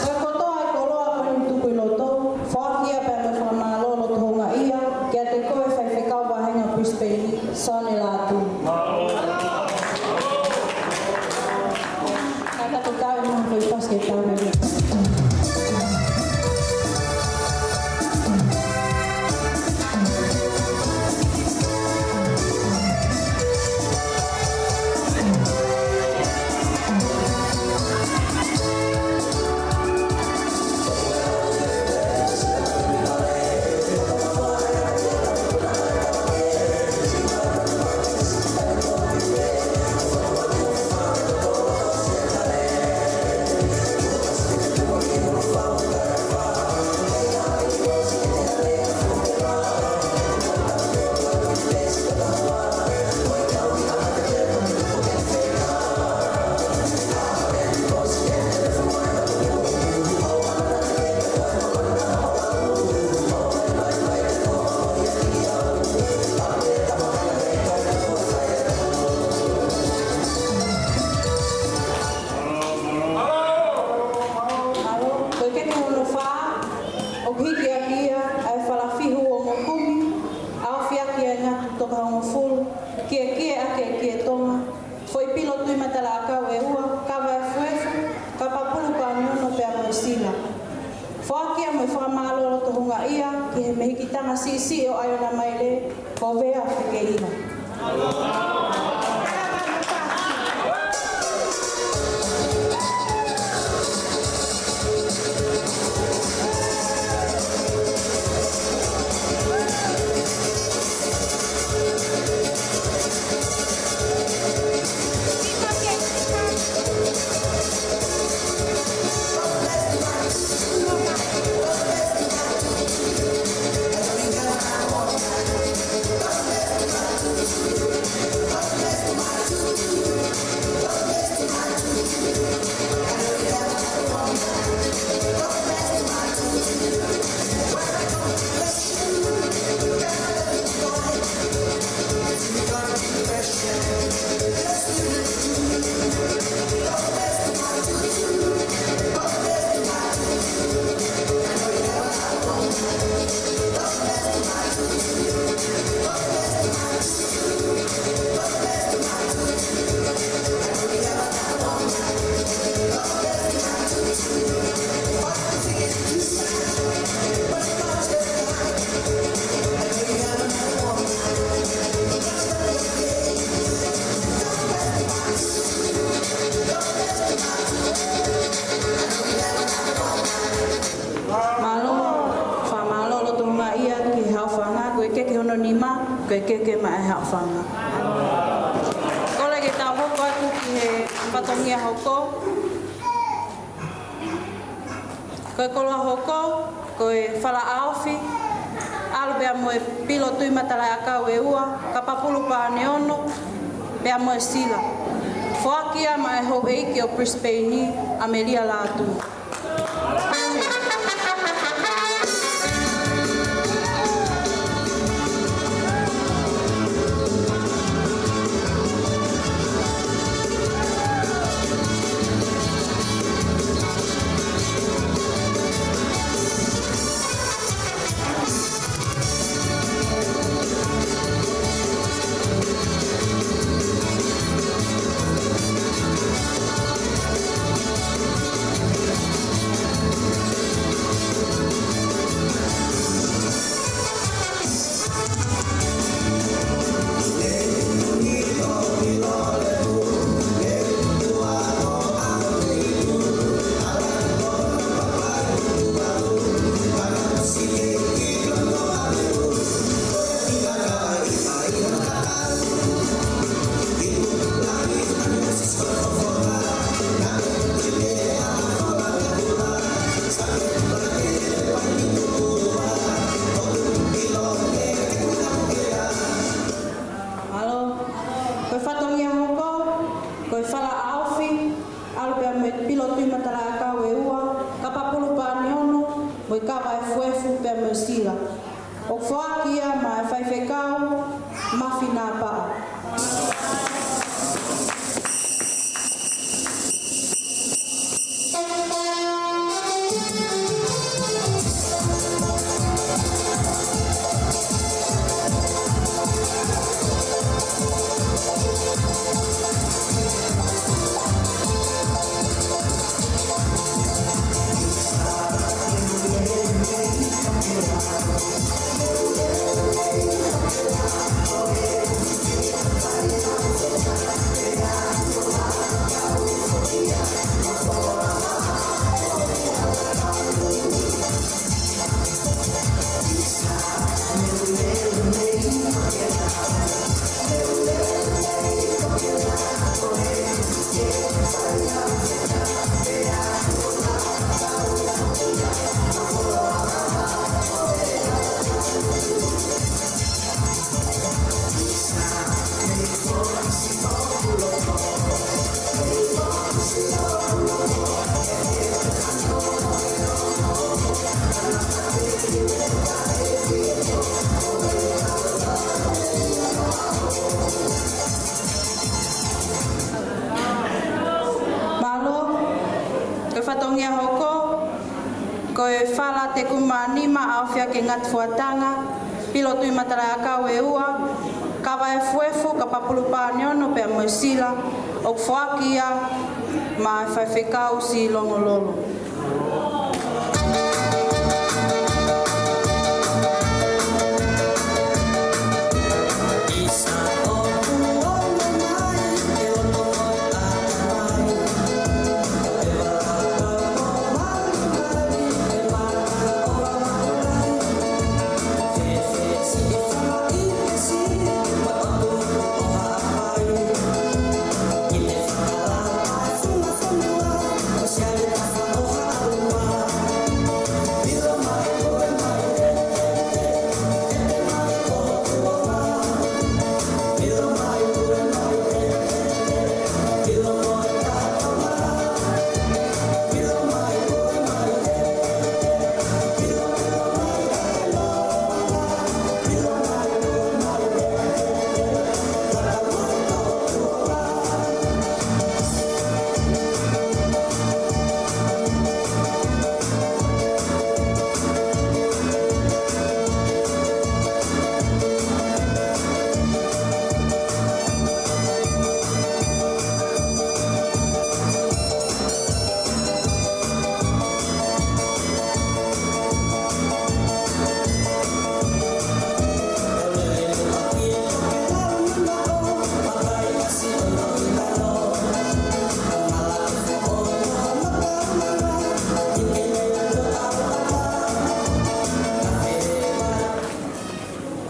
Ko e kotoa e koloa ko eni tuku ʻi loto, foaki ia pea mo e fakamālō loto houngaʻia kiate koe Faifekau Vāhenga Brisbane, Sone Lātū. Ka ta ko tau mo ko i pas ke tau mai. Mālō, ko e keke hono fā, ʻoku hiki ʻaki ia ʻa e falafihu ongo kumi, ʻaofi ʻaki ʻa e ngatu toko hongofulu, kiekie ʻaki e kie Tonga, foʻi pilo tui matalaʻakau ʻe ua, kava efuefu, kapa pulu pāniono pea mo e sila. Foaki ia mo e fakamālō loto houngaʻia ki he mehikitanga siʻisiʻi ʻo ʻAiona Maile, ko Vea Fekeila. Mālō, fakamālō loto houngaʻia ki he haʻofanga, ko e keke hono nima, ko e keke maʻa e haʻofanga. Kole ke tau hoko atu ki he fatongia hoko. Ko e koloa hoko, ko e fala ʻaofi, ʻalu pea mo e pilo tui matalaʻiʻakau ʻe ua, kapa pulu pāne ono, pea mo e sila. Foaki ia maʻa e houʻeiki ʻo Brisbane, ʻAmelia Lātū. mo e kava efuefu pea mo e sila. ʻOku foaki ia maʻa e faifekau Mafi Napaʻa. Mālō, ko e fatongia hoko, ko e Fala Tekumānima ʻAofia ki he Ngatafuataga, Pilo Tuʻimatalaʻiʻakau ʻe ua, kava efuefu, kapa pulu pāne ono pea mo e sila, ʻoku foaki ia maʻa e faifekau Silongololo.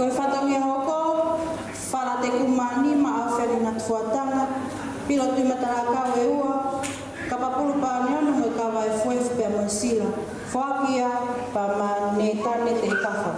Ko e fatongia hoko, Fala Tekumānima ʻAofia ki he Ngatafuataga, Pilo Tuʻimatalaʻiʻakau ʻe ua, kapa pulu pāne ono mo e kava efuefu pea mo e sila. Foaki ia maʻa Nētane Teikafa.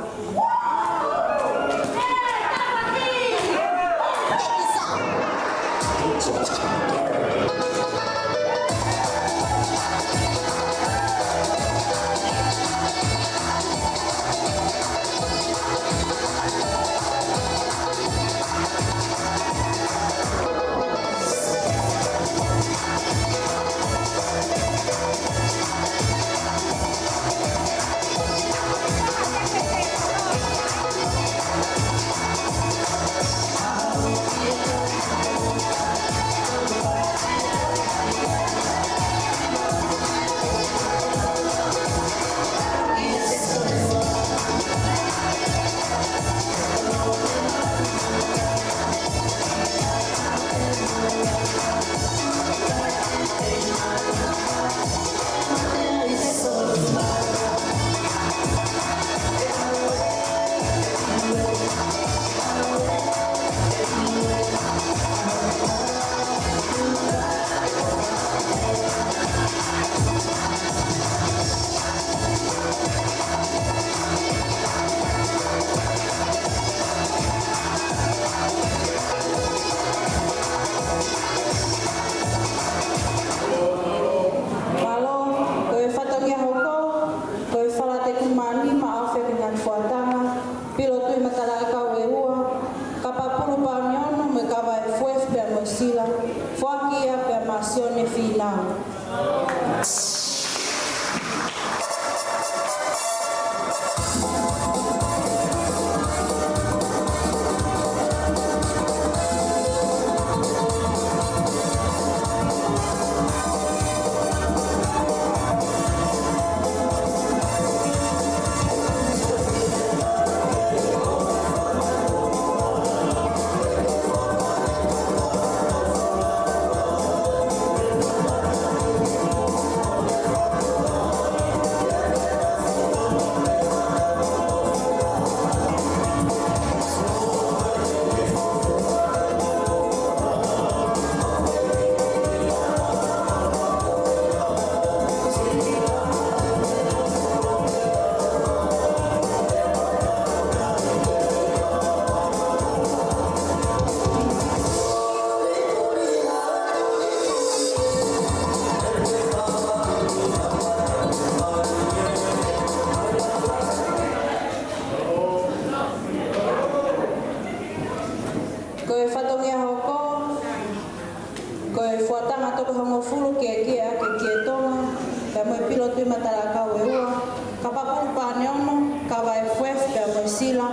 Sila,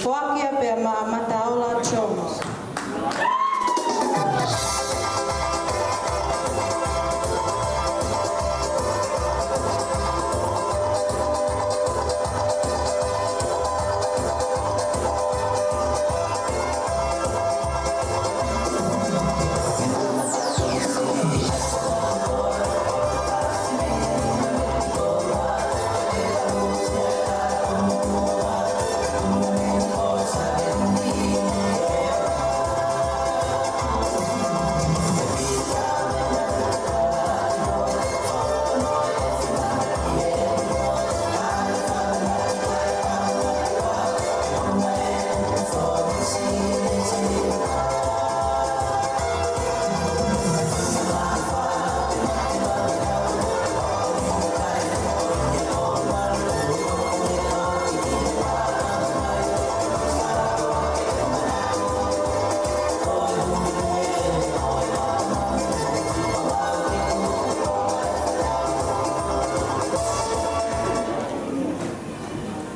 foaki ia pea maʻa Mataola Jones.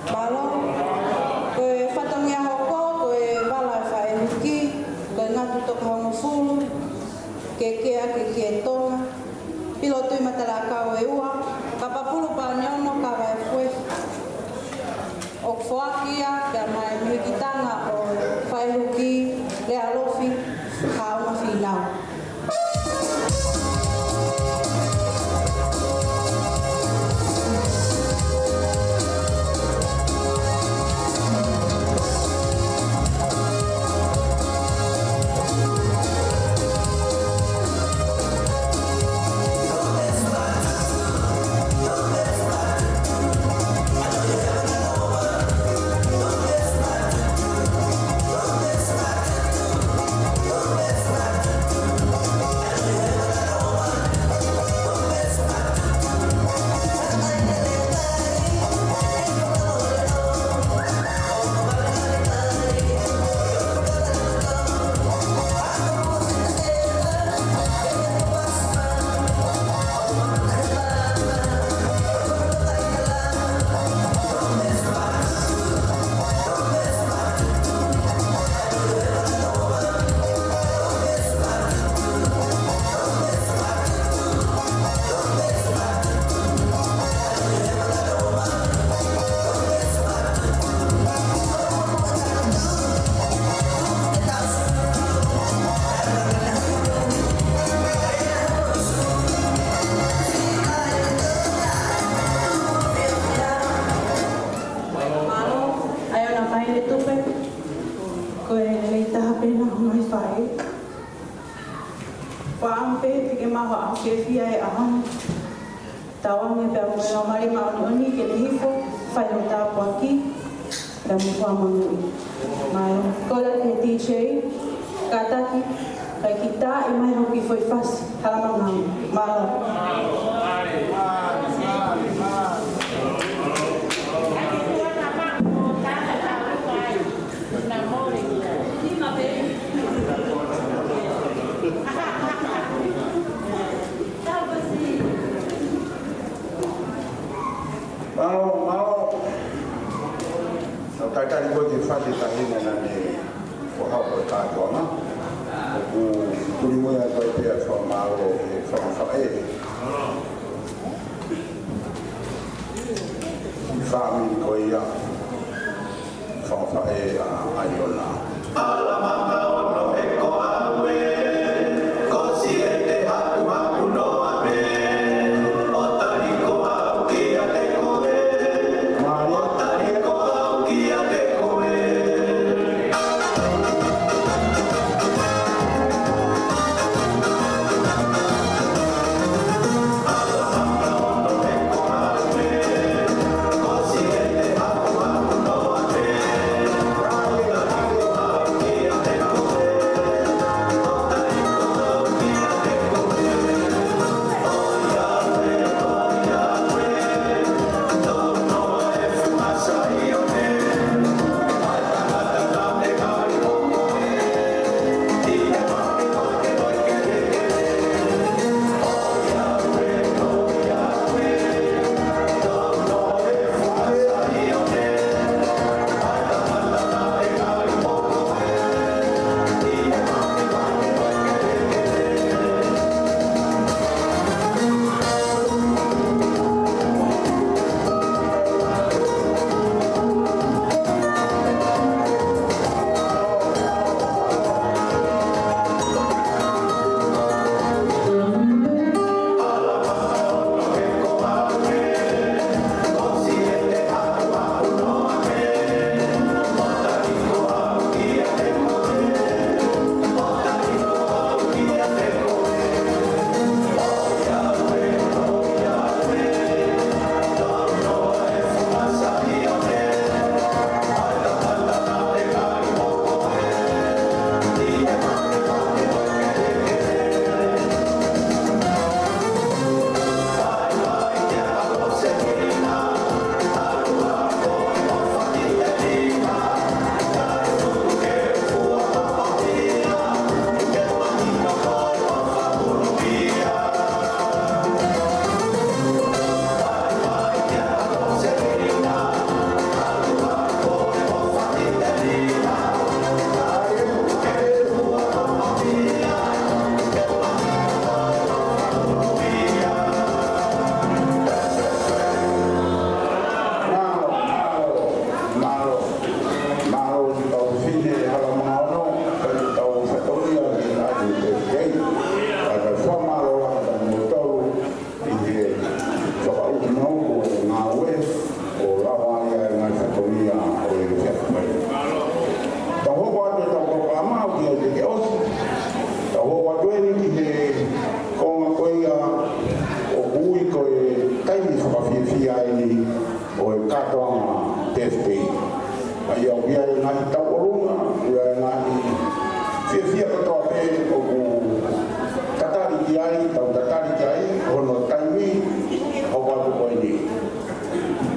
Mālō, ko e fatongia hoko, ko e vala ʻa e faʻehuki, ko e ngatu toko hongofulu, ke kea ke ke tonga, pilo tui matala kau e ua, kapapulu pāne ono kava e fue. ʻOku foaki ia, pea maʻa e mihikitanga ʻo e faʻehuki, Lea Lofi, Haʻaunga Fīnau. Mālō, ʻa ia ʻoku na fai e tupe, ko e lelei taha pē ʻena ʻoku nau fai. Kuo ʻamu pē ke maʻu ha ʻaho fiefia he ʻaho ni. Tauange pea mo e Laumālie Māʻoniʻoni ke ne hifo, fai hoʻo tāpuaki, pea mo e fakamonūʻia. Mālō. Kole ki he D J, kātaki, kae kiʻi tā mai hoʻo kiʻi foʻi fasi, hala mangau. Mālō. Mālō, mālō. Naʻa tau talitali ko e kiʻi fasi taʻahine naʻe ʻi ai ʻa e kātoanga. ʻOku tuli mo ia ko e pea fakamālō e fanga faʻē. Fāmili ko ia. Fanga faʻē ʻa ʻAiona. ʻIo, ʻoku ʻi ai e ngaahi tauʻolunga, ʻoku ʻi ai e ngaahi fiefia kotoa pē ʻoku tatali ki ai, tau tatali ki ai, hono taimi, hoko atu ko eni.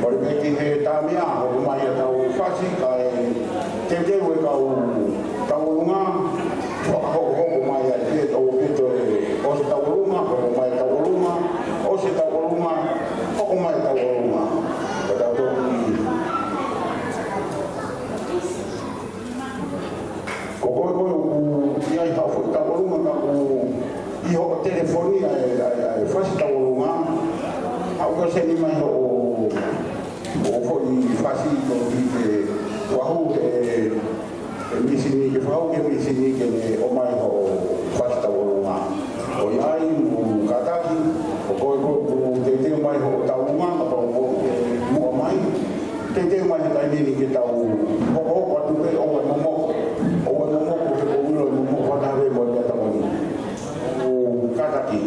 Kole pē ki he taimi ʻa, hoko mai ʻetau fasi, kae teuteu e kau tauʻolunga, hokohoko mai ai, pē tau pē toe, ʻosi tauʻolunga, hoko mai tauʻolunga, ʻosi tauʻolunga, hoko mai tauʻolunga. Ko tau toki Ko koe ko ē ʻoku ʻi ai haʻo foʻi tauʻolunga ka ʻoku ʻi hoʻo telefoni ʻa e, ʻa e, ʻa e fasi tauʻolunga. Haʻu ke seni mai hoʻo, hoʻo foʻi fasi ko ē ke fahu he, he misini ke fahu he misini ke ne ʻomai hoʻo fasi tauʻolunga. ʻOku ʻi ai mo kātaki, ko koe ko ē ʻoku teuteu mai hoʻo tauʻolunga, kapau ʻoku ke muʻa mai. Teuteu mai he taimi ni ke tau hokohoko atu pē ʻoua ʻe momoko. ʻOua ʻe momoko he ʻoku ʻilo ʻe momoko ʻa e taha pē mo e meʻatokoni. ʻOku kātaki.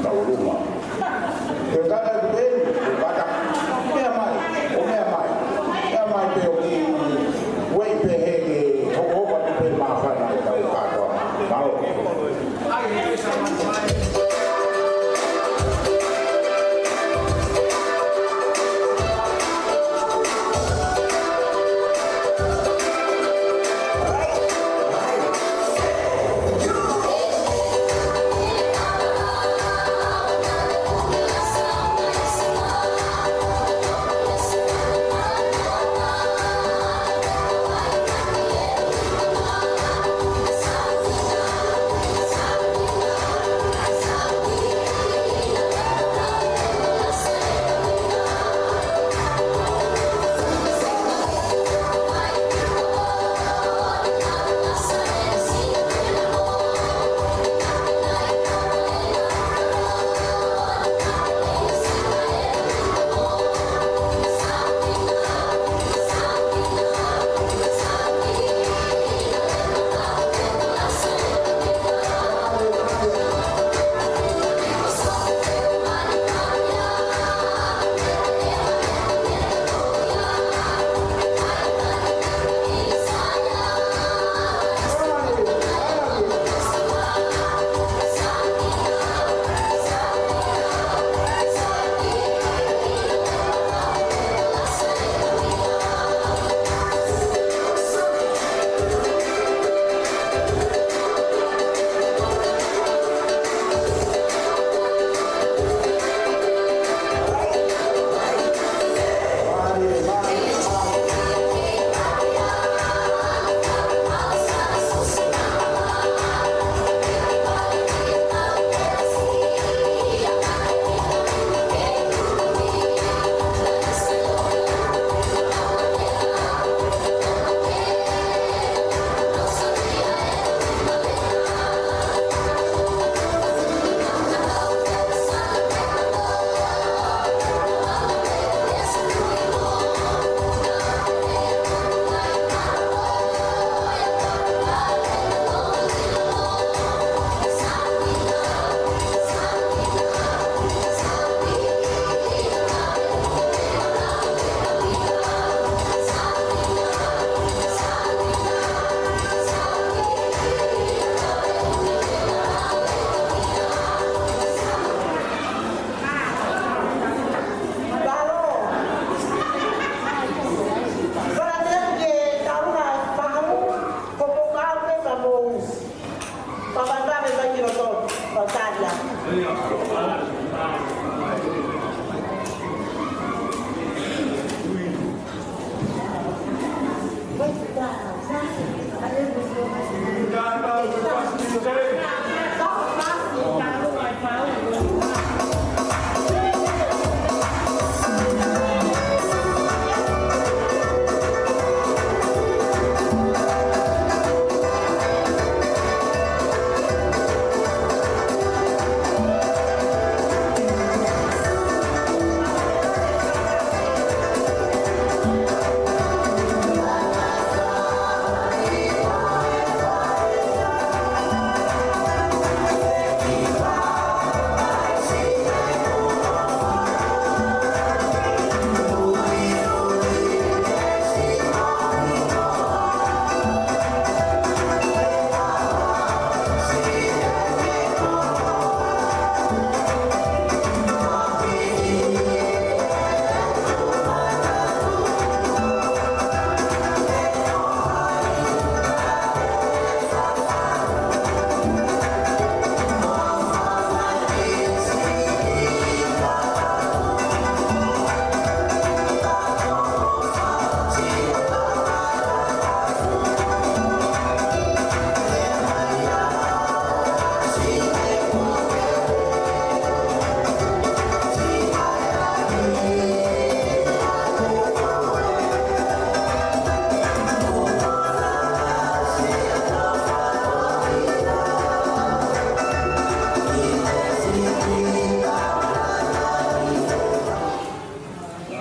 Tauluma. Ke tala atu pē, ke pata. Meʻa mai, ʻo meʻa mai. Meʻa mai pē ʻo kiʻi ueʻi pē he ke hokohoko atu pē māfana ʻo tau kātoa. Mālō.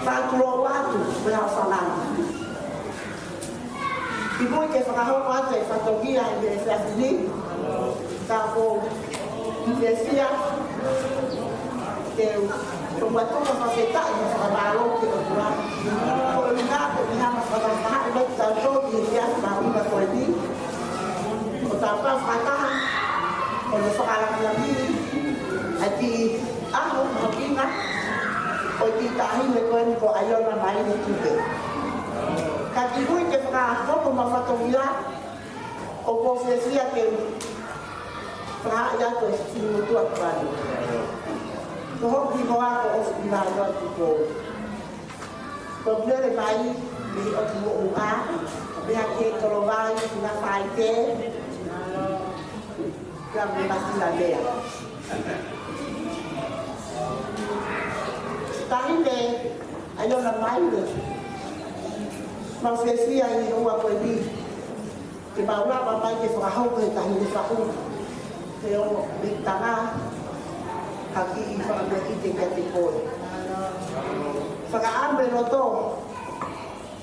Fakatulou atu, ko e hao fananga. Kimuʻa ke fakahoko atu e fatongia ʻi he efiafi ni, ka ko e fiefia Ua tuka fakafetaʻi mo fakamālō ki he ʻOtua. Ko e ʻuhinga ko e ʻuhinga mo fakataha mai kitautolu ki he efiafi māʻolunga ko eni. Ko e tau fakataha, ko e fakalāngilangi ʻa e kiʻi ʻaho mahuʻinga ʻo e kiʻi taʻahine ko eni ko ʻAiona Maile Tupe. Ka kimuʻa ke fakahoko ʻemau fatongia, ʻoku ou fiefia ke fakahā atu e sini motuʻa tuʻa ni. Ko hoku hingoa ko ʻOfina Loa Tupou. Ko e lele mai mei ʻOtu Moʻunga, mei he Kolovai, Funga Faite, pea mei Masilalea. Taʻahine ʻAiona Maile, mau fiefia ʻi he ʻaho ko eni ke mau lava mai ke fakahoko he taʻahine faʻu, he ongo mei Tonga, ha kiʻi fakameʻite kiate koe. Fakaʻamu e loto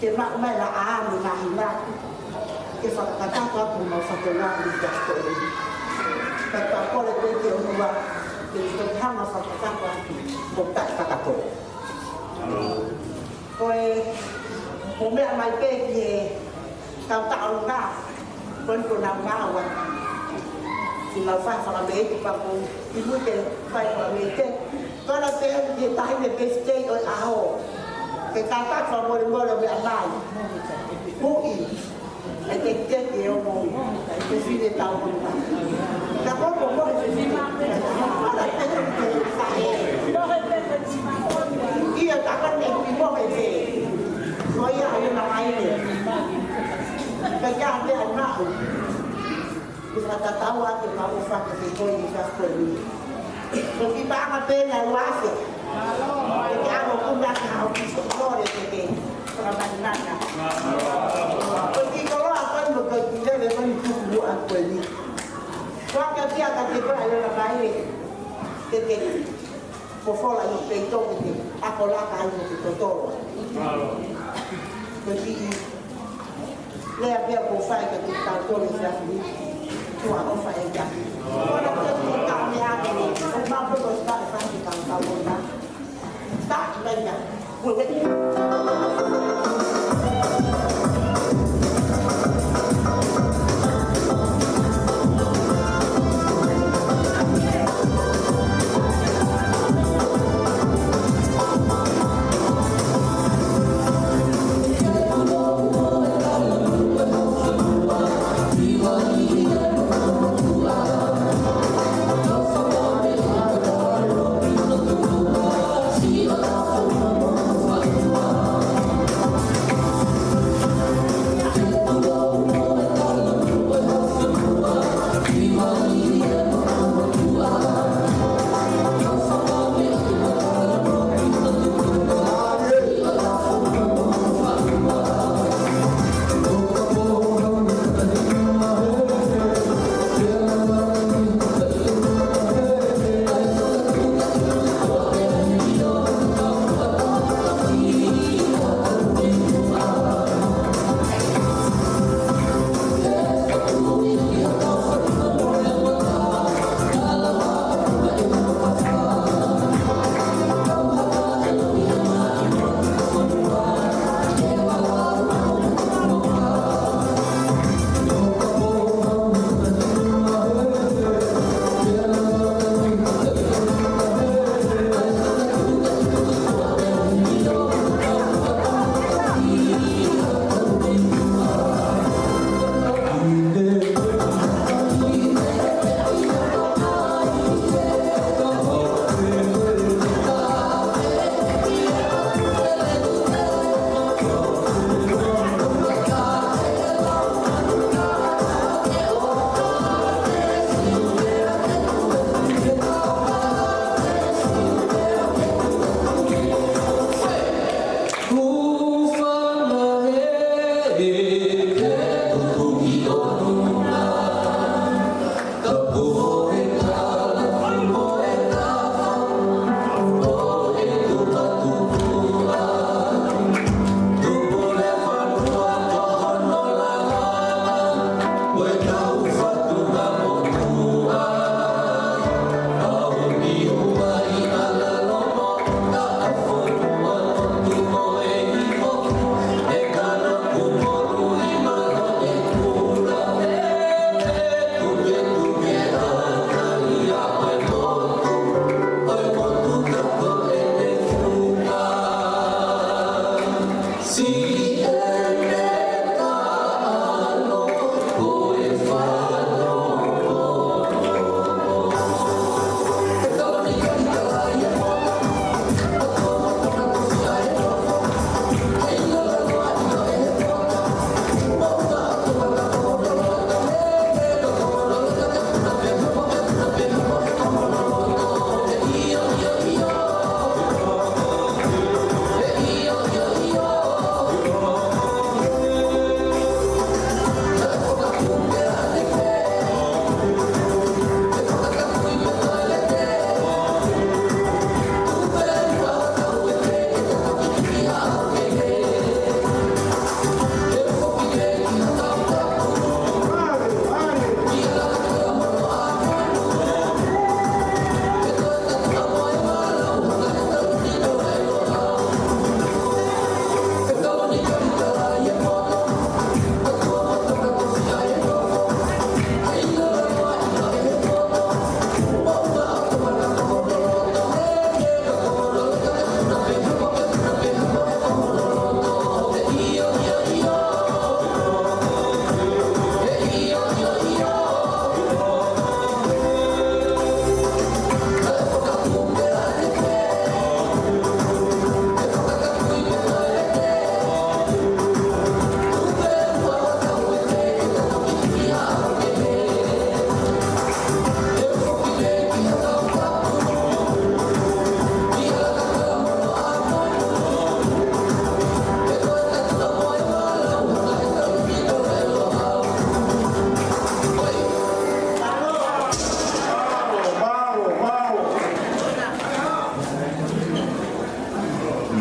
ke maʻu mai ʻa e ʻamanaki ke fakakakato atu ʻemau fatongia ʻi he efiafi ko eni. Ka tau kole pē ki he ʻOtua ke toki hanga fakakakato atu ʻemau taʻekakato. Ko e, ko e meʻa mai pē ki he kau taʻolunga, ko eni ko nau maua. Ke nau fai fakameʻite pea ko e kimuʻa ke fai fakameʻite. Ko e lele pē ki he taʻahine birthday ʻo e ʻaho. Ke kātaki fakamolemole meʻa mai. Hui. E te te ke o mo. Te fine tau mo. Ka ko ko mo te fine. Ia taka ne ki mo he te. Ko ia ʻAiona Maile. Ka kia te anahu. Ke fakatatau atu ʻemau ʻofa kiate koe ʻi he efiafi ko eni. Ko e kiʻi paʻanga pē ʻe ua afe. Ke ke ʻalu ʻo kumi ʻaki haʻo kiʻi sōkole ke ke fakamanatu. Ko e kiʻi koloa ko eni mo e kiʻi lele ko eni tuku muʻa ko eni. Ko e kiʻi kiate koe ʻAiona Maile. Ke ke fofola ʻi he peito ke ke ako laka ai mo ke totolo. Ko e kiʻi lea pē ʻoku ou fai kiate kitautolu he efiafi ni. Tuʻa ʻofa e kia. Ko e lele pē ki he taʻahine ʻaho ni. ʻOku mau pē ko e taʻe fai ki he kau kau ona. Taʻe mai kia. Ue, ue.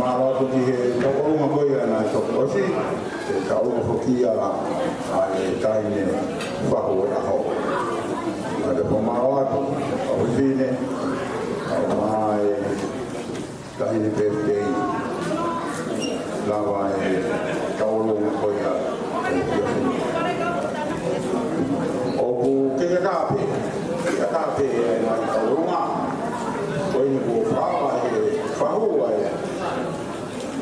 Mālō atu ki he tauʻolunga ko ia naʻe toki ʻosi, ʻe tauʻolunga foki ia ʻa e taʻahine fahu ʻo e ʻaho. Ka te fakamālō atu, ʻa e fefine, ʻa e taʻahine pēpē, lava e tauʻolunga ko ia ʻo e efiafi ni. ʻOku kekeka pē, kekeka pē ʻa e ngaahi tauʻolunga. Ko eni kuo fai e fahu ʻa e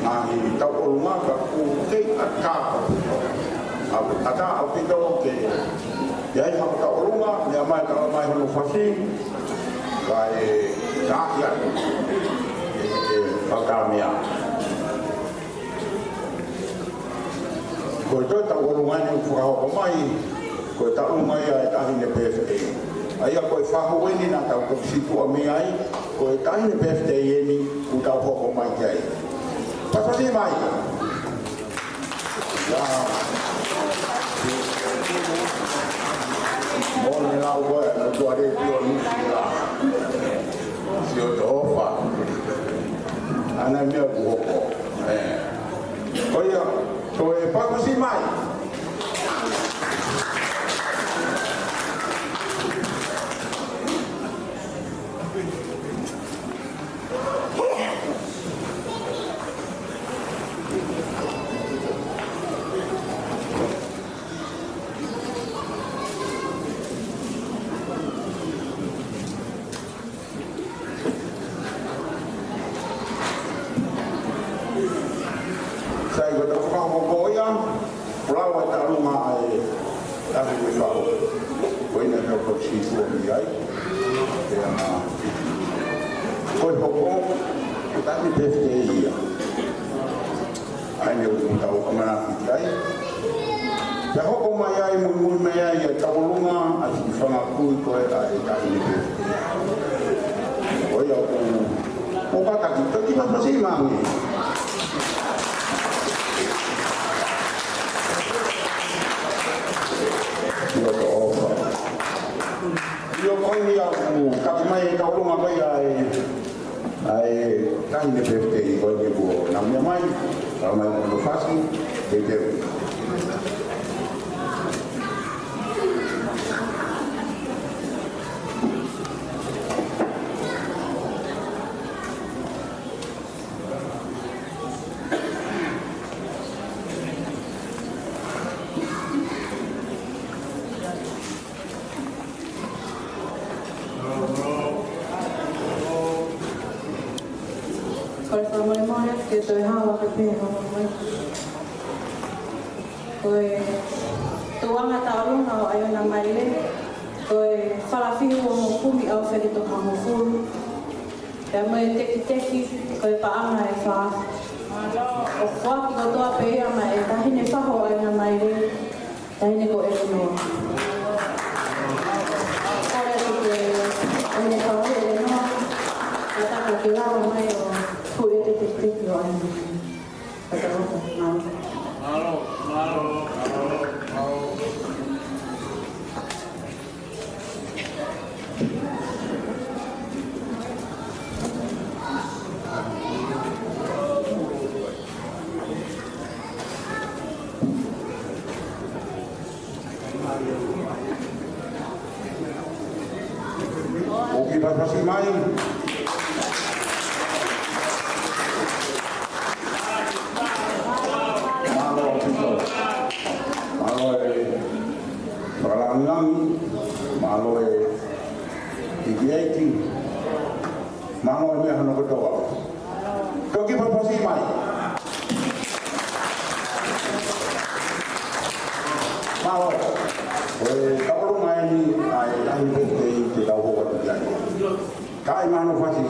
ngaahi tauʻolunga ka ʻoku kei ʻatā ʻaupito. ʻA, ʻatā ʻaupito ke ʻi ai haʻo tauʻolunga, meʻa mai ka ʻomai hono fasi, kae taʻaki atu e, e, e fakameʻa. Ko e toe tauʻolunga eni ʻoku fakahoko mai, ko e tauʻolunga ia ʻa e taʻahine pēpē. ʻA ia ko e fahu eni naʻa tau toki situʻa mei ai, ko e taʻahine pēpē eni ʻoku tau hoko mai ki ai. Pasipasi mai. Ia. Mo ne lau ko e, no tuare pio ni la. Sio tofa. ʻAna meʻa kuo hoko. ʻE. Ko ia, toe pasipasi mai. Sai, ko e tau fakahoko ia, ko e lau ʻa e tauʻolunga ʻa e taʻahine fahu. Ko ena naʻa tau situʻa mei ai. Pea, ko e hoko, ko e taʻahine pēpē ia. ʻA eni ʻoku tau ʻamanaki ki ai. Pea hoko mai ai, muimui mai ai, ʻa e tauʻolunga, ʻa e fanga kui ko ē ʻa e taʻahine pēpē. Ko ia ʻoku, ʻoku kātaki, toki pasipasi mai. Sio tofa. Sio ko eni ʻoku taki mai e tauʻolunga ko ia ʻa e ʻa e taʻahine pēpē ko eni kuo nau meʻa mai, tau mai ko e fasi, pēpē. Ko e fakamolemole ke toe hao ake pē hoʻomou moʻui. Ko e tuʻunga tauʻolunga ʻo ʻAiona Maile, ko e falafihu ʻo mo kumi au feli toka mo fulu. Pea mo e tekiteki, ko e paʻanga ʻe fā. ʻOku foaki kotoa pē ia maʻa e taʻahine fahu ʻo ʻAiona Maile, taʻahine ko ʻElenoa. Kole atu ki he taʻahine fahu ʻElenoa, ka ta ko ke lava mai ʻo hū e tekiteki ʻo ʻAiona Maile. Ka ta ʻofa, mālō. Mālō, mālō, mālō, mālō. ʻOku pasipasi mai. Mālō ʻaupito. Mālō e fakalangilangi. Mālō e ikiiki. Mālō e meʻa hono kotoa. Toki pasipasi mai. Mālō. Ko e tauʻolunga eni ʻa e taʻahine pēpē te tau hoko atu ki ai. Kae mālō fasi.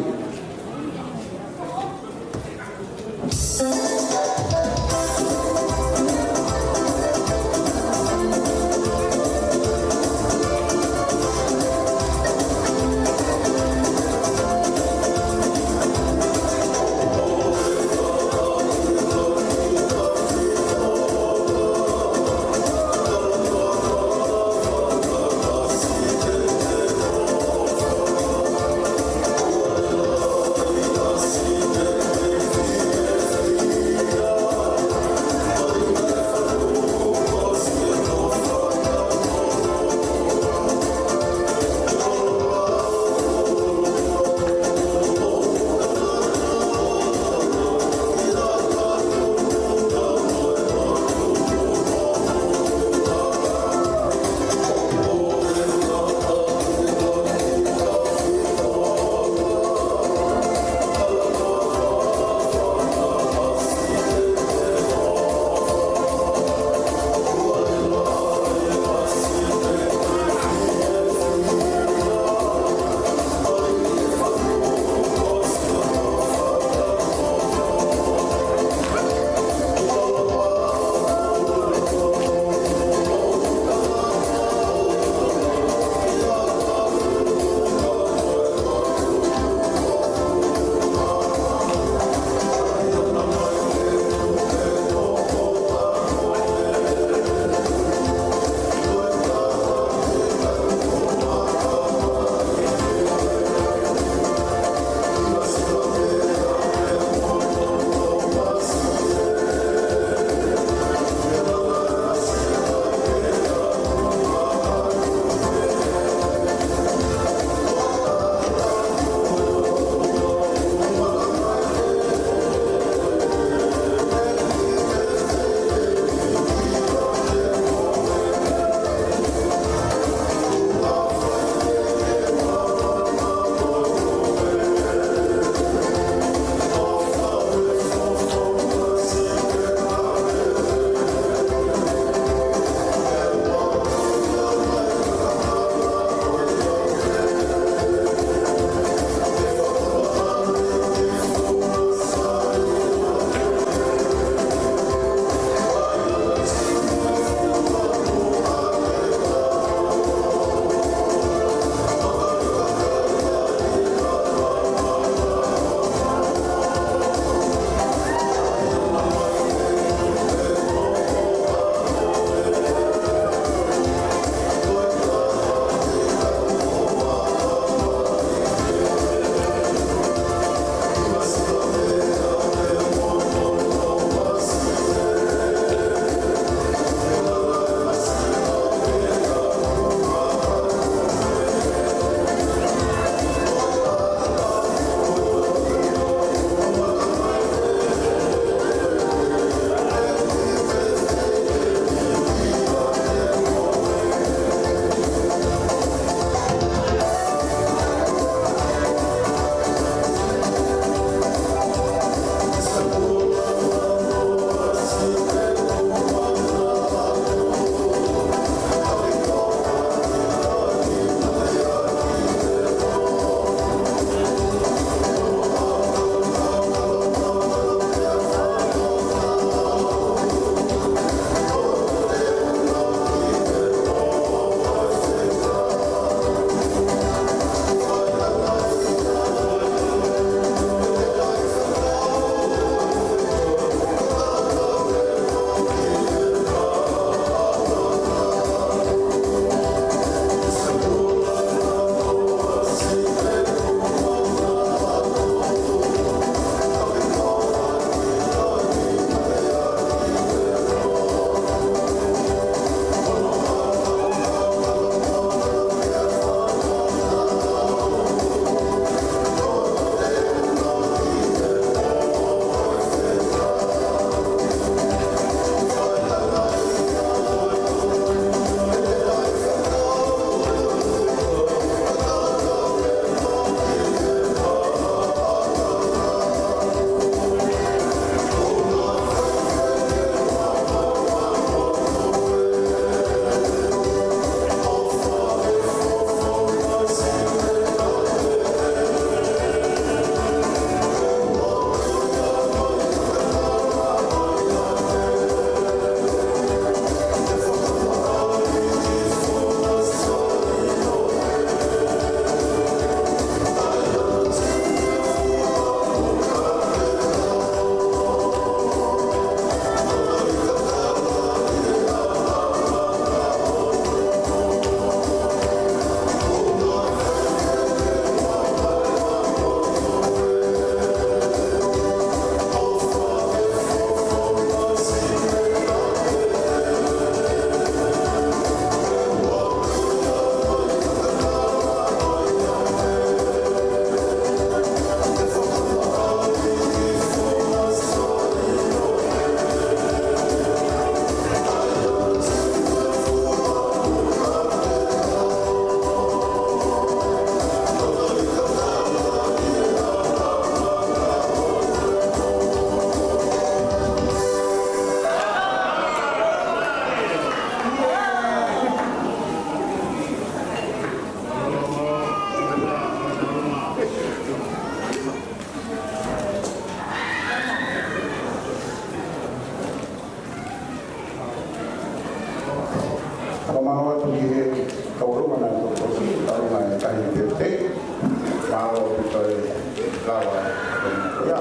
Ia,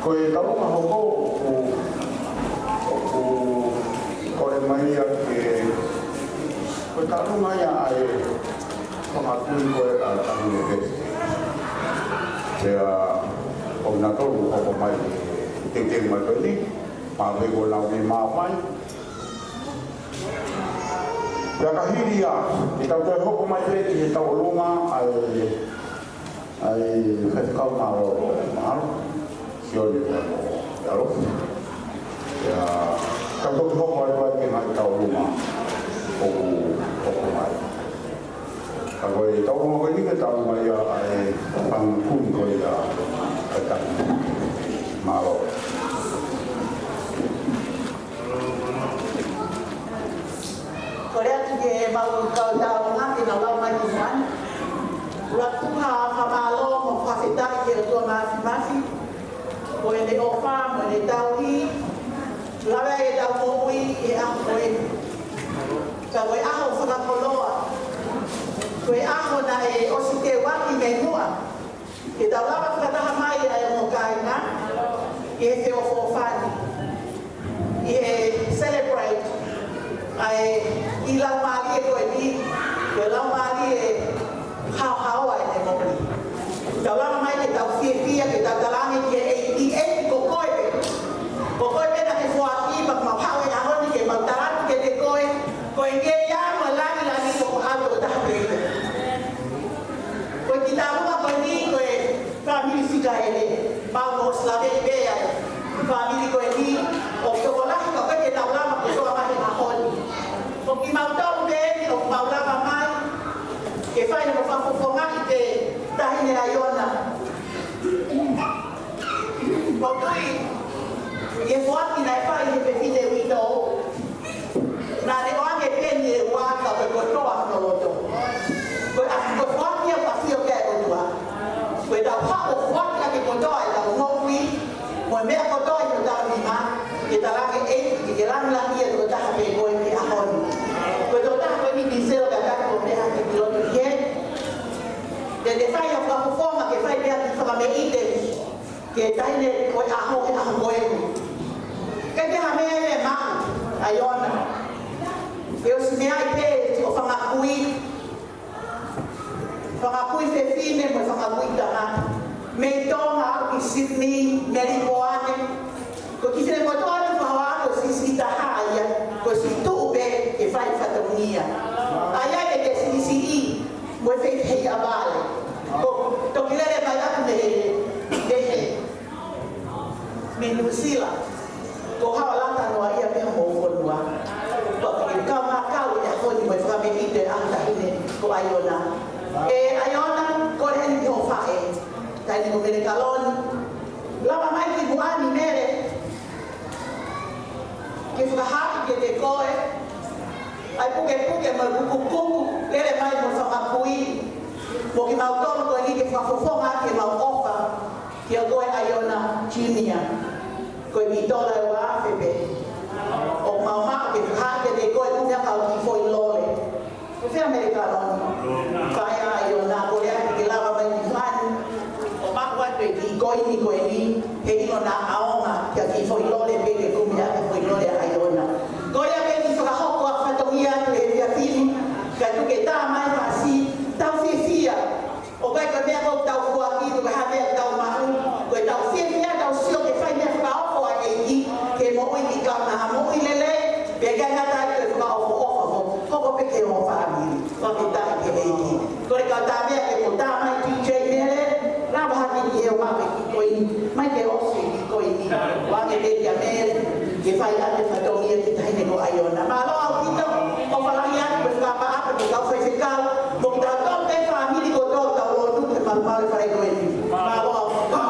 ko e taulunga hoko ʻoku, ʻoku kole mai ia ke, ko e taulunga ia ʻa e fanga kui ko ē ʻa Taʻahine Vete. Pea ʻoku na tolu hoko mai e teuteu mai ko eni, pea pē ko ʻenau meʻa mai. Pea ka hili ia, ʻe tau toe hoko mai pē ki he taulunga ʻa e, ʻa e faifekau mālōlō, mālō, Sione Lealofi. Pea tau toki hoko atu ai ki he ngaahi taulunga ʻoku, ʻoku hoko mai. Ka ko e taulunga ko eni ko e taulunga ia ʻa e fanga kui ko ia ʻa Taʻahine. Mālō. Kole atu ki he mau kau taulunga ke nau lau mai ki muʻa ni. ʻOatu ha fakamālō mo e fakafetaʻi ki he ʻOtua Māfimafi, ko ʻene ʻofa mo ʻene tauhi, lava ʻetau moʻui he ʻaho ko eni. Ka ko e ʻaho fakakoloa, ko e ʻaho naʻe ʻosi teuaki mei muʻa, ke tau lava fakataha mai ʻa e ongo kāinga ʻi he feʻofoʻofani, ʻi he celebrate ʻa e kiʻi laumālie ko eni, ko e laumālie haohaoa ʻene moʻui. Tau lava mai ke tau fiefia, ke tau talaange ki he ʻEiki, ʻEiki ko koe pē. Ko koe pē naʻa ke foaki, pea mau haʻu he ʻaho ni ke mau tala atu kiate koe, ko e ngeia mo e lāngilangi ko hoʻo ʻAlo tokotaha pē ia. Ko e kiʻi taulunga ko eni ko e fāmili Sikaele, mau ʻosi lave pē ai. Fāmili ko eni ʻoku tokolahi ka ʻoku ʻikai ke nau lava kotoa mai he ʻaho ni. Ko kimautolu pē eni ʻoku mau lava mai ke fai hono fakafofongaʻi e Taʻahine ʻAiona. ʻOku ou tui, ʻi he foaki naʻe fai ʻe he fefine uitou, naʻa ne ʻoange peni ʻe ua ka ko e kotoa hono loto. Ko e ʻa-, ko e foaki ʻoku ʻafio ki ai e ʻOtua. Ko ʻetau haʻu ʻo foaki ʻaki kotoa ʻetau moʻui, mo e meʻa kotoa ʻi hotau nima, ke talaange ʻEiki, ke lāngilangiʻia tokotaha pē koe he ʻaho ni. Ko e tokotaha ko eni Gisela ka taki ko e meʻa ke piloto ki he. Te te fai ha fakafofonga ke fai pē ha kiʻi fakameʻite ki he taʻahine ko e ʻaho, he ʻaho ko eni. ʻIkai ke ha meʻa ia ʻe maʻu, ʻAiona. Ke ʻosi meaʻi pē ʻo fanga kui, fanga kui fefine mo e fanga kui tangata. Mei Tonga aʻu ki Sydney, Melipoane. Ko e kiʻi fefine kotoa ʻoku fakahoa ko e siʻisiʻi taha ia, ko e siʻi tuʻu pē ke fai fatongia. ʻA ia ke te siʻisiʻi mo e feihia vale. Ko e toki lele mai atu mei he, mei he, mei Nuʻusila. Ko e haʻu ʻo lata noa ia mei homou fonua. Ko e kau mā kau ʻi he ʻaho ni mo e fakameʻite ʻa e taʻahine ko ʻAiona. ʻE ʻAiona, kole heni ki hoʻo faʻē, taʻahine ko Mele Kaloni. Lava mai ki muʻa ni Mele, ke fakahā kiate koe ʻa e pukepuke mo e kukukuku, lele mai mo e fanga kui, mo kimautolu ko eni ke fakafofonga ʻaki ʻemau ʻofa kiate koe ʻAiona Junior. Ko e kiʻi tola ʻe ua afe pē ʻoku mau maʻu ke fakahā kiate koe, ʻoku meʻa kau kiʻi foʻi lole. Ko fē Mele Kaloni? Faʻē ʻAiona, kole atu ke lava mai ki muʻa ni ʻo maʻu atu e kiʻi koini ko eni, he ʻilo naʻa ʻaonga ki ha kiʻi foʻi lole pē ke kumi ʻaki e foʻi lole ʻa ʻAiona. Kole atu ke fakahoko ʻa e fatongia atu he efiafi ni, kae tuku ke tā mai fasi, tau fiefia. ʻOku ʻikai ko e meʻa ko ē ʻoku tau foaki, ko e hā e meʻa ʻoku tau maʻu, ko ʻetau fiefia, tau sio ki he fai meʻa fakaofo ʻa e ʻEiki ki he moʻui ʻa e kakai, ha moʻui lelei, pea ʻikai ngata ai ko e fakaʻofoʻofa foki, hoko pē ki he ongo fāmili. Fakafetaʻi ki he ʻEiki. Kole kau tā meʻa ke mo tā mai T J Mele, lava hake ki he ʻomai e kiʻi koini, mai ke ʻosi e kiʻi koini, ʻoange pē kia Mele, ke fai ʻaki e fatongia ki he taʻahine ko ʻAiona. Mālō ʻaupito, ʻofa lahi atu, pea fakaʻapaʻapa ki he kau faifekau, mo kitautolu pē fāmili kotoa ʻoku tau lōnuku he malumalu e fale ko eni. Mālō ʻaupito.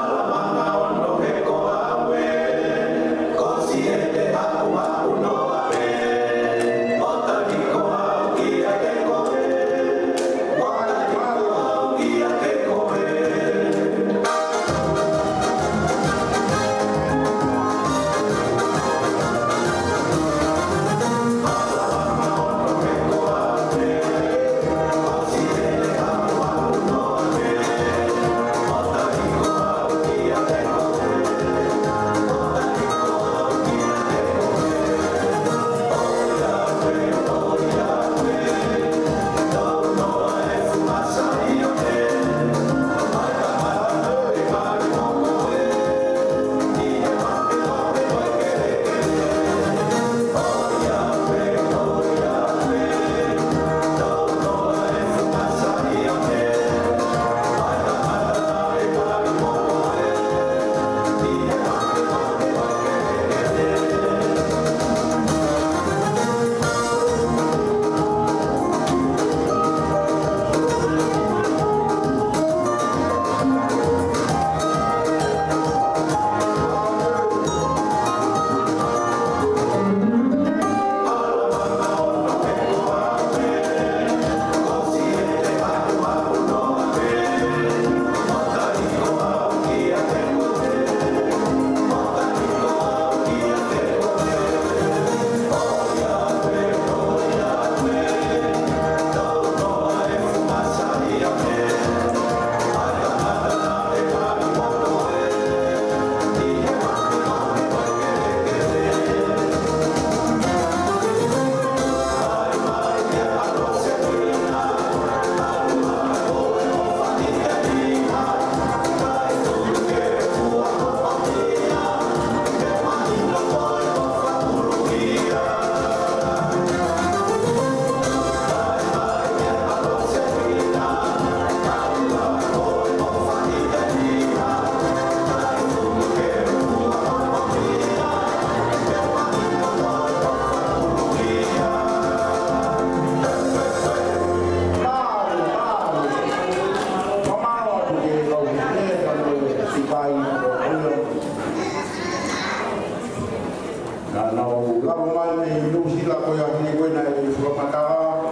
Fakatau,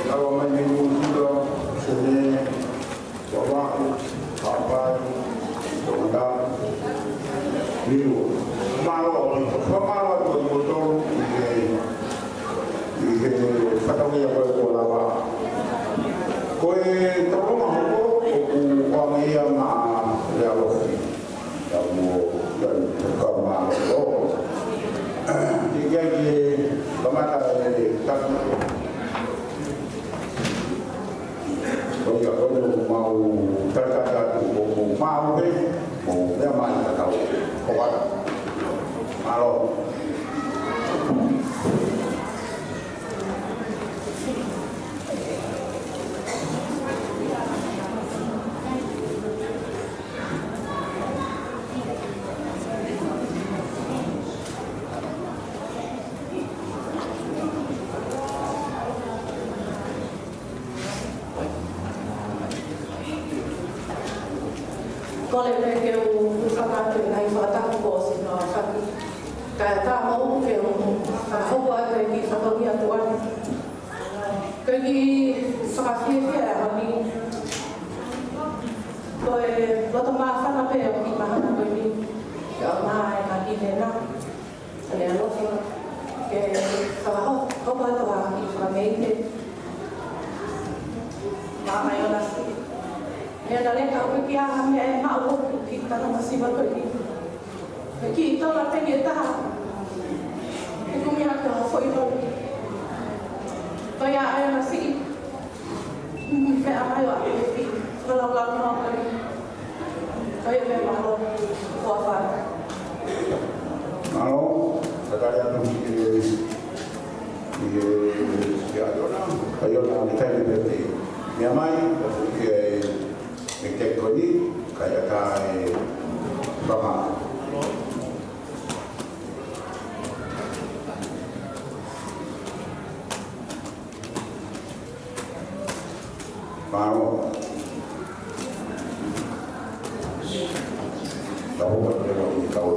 ʻa e ʻomai mei Nuʻusila, Senē, Vavaʻu, Haʻapai, Tonga, Niua. Mālō, fakamālō atu kiate kimoutolu ʻi he, ʻi he fatongia ko ē kuo lava. Ko e tolonga hoko ʻoku ʻoange ia maʻa Lealofi. Ka mo, ka, ka mālō. ʻIkai ke kamata e taki. Ko ia, ko ia, mau takitaki atu, ko, ko mau pē, ko ia mai ka tau. Ko wata. Mālō. Kole pē ke u, u fakaʻatu e ngaahi fakatapu kuo ʻosi noa faki. Kae ʻatā moʻoku ke u fakahoko atu e kiʻi fatongia tuʻa. Ko e kiʻi fakafiefia e ʻaho ni. Ko e loto māfana pē ʻo e kiʻi mahana ko eni. Ke ʻomai e ngaahi lēnā. Lealofi ke fakahoko, hoko atu ha kiʻi fakameʻite. Maʻa Ionasi. Meʻa naʻe leka ʻoku ʻikai ha meʻa ʻe maʻu ʻi he kiʻi tangata masiva ko eni. He kiʻi tola pē ʻe taha. He kumi atu ha foʻi lolo. Ko ia ʻa Ionasi. Meʻa mai ʻo ʻapi ʻi he fakalaulaunoa ko eni. Ko ia pē, mālō. Ko e fā. Mālō, tatali atu ki he, ki he, ki he ʻAiona, ʻAiona, ʻi he taimi pē te meʻa mai, ʻo ki he, ki he ko eni, kae ʻatā e fanga. Mālō. Tau ua te ua i tau.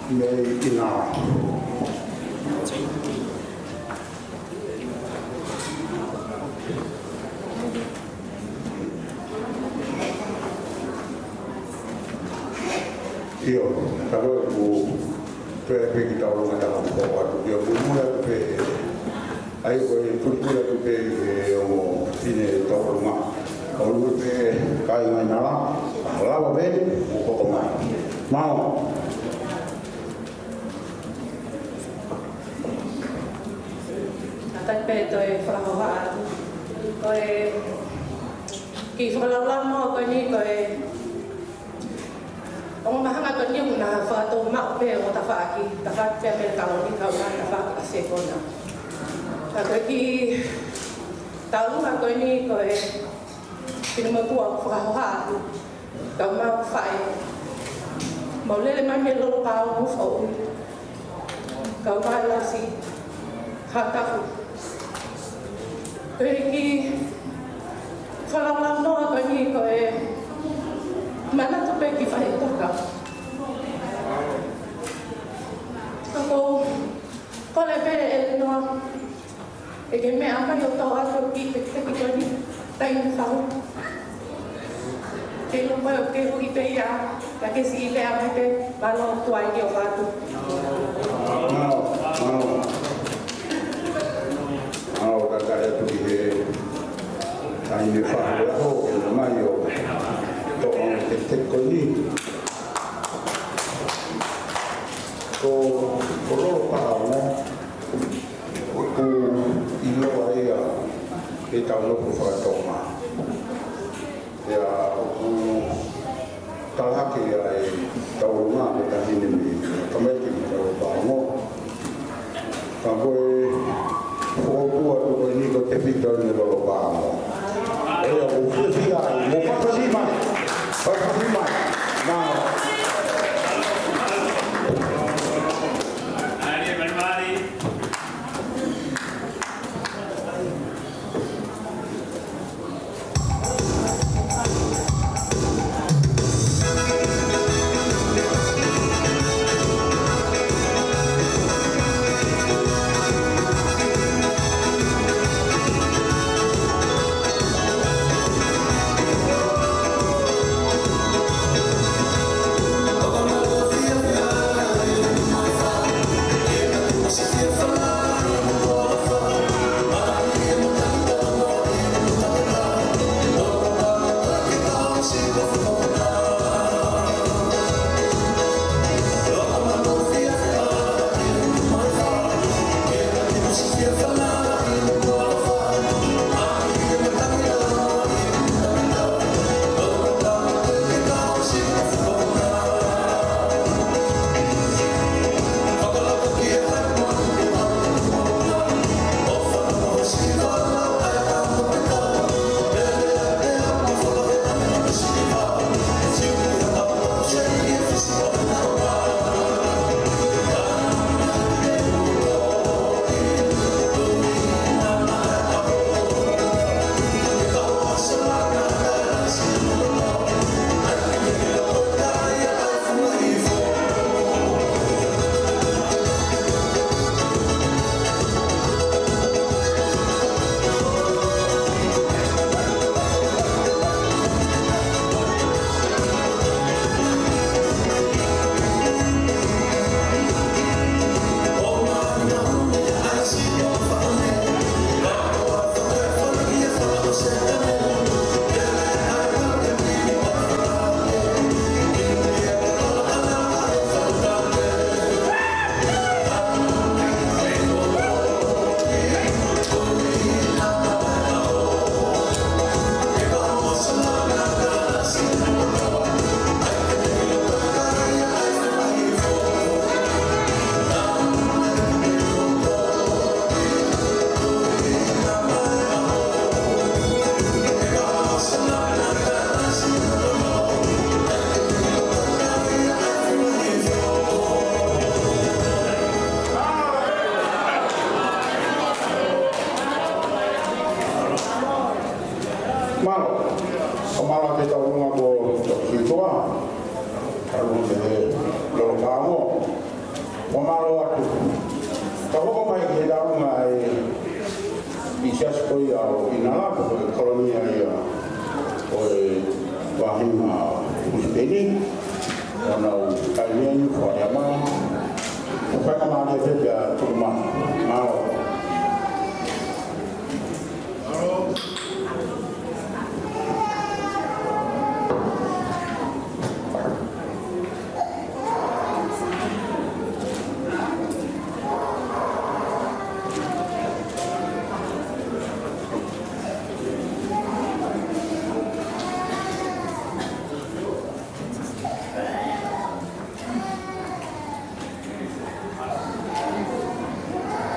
Mei ʻIna. ʻIo, tā ko ē ʻoku pehē pē ki taulunga taha ko atu ʻio muimui atu pē. ʻAi ko e pulipuli atu pē ʻe he ongo fefine taulunga. ʻOku pē kāinga ʻIna, lava pē, ʻo koko mai. Mālō. Kātaki pē toe fakahohaʻa atu. Ko e kiʻi fakalaulaunoa ko eni ko e ongo mahanga ko eni ʻoku na fakatou maʻu pē ʻo tafaʻaki, tafaʻaki pē Amelika Loni kae ʻumaʻā tafaʻaki ʻa Sekona. Ka ko e kiʻi taulunga ko eni ko e finemotuʻa ʻoku fakahohaʻa atu. Kau mau fai. Mau lele mai mei Lolopaongo foʻu. Kau mai lasi. Hatafu. Ko e kiʻi fakalaulaunoa ko eni ko e manatu pē ki fai toka. Ka ko e kole pē ʻe Lenoa. ʻE ke meʻa mai ʻo tau atu ki he tekiteki ko eni, taimi fau. Ke ʻilo mai ʻoku ke hui pē ia, ka ke siʻi lea mai pē, mālō tuai ki o fatu. Mālō, mālō. Mālō, kātaki atu ki he taimi fau ʻe aho, ke meʻa mai ʻo tau atu ki he tekiteki ko eni. Ko, ko Lolopaongo, ʻoku ʻiloa ia ʻi heʻetau nofo faka-Tonga. Pea ʻoku talaki ai taulunga mo e taʻahine mei he tamaiki mei Lolopaongo. Ka ko e fokotuʻu atu ko eni ko Tefito mei Lolopaongo. ʻIo, ʻoku fiefia ai, mo fakafasi mai, fakafasi mai. Mālō. Fakamālō atu. Ka hoko mai ki he taunga e ʻi Siasi ko ia ʻo ʻInala, ko e kolonia ia ʻo e vahenga Brisbane. ʻO nau kai nei fua ia mai. Fakamālō atu pē ʻa Tukumaʻa. Mālō.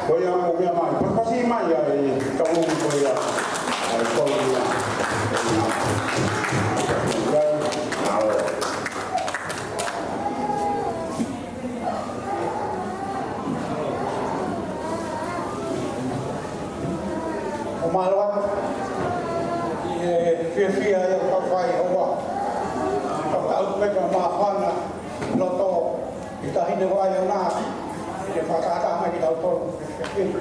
Ko ia ʻoku meʻa mai. Pasipasi mai ʻa e kaunga ko ia ʻa e kolonia. ʻO mālō atu ʻi he fiefia ʻi he kau fai hoa. Kau tau peka māfana loto ʻi taʻahine ʻo ʻAiona, ʻi he fakatātā mai kitautolu ke fefine.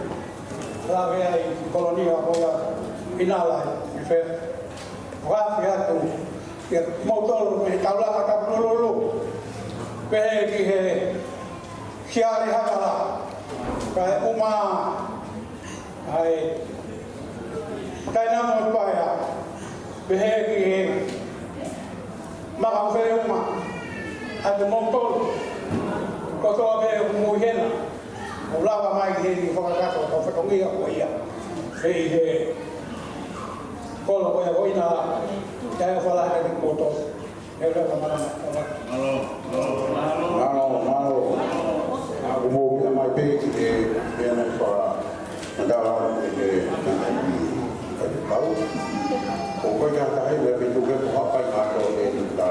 Lave ai ki kolonia ko ia ʻInala ʻi fē. Fakaafeʻi atu kiate kimoutolu mei he taulanga Kapulululu. Pehē ki he Siale Hakala. Kae ʻumaʻā ʻa e Tainamo ʻo Paea. Pehē ki he Maka Feʻunga, ʻa kimoutolu kotoa pē ʻoku mou ʻi hena, ʻo lava mai he ni fakataha ʻo e fatongia ko ia. Pehē he kolo ko ia ko ʻInala, ʻikai ʻofa lahi kiate kimoutolu. He ʻoku lava malanga, malanga. Mālō, mālō. ʻOku mou meʻa mai pē ki he meʻa naʻe fa- Naʻa tau ʻi he, ʻi he pau. ʻOku ʻikai ke ʻi ai ha taha ia ʻe tuku ke ko hapai mātou ʻe tuku tā.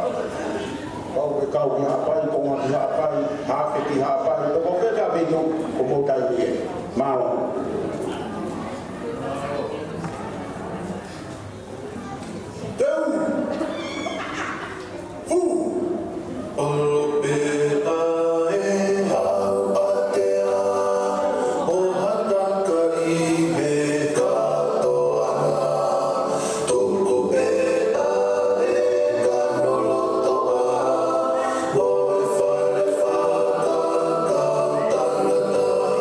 Pau ke kau ki hapai, ko ngā ki hapai, hake ki hapai, toko ke ka vitu, ko mou tai ki e. Mālō. Teu! Hū! ʻAlo pē ʻa e hau ʻatea ʻo hataka ʻi he kātoanga. Tuku pē ʻa e kano lotoʻa mo e fale fakakau tangata.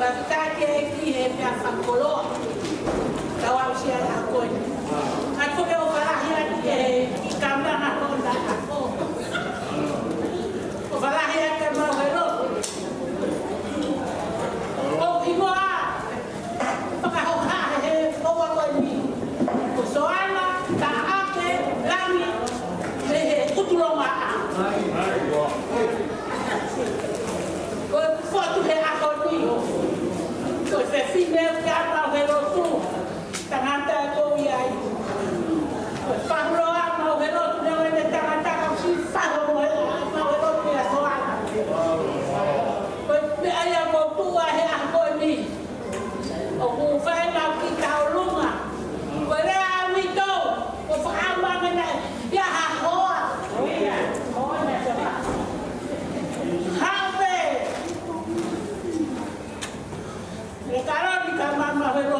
Fakafetaʻi ki he ʻEiki he meʻa fakakoloa. Tau aʻusia e ako ni. Ka ko e ʻofa lahi atu ki he kiʻi kamata ko ena ako. ʻOfa lahi atu ki he mau helo. ʻOku ʻi muʻa. Fakahoha he ʻofa ko eni. Ko Soana Taʻake Langi, mei he Kutulomaʻa. Ko e fotu he ako ni. Ko e fefine ʻoku ʻi ai mau he lotu. Tangata ko ia ai. Ko e fahuloa mau he lotu, ne ʻoe ne tangata ka si fahu mo e mau he lotu ia Soana. Ko e meʻa ia ʻoku tuʻu ai he ako ni. ʻOku fai mau ki taulunga. Ko e lea ʻa Uitou, ʻoku fakaʻamu ange naʻe ʻi ai ha hoa. Hape. E kalo ni ka mama helo.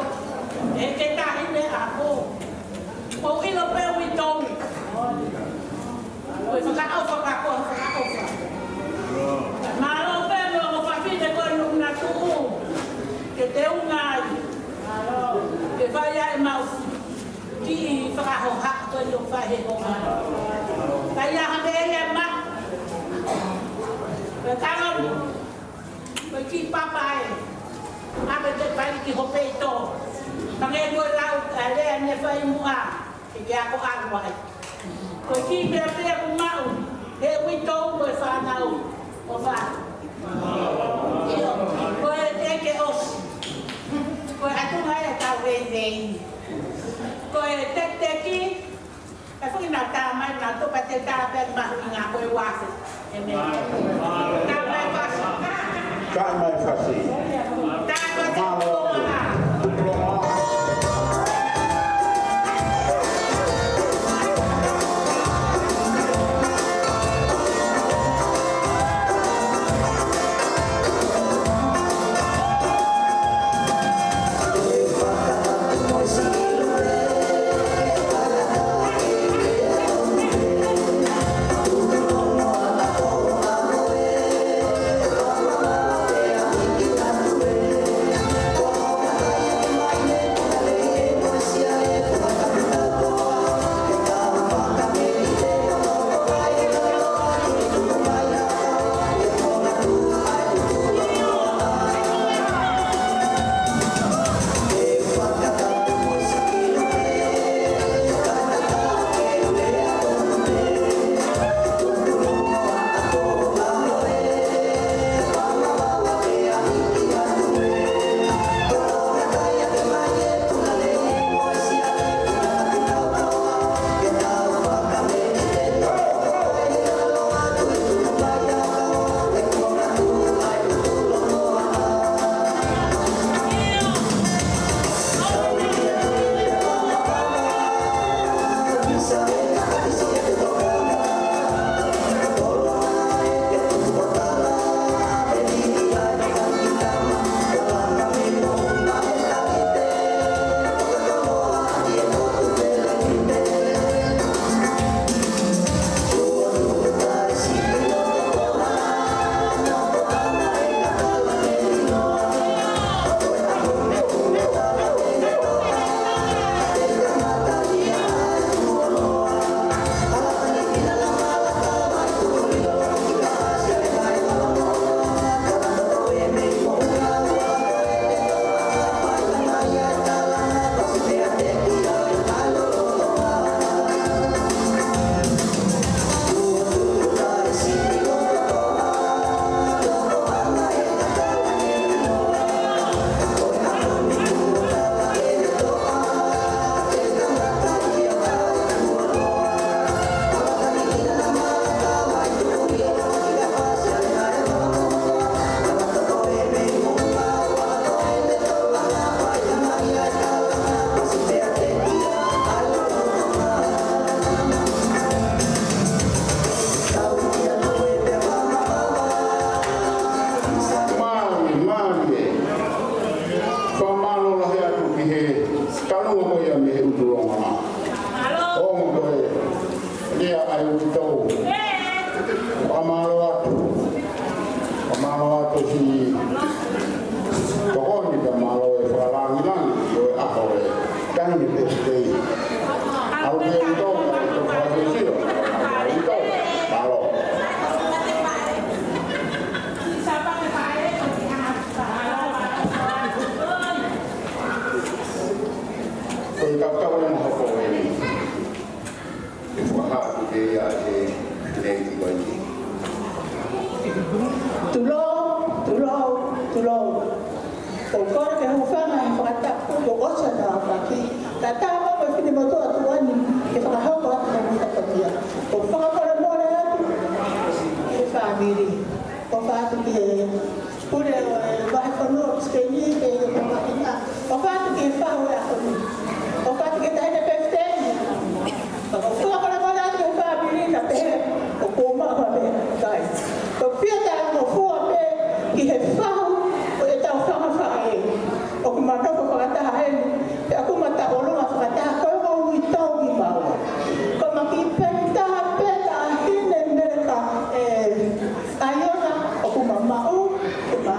E ke tahi me ako. ʻOku ʻilo pē Uitou. Ko e fakaʻofa ka ko e fakaʻofa. Mālō pē mo e ongo fafine ko eni ʻoku na tuʻu ke teunga ai. Ke fai ai ʻemau kiʻi fakahoha ko eni ʻoku fai he hoha. Ka ʻi ai ha meʻa ia ma. Ko e kalo ni. Ko e kiʻi papa ē. ʻAve te fai ki hope ʻi tō. Pange ko e lau, ʻa e lea ne fai muʻa. Ke ke ako ʻalu ai. Ko e kiʻi meʻa pē ʻoku maʻu, he Uitou ko e fānau. ʻOfa. ʻIo, ko e teke ʻosi. Ko e ʻatunga ʻetau veivei. Ko e tekiteki, ka fuki nau tā mai, nau topa te tā pē mahuʻinga ko e uafe. ʻĒmeni. Kae mai fasi. Kae mai fasi. Kae mai fasi. Mālō. Ke hūfanga he fakatapu kuo ʻosi hono aofaki. Kae ʻatā mo e finemotuʻa tuʻa ni ke fakahoko atu hono fatongia. ʻOku fakamolemole atu ki he fāmili. ʻOfa atu ki he pule ʻo e vahefonua ʻo Sipeini, pea ʻofa atu ki he fahu ʻo e ʻaho ni. ʻOfa atu ki he taʻahine pefiteni. Pea ʻoku fakamolemole atu ki he fāmili, naʻa pehē ʻoku ou maʻu ha meʻakai. ʻOku ou fie talangofua pē ki he fahu ʻo ʻetau fanga faʻē ʻoku ma nofo fakataha heni, pea ʻoku ma tauʻolunga fakataha, ko e ongo uitou kimaua. Ko ʻema kiʻi peni taha pē, Taʻahine Meleka, ē, ʻAiona, ʻoku ma maʻu, ʻoku ma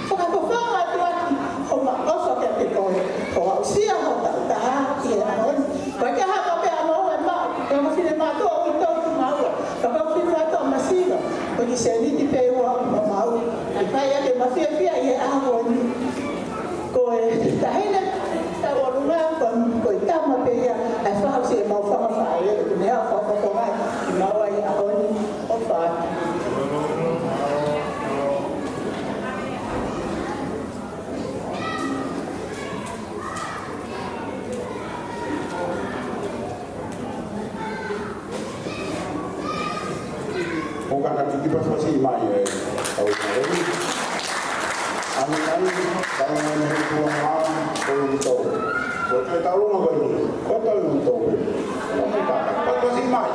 fakafofonga atu ʻaki hoʻoma ʻofa kiate koe, ʻo aʻusia ho taʻu taha ʻi he ʻaho ni. Ko e taha pē ʻa maua ʻe maʻu, ko e ongo finemātuʻa uitou kimaua, ko e ongo finemātuʻa masiva, ko e kiʻi sēniti pē ʻoku ma maʻu. ʻE fai ake ʻema fiefia ʻi he ʻaho ni. Ko e taʻahine tauʻolunga, ko, ko e tama pē ia ʻa e fahu siʻemau fanga faʻē, ʻoku ne haʻu ʻo fakafofonga kimaua ʻi he ʻaho ni. ʻOfa atu. ʻOku ou kole ke pasipasi mai e tau mai. ʻAnenai, tau mai he tuʻa mai, ko e uitou. Ko e tau mai ko e, ko e tau uitou. Pasipasi mai.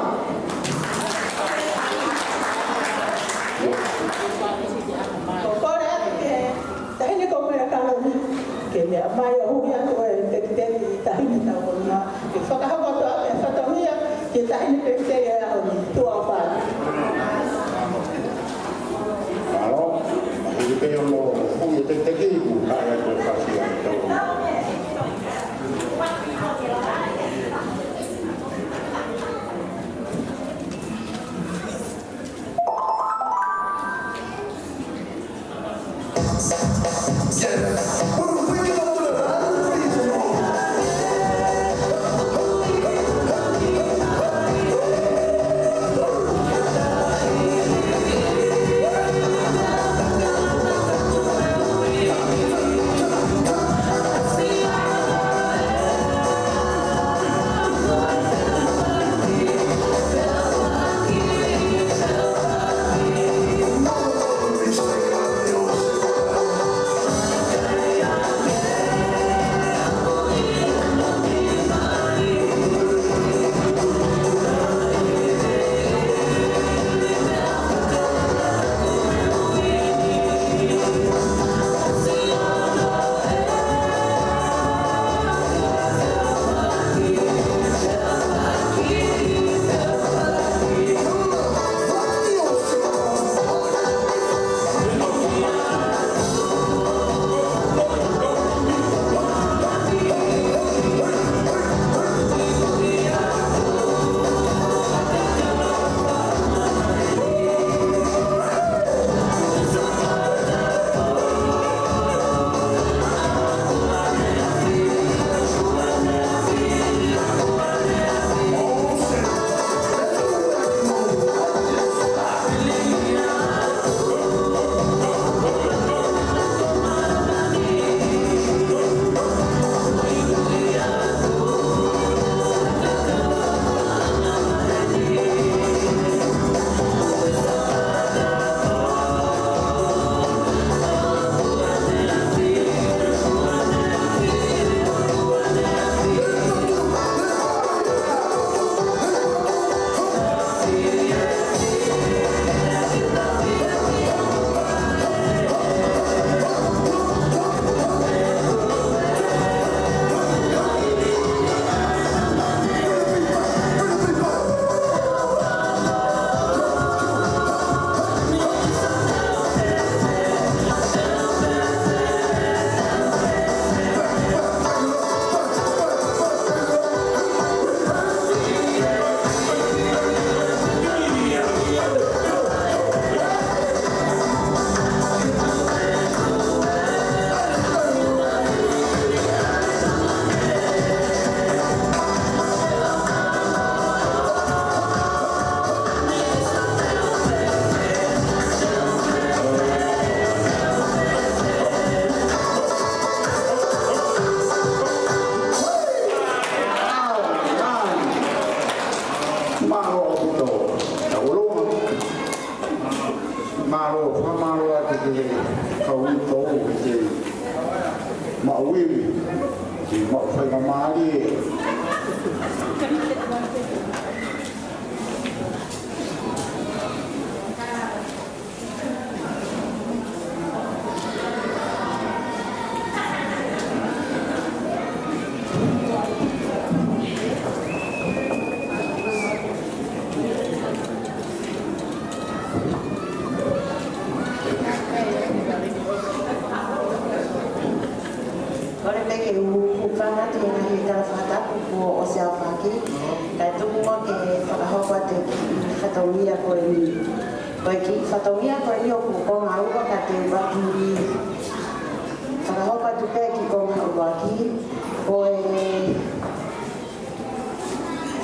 ʻOku ou kole atu ki he taʻahine ko Meleka Loni, ke meʻa mai ʻo hū atu e tekiteki taʻahine tauʻolunga, ke fakahoko atu e fatongia ki he taʻahine pefiteni ʻo e ʻaho ni. Tuʻa ʻofa atu. Mālō, ʻoku pehē ʻoku hū e tekiteki, ʻoku hā atu e fasi ʻa e tauʻolunga. Maʻu ivi, ke maʻu faingamālie. Kole pē ke u hūfanga atu he ngaahi tala fakatapu kuo ʻosi aofaki, kae tuku muʻa ke fakahoko atu e kiʻi fatongia ko eni. Ko e kiʻi fatongia ko eni ʻoku konga ua, ka te u ʻuluaki fakahoko atu pē e kiʻi konga ʻuluaki. Ko e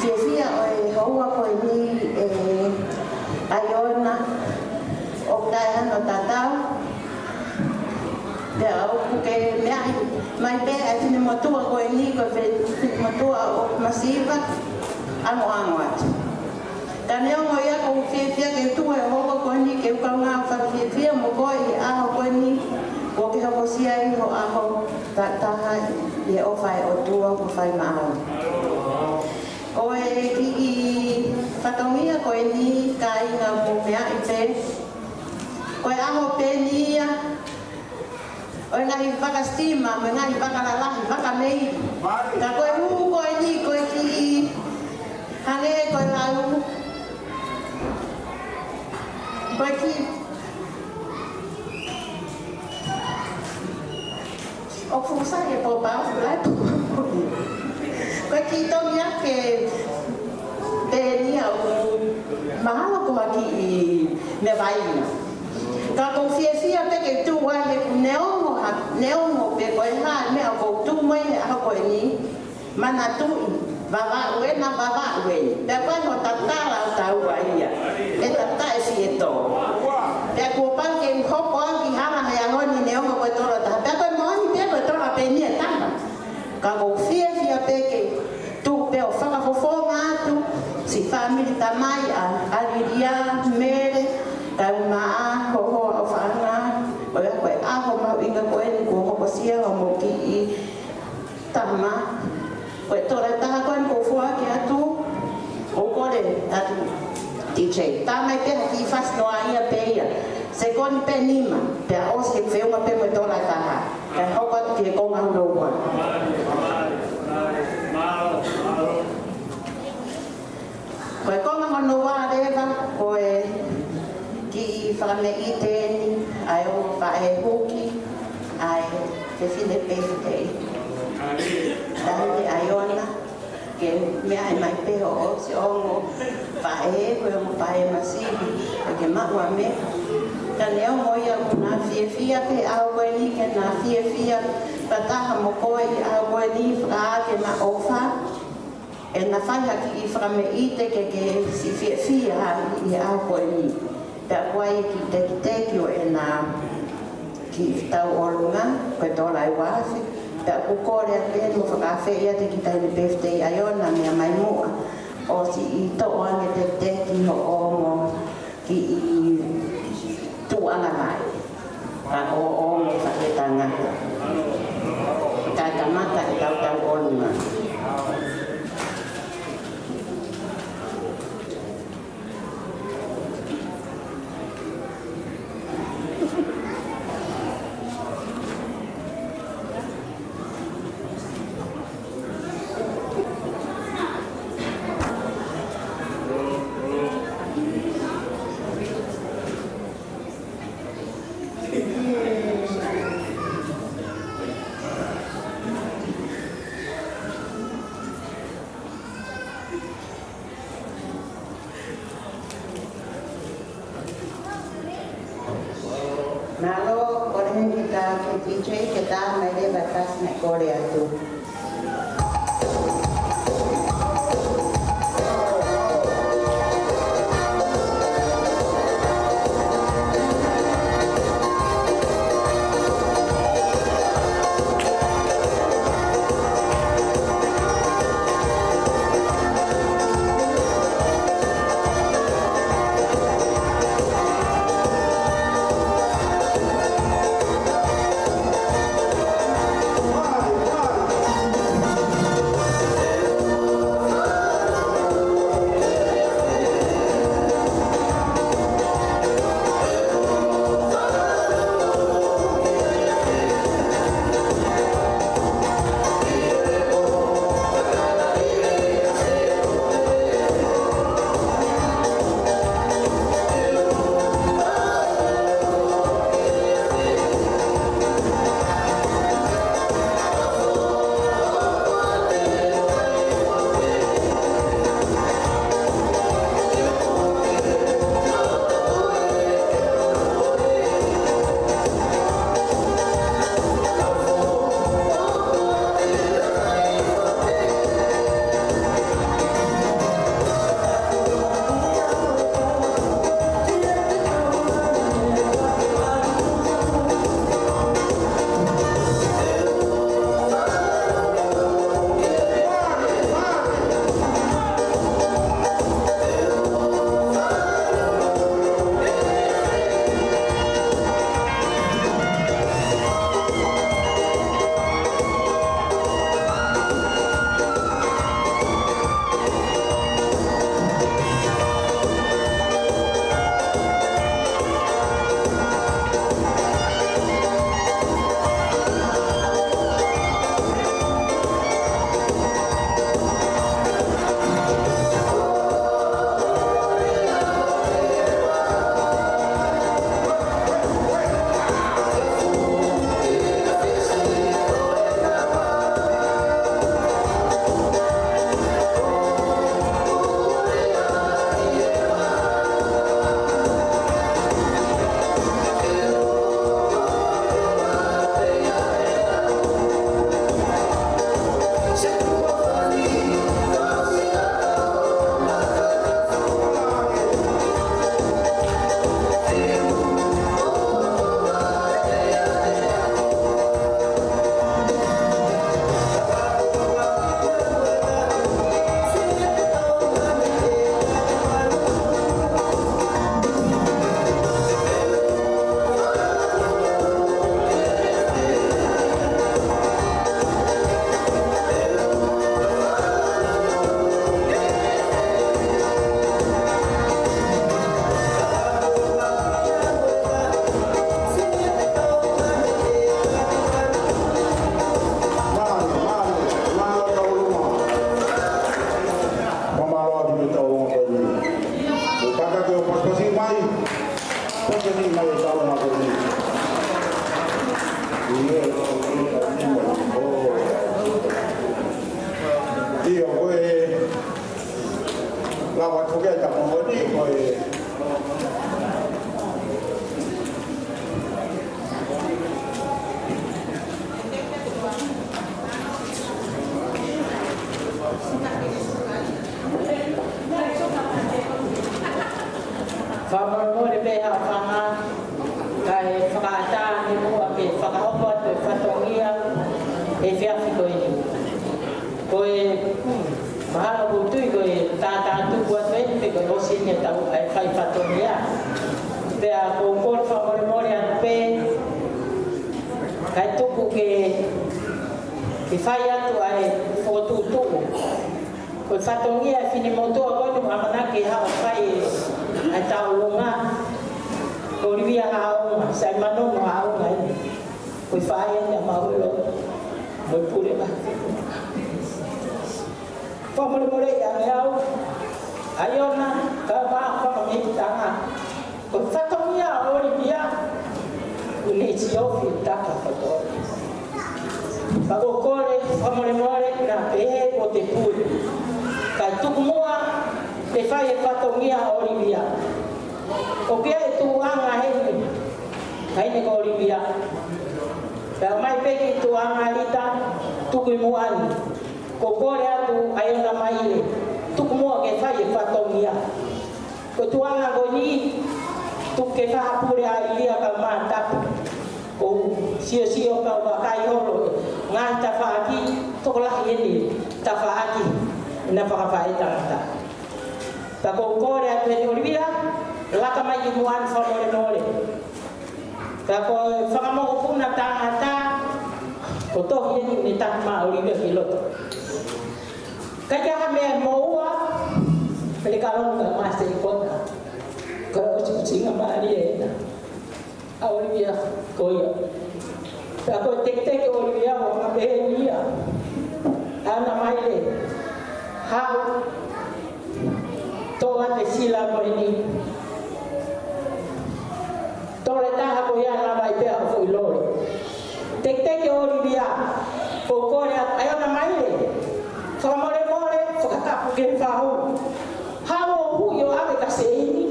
fiefia ʻo e houa ko eni, ʻe ʻAiona, ʻoku taʻe hano tatau. Pea ʻoku ke meaʻi mai pē ʻa e finemotuʻa ko eni, ko e fi-, finemotuʻa ʻoku masiva angoango atu. Ka neongo ia, ʻoku ou fiefia ke tuʻu he houa ko eni ke u kaungā fakafiefia mo koe ʻi he ʻaho ko eni, kuo ke hokosia ai ho ʻaho takitaha ʻi he ʻofa ʻa e ʻOtua kuo fai maʻau. Ko e kiʻi fatongia ko eni, kāinga, mou meaʻi pē, ko e ʻaho pē eni ia ʻo e ngaahi fakasitima mo e ngaahi fakalalahi, fakameili. Ka ko e hū ko eni, ko e kiʻi hangē ko e lau, ko e kiʻi ʻoku fuʻu sai e pōpau, fuʻu lahi e pōpau. Ko e kiʻi tongi ake pē eni ia, ʻoku mahalo ko ha kiʻi meʻa vaina. Ka ʻoku ou fiefia pē ke tuʻu ai he ʻoku neongo ha, neongo pē ko e hā e meʻa ʻoku ou tuʻu mo ia he ʻaho ko eni. Manatuʻi, Vavaʻu ē, naʻa Vavaʻu ē. Pea ko e tatala ʻo taua ia, ʻe tata e sietō. Pea kuo pau ke u hoko au ki hala he ʻaho ni neongo ko e tola taha. Pea ko e moʻoni pē ko e tola pē eni e taha. Ka ʻoku ou fiefia pē ke tuʻu pē ʻo fakafofonga atu siʻi fāmili tamai ʻa, ʻa Lilia, Mele, kae ʻumaʻā ho hoa ʻofaʻanga. ʻO ia ko e ʻaho mahuʻinga ko eni kuo hokosia hoʻomou kiʻi tama. Ko e tola taha ko eni ʻoku ou foaki atu, ʻoku ou kole atu, D J, tā mai pē ha kiʻi fasi noa ia pē ia. Sekoni pē nima, pea ʻosi, ke feʻunga pē mo e tola taha. Kae hoko atu ki he konga hono ua. Ko e konga hono ua leva, ko e kiʻi fakameʻite eni ʻa e ongo faʻē huki ʻa e fefine pefitei. Tahi ʻAiona, ke meaʻi mai pē hoʻo siʻi ongo faʻē, ko e ongo faʻē masiva, ke maʻu ʻa me. Ka neongo ia ʻoku na fiefia pē he ʻaho ko eni, ke na fiefia fakataha mo koe ʻi he ʻaho ko eni, fakaake na ʻofa. ʻE na fai ha kiʻi fakameʻite ke ke siʻi fiefia ai ʻi he ʻaho ko eni. Pea ʻoku ʻi ai e kiʻi tekiteki ʻo ʻena kiʻi tauʻolunga, ko e tola ʻe ua afe. Pea ʻoku ou kole atu pē mo fakaafeʻi atu ki he taʻahine pefitei ʻAiona, meʻa mai muʻa ʻo siʻi toʻo ange e tekiteki hoʻo ongo kiʻi tuʻunga mai. Ka ko e ongo faʻē tangata. Kae kamata ʻetau tauʻolunga. Mālō, kole heni ki he D J ke tā mai leva e fasi naʻe kole atu. efiafi ko eni. Ko e, hmm, mahalo ʻoku ou tui ko e tātātuku atu eni pe ko e ʻosi eni ʻetau ʻai fai fatongia. Pea ʻoku ou kole fakamolemole atu pē, kae tuku ke, ke fai atu ʻa e fokotuʻutuʻu. Ko e fatongia ʻa e finemotuʻa ko eni ʻoku ʻamanaki ke haʻu ʻo fai ʻa e tauʻolunga. Ko ʻOlivia Haʻaunga, Saimanono Haʻaunga eni. Ko e faʻē eni ʻa Mahuelo mo e pule ʻa. Fakamolemole ia ʻe au, ʻa e ʻOtua, kae ʻumaʻā ʻa e fanga mei tanga. Ko e fatongia ʻo ʻOlivia, ʻoku ne siofi taka kotoa. Ka ʻoku ou kole fakamolemole naʻa pehē ʻoku te puli. Kae tuku muʻa, te fai e fatongia ʻo ʻOlivia. ʻOku ʻi ai e tuʻuʻanga heni, taʻahine ko ʻOlivia. Pea ʻomai pē ki he tuʻuʻanga Lita, tuku ʻi muʻa ni. ʻOku ou kole atu ʻa e ʻOtua mai ē, tuku muʻa ke fai e fatongia. Ko e tuʻuʻanga ko eni, tuku ke fakapule ʻa ʻIlia kae ʻumaʻā Tapu. ʻOku ou siosio kau vakai holo, ngaahi tafaʻaki, tokolahi eni, tafaʻaki, naʻa fakafaʻē tangata. Ka ʻoku ou kole atu eni ʻOlivia, laka mai ki muʻa ni fakamolemole. Ka ko e fanga mokopuna tangata, ko e tohi eni ne taki mai ʻa ʻOlivia ki loto. Ka ʻi ai ha meʻa ʻe moua, pele kalonga mase i kona. Ko e ʻosi ʻuhinga mālie ena. ʻA ʻOlivia ko ia. Pea ko e teketeke ʻo ʻOlivia ʻoku anga pehē ni ia. ʻA ʻOtua mai ē. Haʻu. Toʻo ʻa e sila ko eni. Tole taha ko ia lava ai pē ʻa e foʻi lole. Teketeke ʻo ʻOlivia. ʻOku ou kole atu ʻa ʻOtua mai ē. Fakamolemole, fakatapu ke fahu. Haʻu ʻo huʻi ʻo ʻave kia Seini.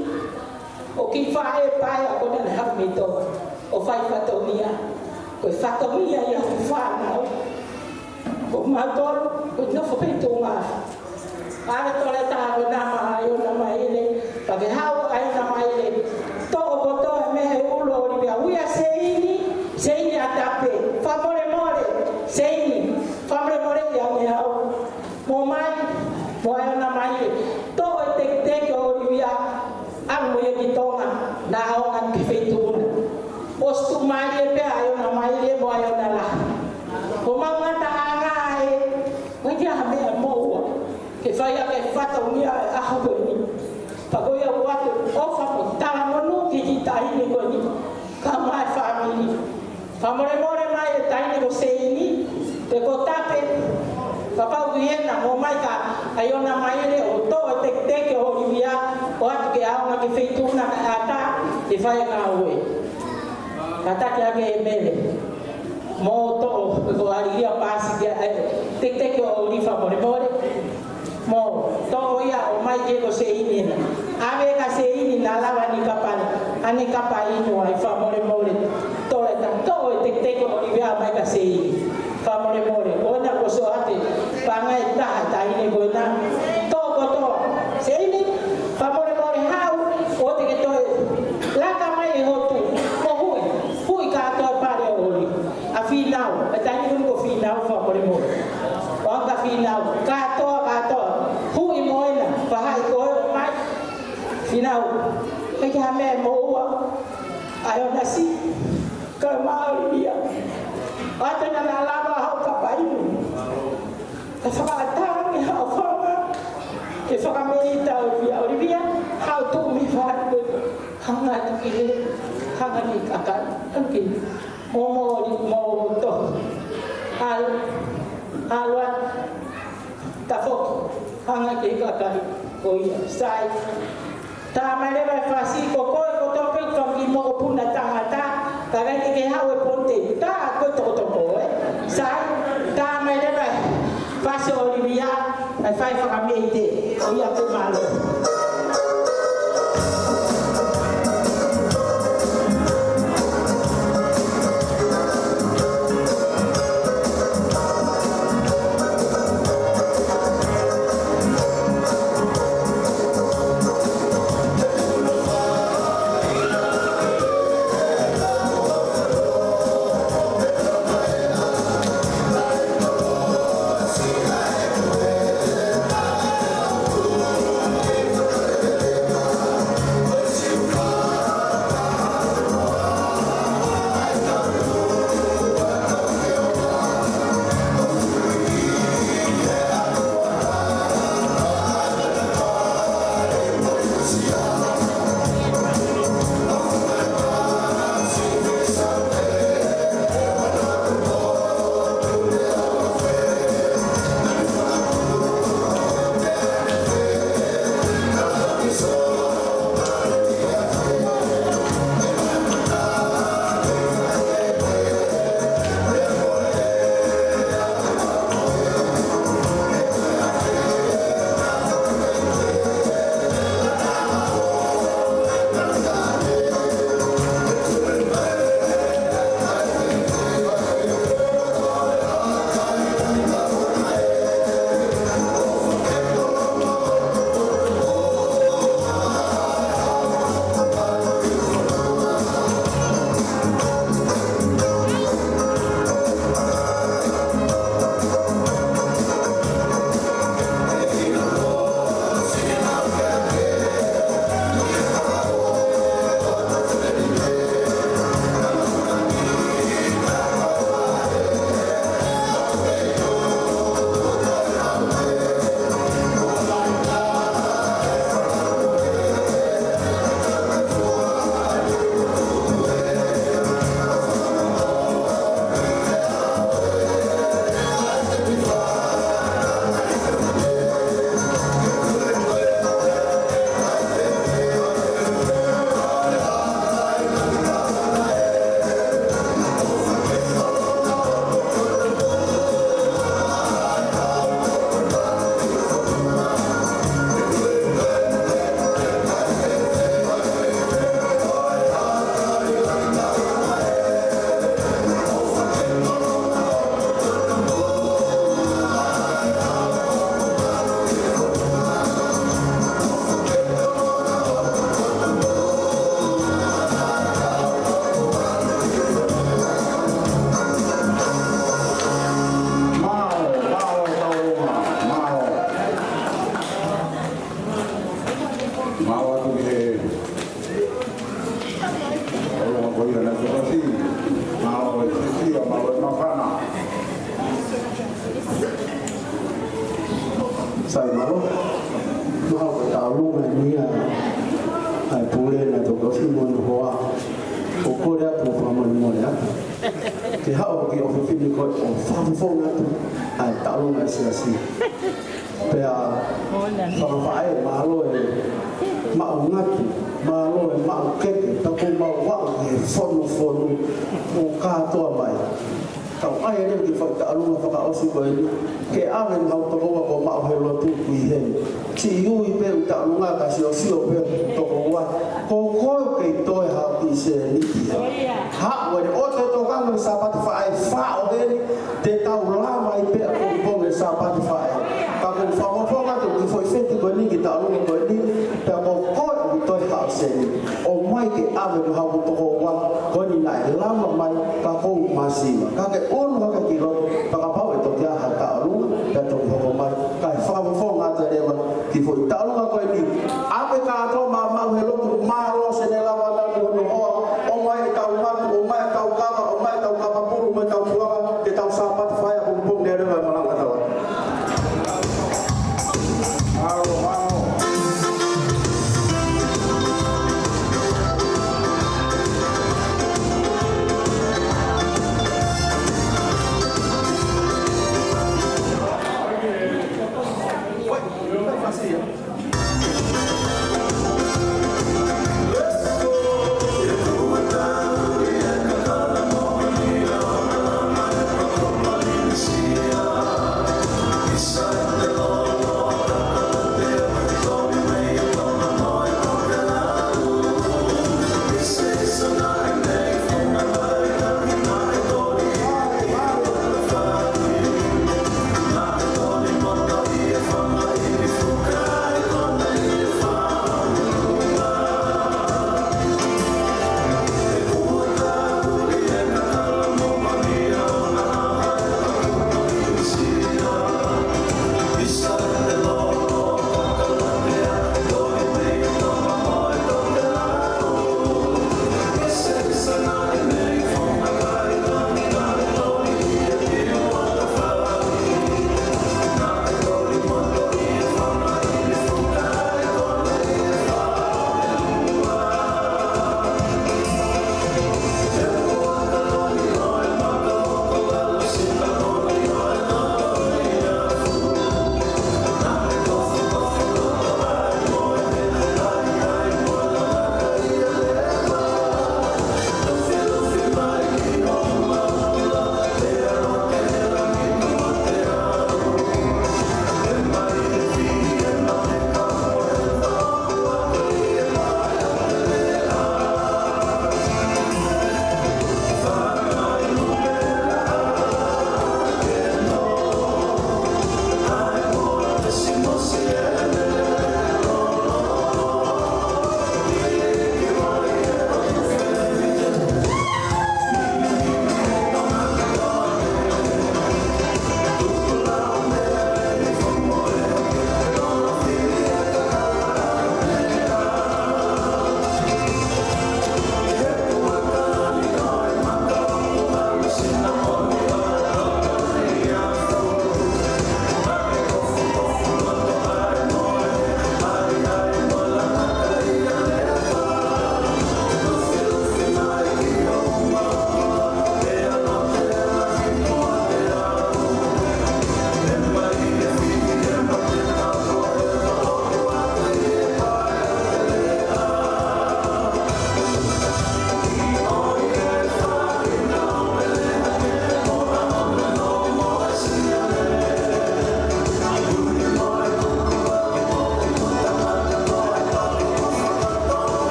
ʻO ki faʻē pae ʻa kona ne haʻu mei Tonga ʻo fai fatongia. Ko e fatongia ia ʻo e fānau. Ko mautolu, ko e nofo pē ʻi Tonga. ʻA e tole taha ko ena maʻa ʻOtua mai ē. Pea ke haʻu ʻa ʻOtua mai ē. Toʻo kotoa mei he ʻulu ʻo ʻOlivia, ui ʻa Seini, Seini ʻa Tape. Fakamolemole, Seini. Fakamolemole ia ʻe au. Mou ō mai, mou ō ʻa ʻOtua mai ē. Toʻo e teketeke ʻo ʻOlivia. ʻAlu mo ia ki Tonga, naʻa ʻaonga ki he feituʻu na. ʻOsi tuʻumālie pē ʻa ʻOtua mai ē mo ʻOtua lahi. Ko homau ngataʻanga ē, ʻoku ʻikai ha meʻa ʻe moua. Ke fai ʻaki e fatongia ʻo e ʻaho ko eni. Pea ko ia ʻoku ʻoatu ʻofa mo e talamonū ki he taʻahine ko eni. Kae ʻumaʻā e fāmili. Fakamolemole mai e taʻahine ko Seini, pe ko Tape, kapau ʻoku ʻi hena, mou ō mai kia ʻOtua mai ē ʻo toʻo e teketeke ʻo ʻOlivia, ʻo ʻoatu ke ʻaonga ki he feituʻu na kae ʻatā, ke fai e ngāue. Kātaki ʻa e mele. Mou toʻo, pe ko ʻAlilia Pasi kia e teketeke ʻo ʻOlivia fakamolemole. Mou toʻo ia ʻo ʻomai ki he ko Seini ena. ʻAve kia Seini naʻa lava ʻene kapa, ʻene kapa inu ai fakamolemole. Tole taha, toʻo e teketeke ʻo ʻOlivia ʻomai kia Seini. Fakamolemole, ko ena ko Soate, pangai taha taʻahine ko ena. Toʻo kotoa. Seini, fakamolemole haʻu, ʻoua te ke toe. Laka mai e hotu, mo huʻi, huʻi kātoa pale ʻo ʻOli. ʻA Fīnau, e taʻahine ko Fīnau fakamolemole. ʻO anga Fīnau, kātoa, kātoa. Huʻi mo ena, fahaʻi ko ē ʻomai. Fīnau, ʻikai ha meʻa ʻe moua. ʻA ʻOtua siʻi, kae ʻumaʻā ʻOlivia. ʻOatu naʻa lava haʻu kapa inu. Ka fakaʻatā ange haʻo fanga, ke fakameʻita ʻOlivia, ʻOlivia, haʻu tuʻu mei faʻahi ko ē. Hanga atu ki he, hanga ki he kakai, hanga ki he. Mou mōlī, mou tohi. ʻAlu, ʻalu atu, tafoki, hanga ki he kakai, ko ia, sai. Tā mai leva e fasi, ko koe, ko tō pē, ko ki mokopuna tangata, ka ʻikai ke ke haʻu e ponte, tā ko e tokotoko, ē. Sai, tā mai leva e fasi ʻo ʻOlivia, ʻa e fai fakameʻite, ʻo ia te mālō. Mālō. Mahalo ko e taʻalunga eni ia ʻa e pule naʻe toki ʻosi mo hono hoa. ʻOku ou kole atu ʻo fakamolemole atu. Ke haʻu ki he ʻofefine ko ē ʻo fakafofonga atu ʻa e taʻalunga ʻa e siasi. Pea fakafaʻē, mālō e maʻu ngatu, mālō e maʻu keke, pea kuo mau aʻu ki he fonofonu ʻo kātoa mai. Tau ʻai leva ki he foʻi taʻalunga fakaʻosi ko eni, ke ʻave ʻe hau tokoua kuo maʻu he lotu ki heni. Siʻi ui pē ʻū taʻalunga ka siosio pē tokoua. Ko koe ʻoku kei toe haʻu ki he sēniti. Haʻu eni ʻo te tokanga ki he Sāpate Faʻē, faʻo heni, te tau lava ai pē ʻapongipongi Sāpate Faʻē. Ka ko e fakafofonga atu ki he foʻi sēniti ko eni ki he taʻalunga ko eni, pea ko koe ʻoku toe haʻu sēniti. ʻOmai ke ʻave ʻe hau tokoua ko eni naʻe lava mai, ka ʻoku ou masiva. Ka ke ʻunu hake ki loto, pea kapau ʻe toki ʻai ha taʻalunga, pea toki hoko mai. Kae fakafofonga atu leva ki he foʻi taʻalunga ko eni. ʻAve kātoa maʻamaʻa he lotu, mālō Senē Lavanamu hono hoa, ʻomai ʻetau ngatu, ʻomai ʻetau kava, ʻomai ʻetau kava pulu, ʻomai ʻetau puaka, ke tau Sāpate Faʻē ʻapongipongi leva ʻe malanga tau. Mālō, mālō.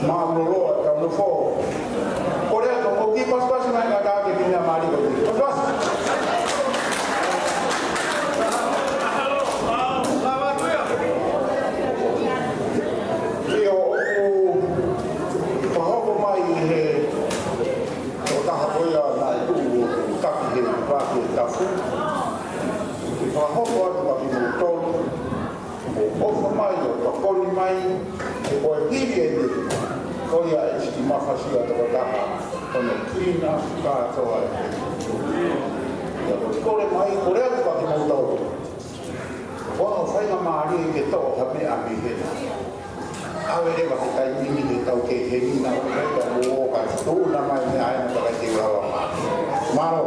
Mālōlō ʻetau nofo. Ko e lea ko ē, ʻoku pasipasi mai ka ke pina mālie ko ē. Pasipasi. ʻIo, ʻoku fakahoko mai ʻe he tokotaha ko ia naʻe tuʻu ʻo taki he vake tafu. ʻOku fakahoko atu kiate kimoutolu. ʻOfa mai ʻo tokoni mai, he ko e hili eni, ko ia ʻe siʻi mafasia tokotaha, ko hono pina kātoa ē. ʻIo, ko e kole mai, ko e lea atu kiate kimoutolu. Ko hono faingamālie ke toʻo ha meʻa mei hena. ʻAve leva he taimi ni ke tau kei hengiʻi na, ʻo kai ka mo o ka tuʻu na mai meʻa ʻa ena ka kai ke lava. Mālō.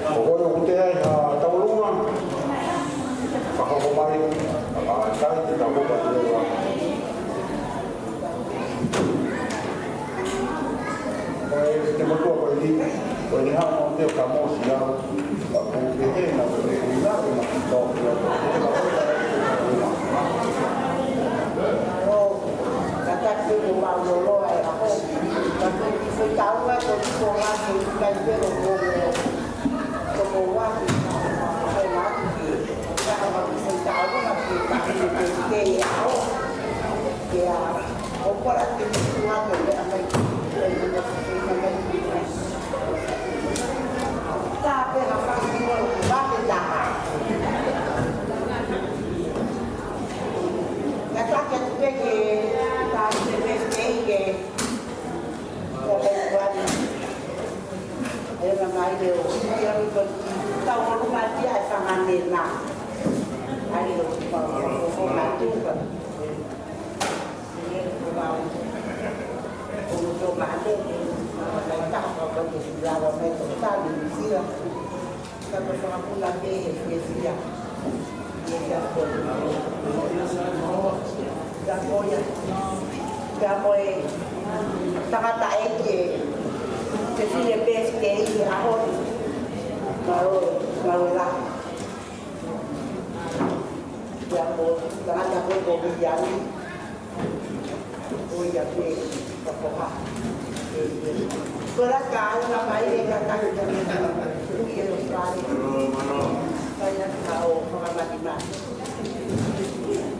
ʻOku ou kole atu ki he tauʻolunga. Fakahoko mai, ʻa e kai te tau hopa leva. Ko e te motua ko eni, ko eni ha mo te ka mo si au, ka pu ke he na ko e na ko ma ki tau ki au. Ka ta ke mo ma lo lo ai a ho. Ka ko e ki fo tau a ko ki ko ma ke kai pe lo mo mo. Ko mo wa ki ko ma ki. Ka ka ma ki fo tau a ki ka ki ke ke a ho. Ke a. ʻO kora te u tuʻu atu ʻo meʻa mai ki, ʻo meʻa mai ki. Ka pehē ha fanga kiʻi vake taha. Ka taki atu pē ke, ka te me te ke, ko e vake. ʻE na mai leo, ia mi ko tau ʻolunga tia e fanga nena. ʻAi leo, ko, ko, ko, ko, ko, Tangataʻeiki, tangataʻeiki, te fine pēsi te i a honi. Mālō, mālō la. Ia ko, tangata ko ko Viliami. Ko ia pē, ka ko ha. Ko la ka au na mai e ka ka ka ka. Ui e lo pare. Ka ia ka o ka ma di ma.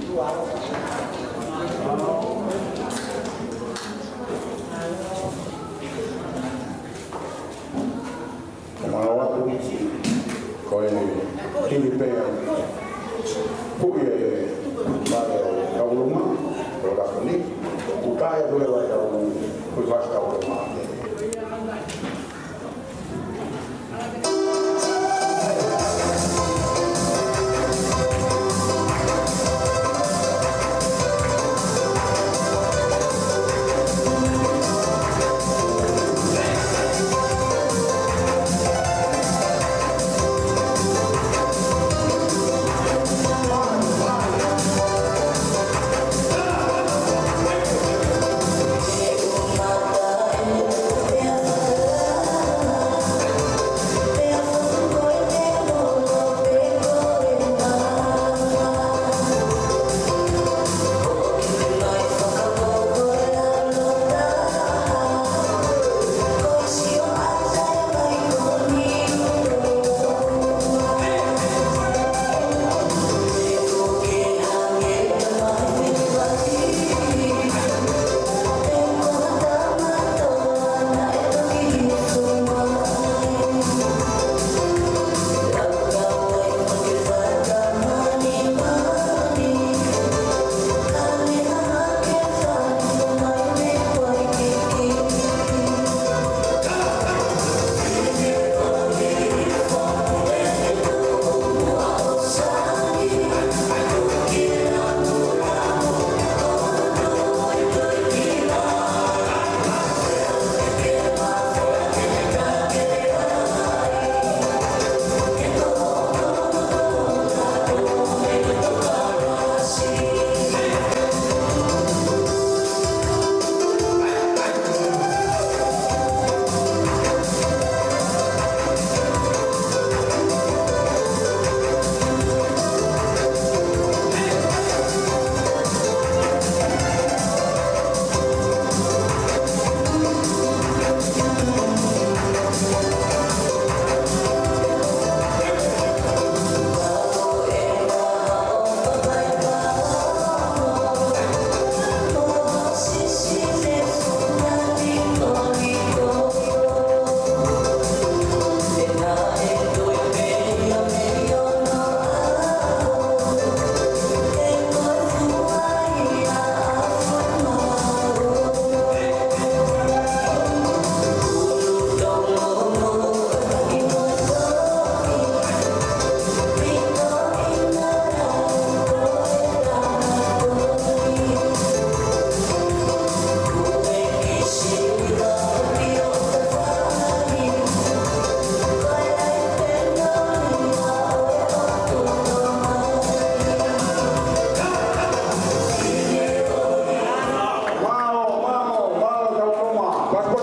Tua o. Ko manawa atu, ko e hili pē, hui e vale ʻo Kauluma, ʻo Lakoni, ʻoku tae atu leva e kau hui fasi Kauluma.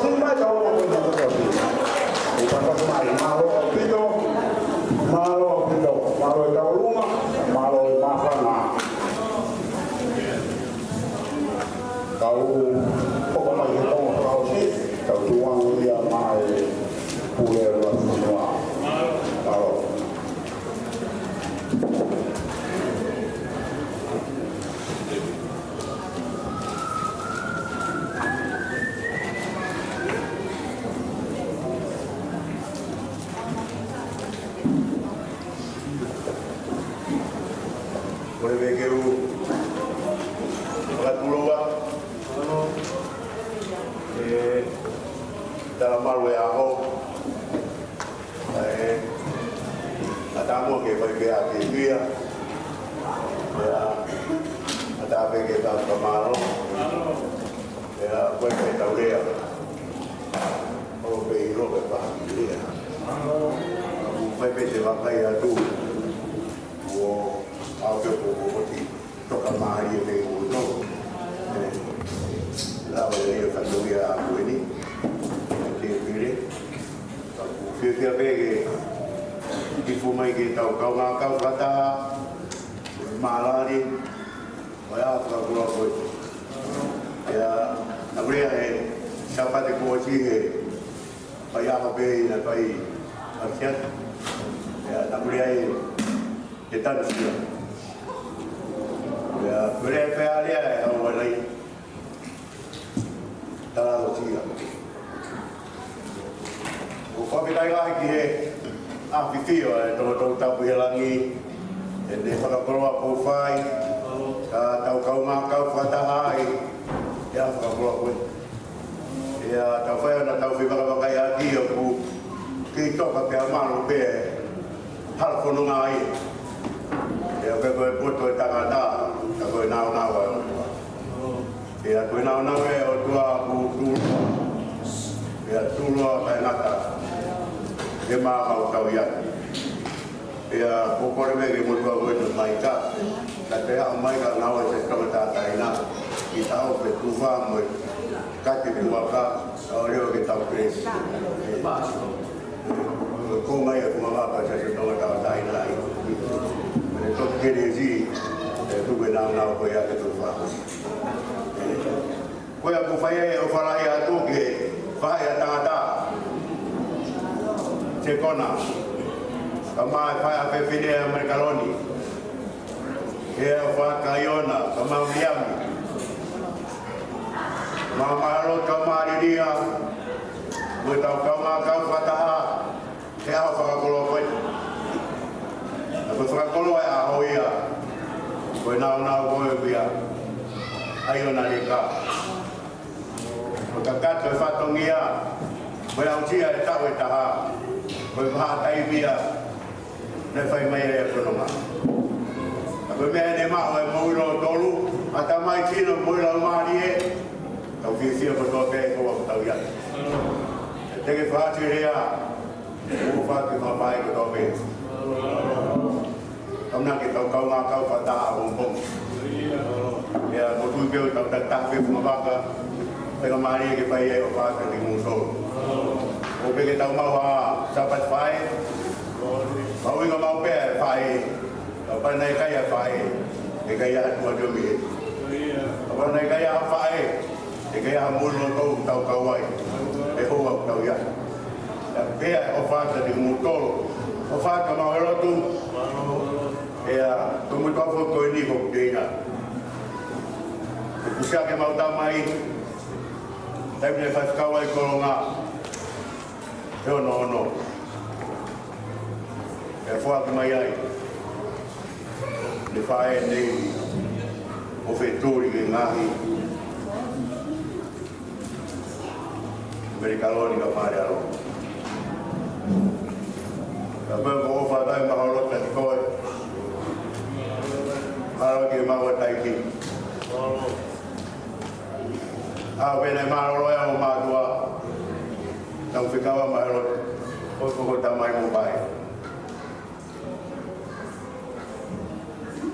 Mai tau o mai tau o mai. Mālō ʻaupito, mālō ʻaupito, mālō e tau luma, mālō e māfana. Tau hoko mai he konga fakaʻosi, tau tukuange ia maʻa e pule ʻo e fonua. Mālō. Ko e vekeu fakatulou ʻa e talamalu e ʻaho. ʻA e ʻatā mo ke fai pē ʻa e fiefia. Pea ʻatā pē ke tau fakamālō. Pea ko e pē tau lea. ʻO pē ʻilo pē pā ki lea. Fai pē te vakai atu. ʻO aʻu pē ko ko oti. Toka mālie pē ko to. Lava ia ka tau ia a ko eni. Te pile. Fiefia pē ke kifu mai ke tau kaungā kau fakataha. Mālali. ʻO ia fakakoloa ko ē. Ia, naʻa ku lea he Sāpate kuo ʻosi he fai ʻaho pē ʻi he fai ʻafiafi. Ia, naʻa ku lea he, he tanu sia. Ia, ku lea he fai ʻa lea he ʻaho ʻa e lai. Tala ʻo sia. ʻOku fakafetaʻi lahi ki he ʻafifio ʻa e Tongatapu ʻi he langi, ʻene fakakoloa kuo fai, ka tau kaungā kau fakataha ai, ʻi he fakakoloa ko ē. ʻIa tau fai ʻo na tau fai fakafeʻiloaki ʻoku kei toka pea malu pē hala fononga ai. ʻIa pē ko e poto e tangata, ka ko e naunau ʻa e ʻOtua. ʻIa ko e naunau ʻa e ʻOtua ʻoku tuʻu. ʻIa tuʻu ʻa e ngata. He maʻa mau tau ia. ʻIa ko kore me ke motu a koe no mai ka. Ka te a mai ka ngau e te tau tātaina. Ki tau pe tufa mo e kati puaka. ʻO leo ke tau pēsi. Ko mai e kumama ka te tau tātaina ai. Me to kere si. E tu ke naunau ko ia ke tufa. Ko ia ʻoku fai ai ʻo falai atu ke fai ʻa tangata. Te kona. Ka mai fai ʻa fefine ʻa Malikaloni. Ke ʻo faka Iona, ka mai Miami. Māmā ʻa loto mālilia. Mo e tau kaungā kau fakataha. He ʻaho fakakoloa ko ē. ʻA ko e fakakoloa e ʻaho ia. Ko e naunau ko e via. ʻAi ʻo na leka. Ko e kakato e fatongia. Ko e ʻausia e tau e taha. Ko e maha taimia. Ne fai mai e fononga. ʻA ko e meʻa ne maʻu e moʻui lōtolu. ʻA tamai tino moʻui lau mālie. Tau fiefia ko toa pē ko ʻoku tau ia. Te ke fātele a. Ko fatu ma pai ko tau pē. Tau na ke tau kaungā kau fakataha ʻo pongipongi. ʻIa ko tui pē ʻo tau takitaha pē ma vaka. Pea mālie ke fai ai ʻo fatu ki muto. ʻO pē ke tau mau ʻa Sāpate Faʻē. Mau inga mau pē ʻa e faʻē. Ka ʻo pau naʻe ʻikai ha faʻē, ʻe ʻikai ha tuʻa tō mei he. Ka ʻo pau naʻe ʻikai ha faʻē, ʻe ʻikai ha mulu ʻo tau tau kau ai. ʻE hoa ʻo tau ia. Ka pea ʻofa atu ki mutolu, ʻofa atu mau e lotu. ʻIa, ko mutolu foki ko eni ko teina. Ko kusia ke mau tamai, taimi ne faifekau ai Kolonga. He ono ono. ʻE foaki mai ai. Ne faʻē nei. ʻO fetuli ke ngahi. Mele kaloni ka fale alo. Ka pea ko ʻofa tai mahalo ta ki koe. Mahalo ke maua tai ki. ʻA pena e mālōlō ʻa e ʻo mātuʻa. Tau fekau a mai lotu. Ko ko ko tamai mo pai.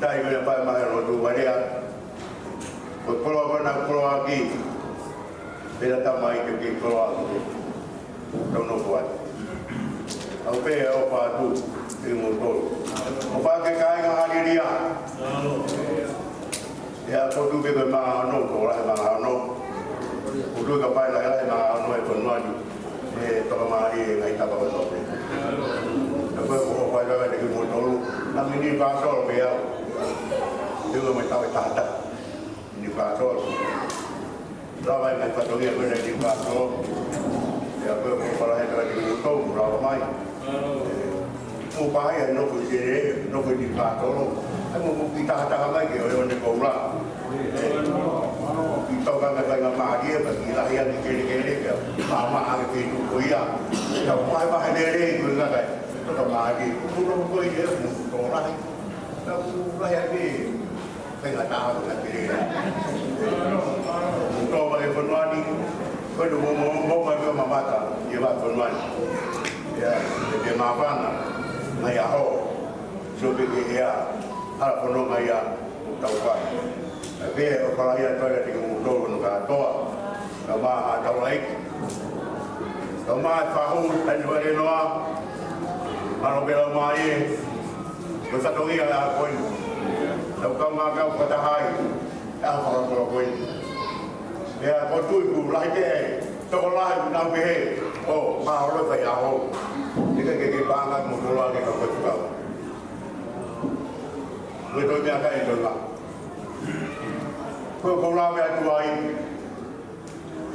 Tai ko ia pai mai lotu ʻo lea. Ko kolo ko na kolo aki. Pea tamai ke ke koloa atu. Tau nofo atu. ʻOku ou pehē ʻofa atu kiate kimoutolu. ʻOfa ke kāinga Haleluia. ʻIo, ʻoku tuʻu pē ko e manga ono, ko e lahi manga ono. ʻOku tuʻu ka pae lahi lahi manga ono ʻi he fonua ni. ʻE toka mālie e ngaahi tapa kotoa pē. Ka ko e ʻofa atu kiate kimoutolu. Naʻa mini pasolo pē au. Te u mai tau e tahata. Mini pasolo. Lava e ngaahi fatongia ko ena ʻi Pasolo. ʻIo, ko e ʻofa lahi atu kiate kimoutolu, lava mai. Mo paia nofo ʻi he, nofo ʻi Pasolo. ʻAi mo, mo ki tahataha mai ke ʻoiʻoi ne koula. ʻI toka ka kai ngā mālie, ka ki lahi ange kelekele, ka māmā ange ke tuku ia. Ka vahevahe lelei ko e ngaahi kai. Toka mālie. Kulo ko e, mo tō lahi. Ka kulo lahi ange. Pea ka taha ko e pere. Tō mai e fonua ni, ko e mo, mo, mo, mo, mo, mamata, ʻi he fonua ni. ʻIo, ʻe te māfana, ngaahi ʻaho. Sio pē ki he hala fononga ia, ʻoku tau fai. ʻA pē, ʻofa lahi atu kiate kimoutolu hono kātoa. Ka ma ha tau ai. Ka ma fahu, tai vare noa. Mālō pē lau mai ē. Ko e fatongia ʻa ko eni. Tau kau ngā kau fakataha ai. ʻA fakakolo ko eni. Pea ko tui ku lahi pē ai. Tokolahi nau pehē. ʻO, mālō fai ʻaho. Ika ke ke pānga mo tolake ka ko e tukau. Ko e toi meʻa kai toi ngā. Ko e koula meʻa tuai.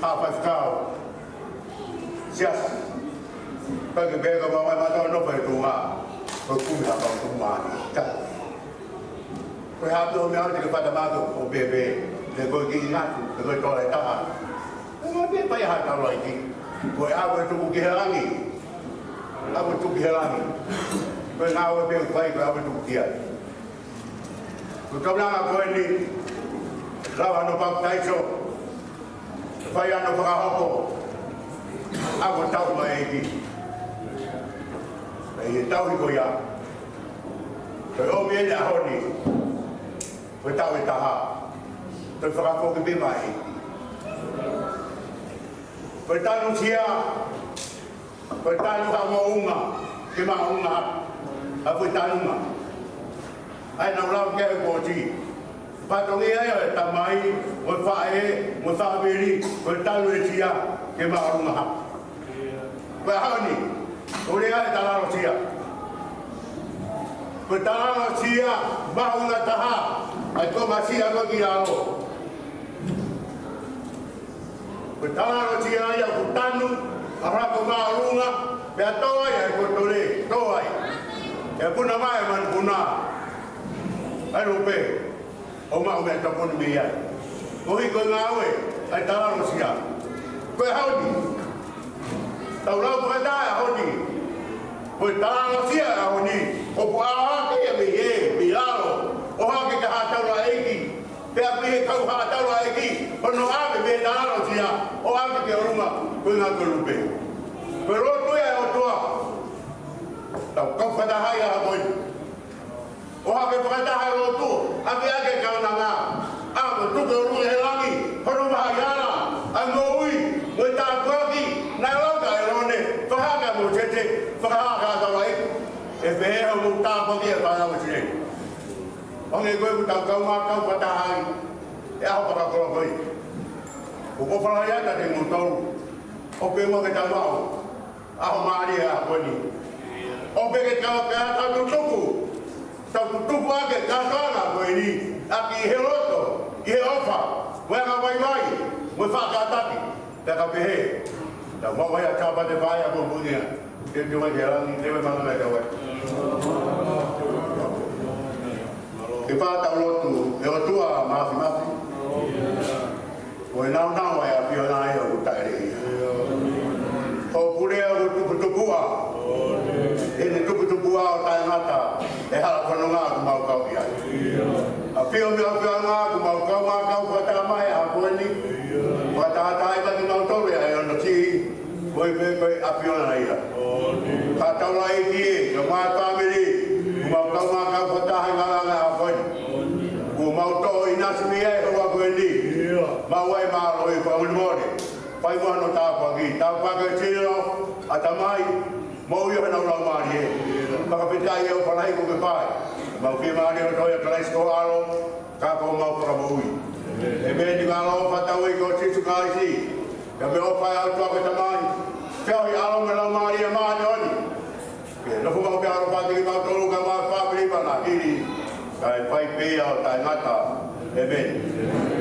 Ha faifekau. Siasi. Ka ke pehē ka mamai mātou nofo ʻi Tonga. Ko e kumi ha kau tuku mai. Ka. Ko e hā pē ʻo meʻa te ke fata mātou ʻo pēpē. Te ko e kiʻi ngatu, te ko e tola e taha. Te ko e pē pai ha taulaʻeiki. Ko e ʻave tuku ki he langi. ʻAve tuku ki he langi. Ko e ngāue pē ʻoku fai, ko e ʻave tuku ki ai. Ko e kaunanga ko eni, lava hono papitaiso, fai hono fakahoko, ʻa ko tau mai ʻEiki. ʻI he tauhi ko ia, ko e ʻomi eni ʻaho ni, ko e tau e taha, ko e fakafoki pē mai ʻEiki. Ko e tanu sia, ko e tanu ha moʻunga, ke maʻunga, ʻa ko e tanunga. ʻAi nau lau ke he koti. Fatongia ia ʻo e tamai, mo e faʻē, mo e fāmili, ko e tanu e sia, ke maʻunga. Ko e ʻaho ni, ʻoku lea e talalo sia. Ko e talalo sia, maʻunga taha, ʻai ko ma sia ko ki lalo. Ko e talalo sia ia ʻoku tanu, ʻa hako maʻunga, pea tō ai ʻa e kotole, tō ai. ʻE puna mai ʻa e manupuna. ʻAi lupe, ʻo maʻu meʻatokoni mei ai. Ko e hiko e ngāue, ʻa e talalo sia. Ko e ʻaho ni. Tau lau fakataha e ʻaho ni. Ko e talalo sia e ʻaho ni. ʻOku ʻā hake ia mei ē, mei lalo. ʻO hake ki ha taulaʻeiki. Pea pehē kau ha taulaʻeiki, hono ʻave mei he talalo sia, ʻo ʻave ki ʻolunga, ko e ngā ko e lupe. Ko e lotu ia ʻa e ʻOtua. Tau kau fakataha ia ʻa ko eni. ʻO hake fakataha e lotu, ʻave ake kaunanga. ʻA ko e tuku ʻolunga he langi, hono maha i ala, ʻa e moʻui, mo e tāpuaki, naʻe lau ka ʻElone, fakahā kia Mōsese, fakahā kia taulaʻeiki. ʻE pehē hoʻomou tāpuaki ʻe fānau ʻIsileli. ʻO hangē ko ē ʻoku tau kau ngā kau fakataha ai, ʻi he ʻaho fakakoloa ko ē. ʻOku ou ʻofa lahi atu kiate kimoutolu, ʻo pehē muʻa ke tau maʻu, ʻaho mālie ʻa ko eni. ʻO pehē ke tau, ke tau tutuku, tau tutuku ake kātoanga ko eni, ʻaki he loto, ʻi he ʻofa, mo e anga vaivai, mo e faʻa kātaki. Pea ka pehē, tau maʻu ai ʻa e Sāpate Faʻē ʻapongipongi ia. Ke te mai ke langi, te mai mana mai ka wai. Ke pā tau lotu, ʻe ʻOtua Māfimafi. Ko e nāunau ʻa e ʻAfiona ia ʻoku taʻeleʻi. Ko e pule ʻoku tuputupuʻa. ʻEne tuputupuʻa ʻo taʻengata, ʻe hala fononga ʻoku mau kau ki ai. ʻAfio mei he ʻAfiona ʻoku mau kau, mau kau fakataha mai ʻa ko eni. Fakataha ai mai kimautolu ʻa e ono siʻi. Ko e pē ko e ʻAfiona ia. Ka taulaʻeiki ē, ka mau fāmili. Kuo mau kau, mau kau fakataha ʻi he ngaahi ʻaho ko eni. Kuo mau toʻo ʻinasi mei ai he ʻaho ko eni. Mau ʻai mālō ʻi he fakamolemole. Fai mo hono tāpuaki, tāpuaki ʻo e sino ʻa e Tamai, moʻui ʻo honau laumālie. Fakafetaʻi ʻa e ʻofa lahi kuo ke fai. Mau fiemālie ʻo tohi ʻa Kalaisi ko ho ʻAlo, ka ko homau Fakamoʻui. ʻĒmeni. Mālō ʻofa ʻa hotau ʻEiki ko Sīsū Kalaisi, pea mo e ʻofa ʻa e ʻOtua ko e Tamai, feohi ʻa e ʻAlo mo e Laumālie Māʻoniʻoni, ke nofo maʻu pē ʻo ʻaloʻofa ʻiate kimautolu kae ʻumaʻā e fāmili pea mo e fāmili, kae fai pē ia ʻo taʻengata. ʻĒmeni.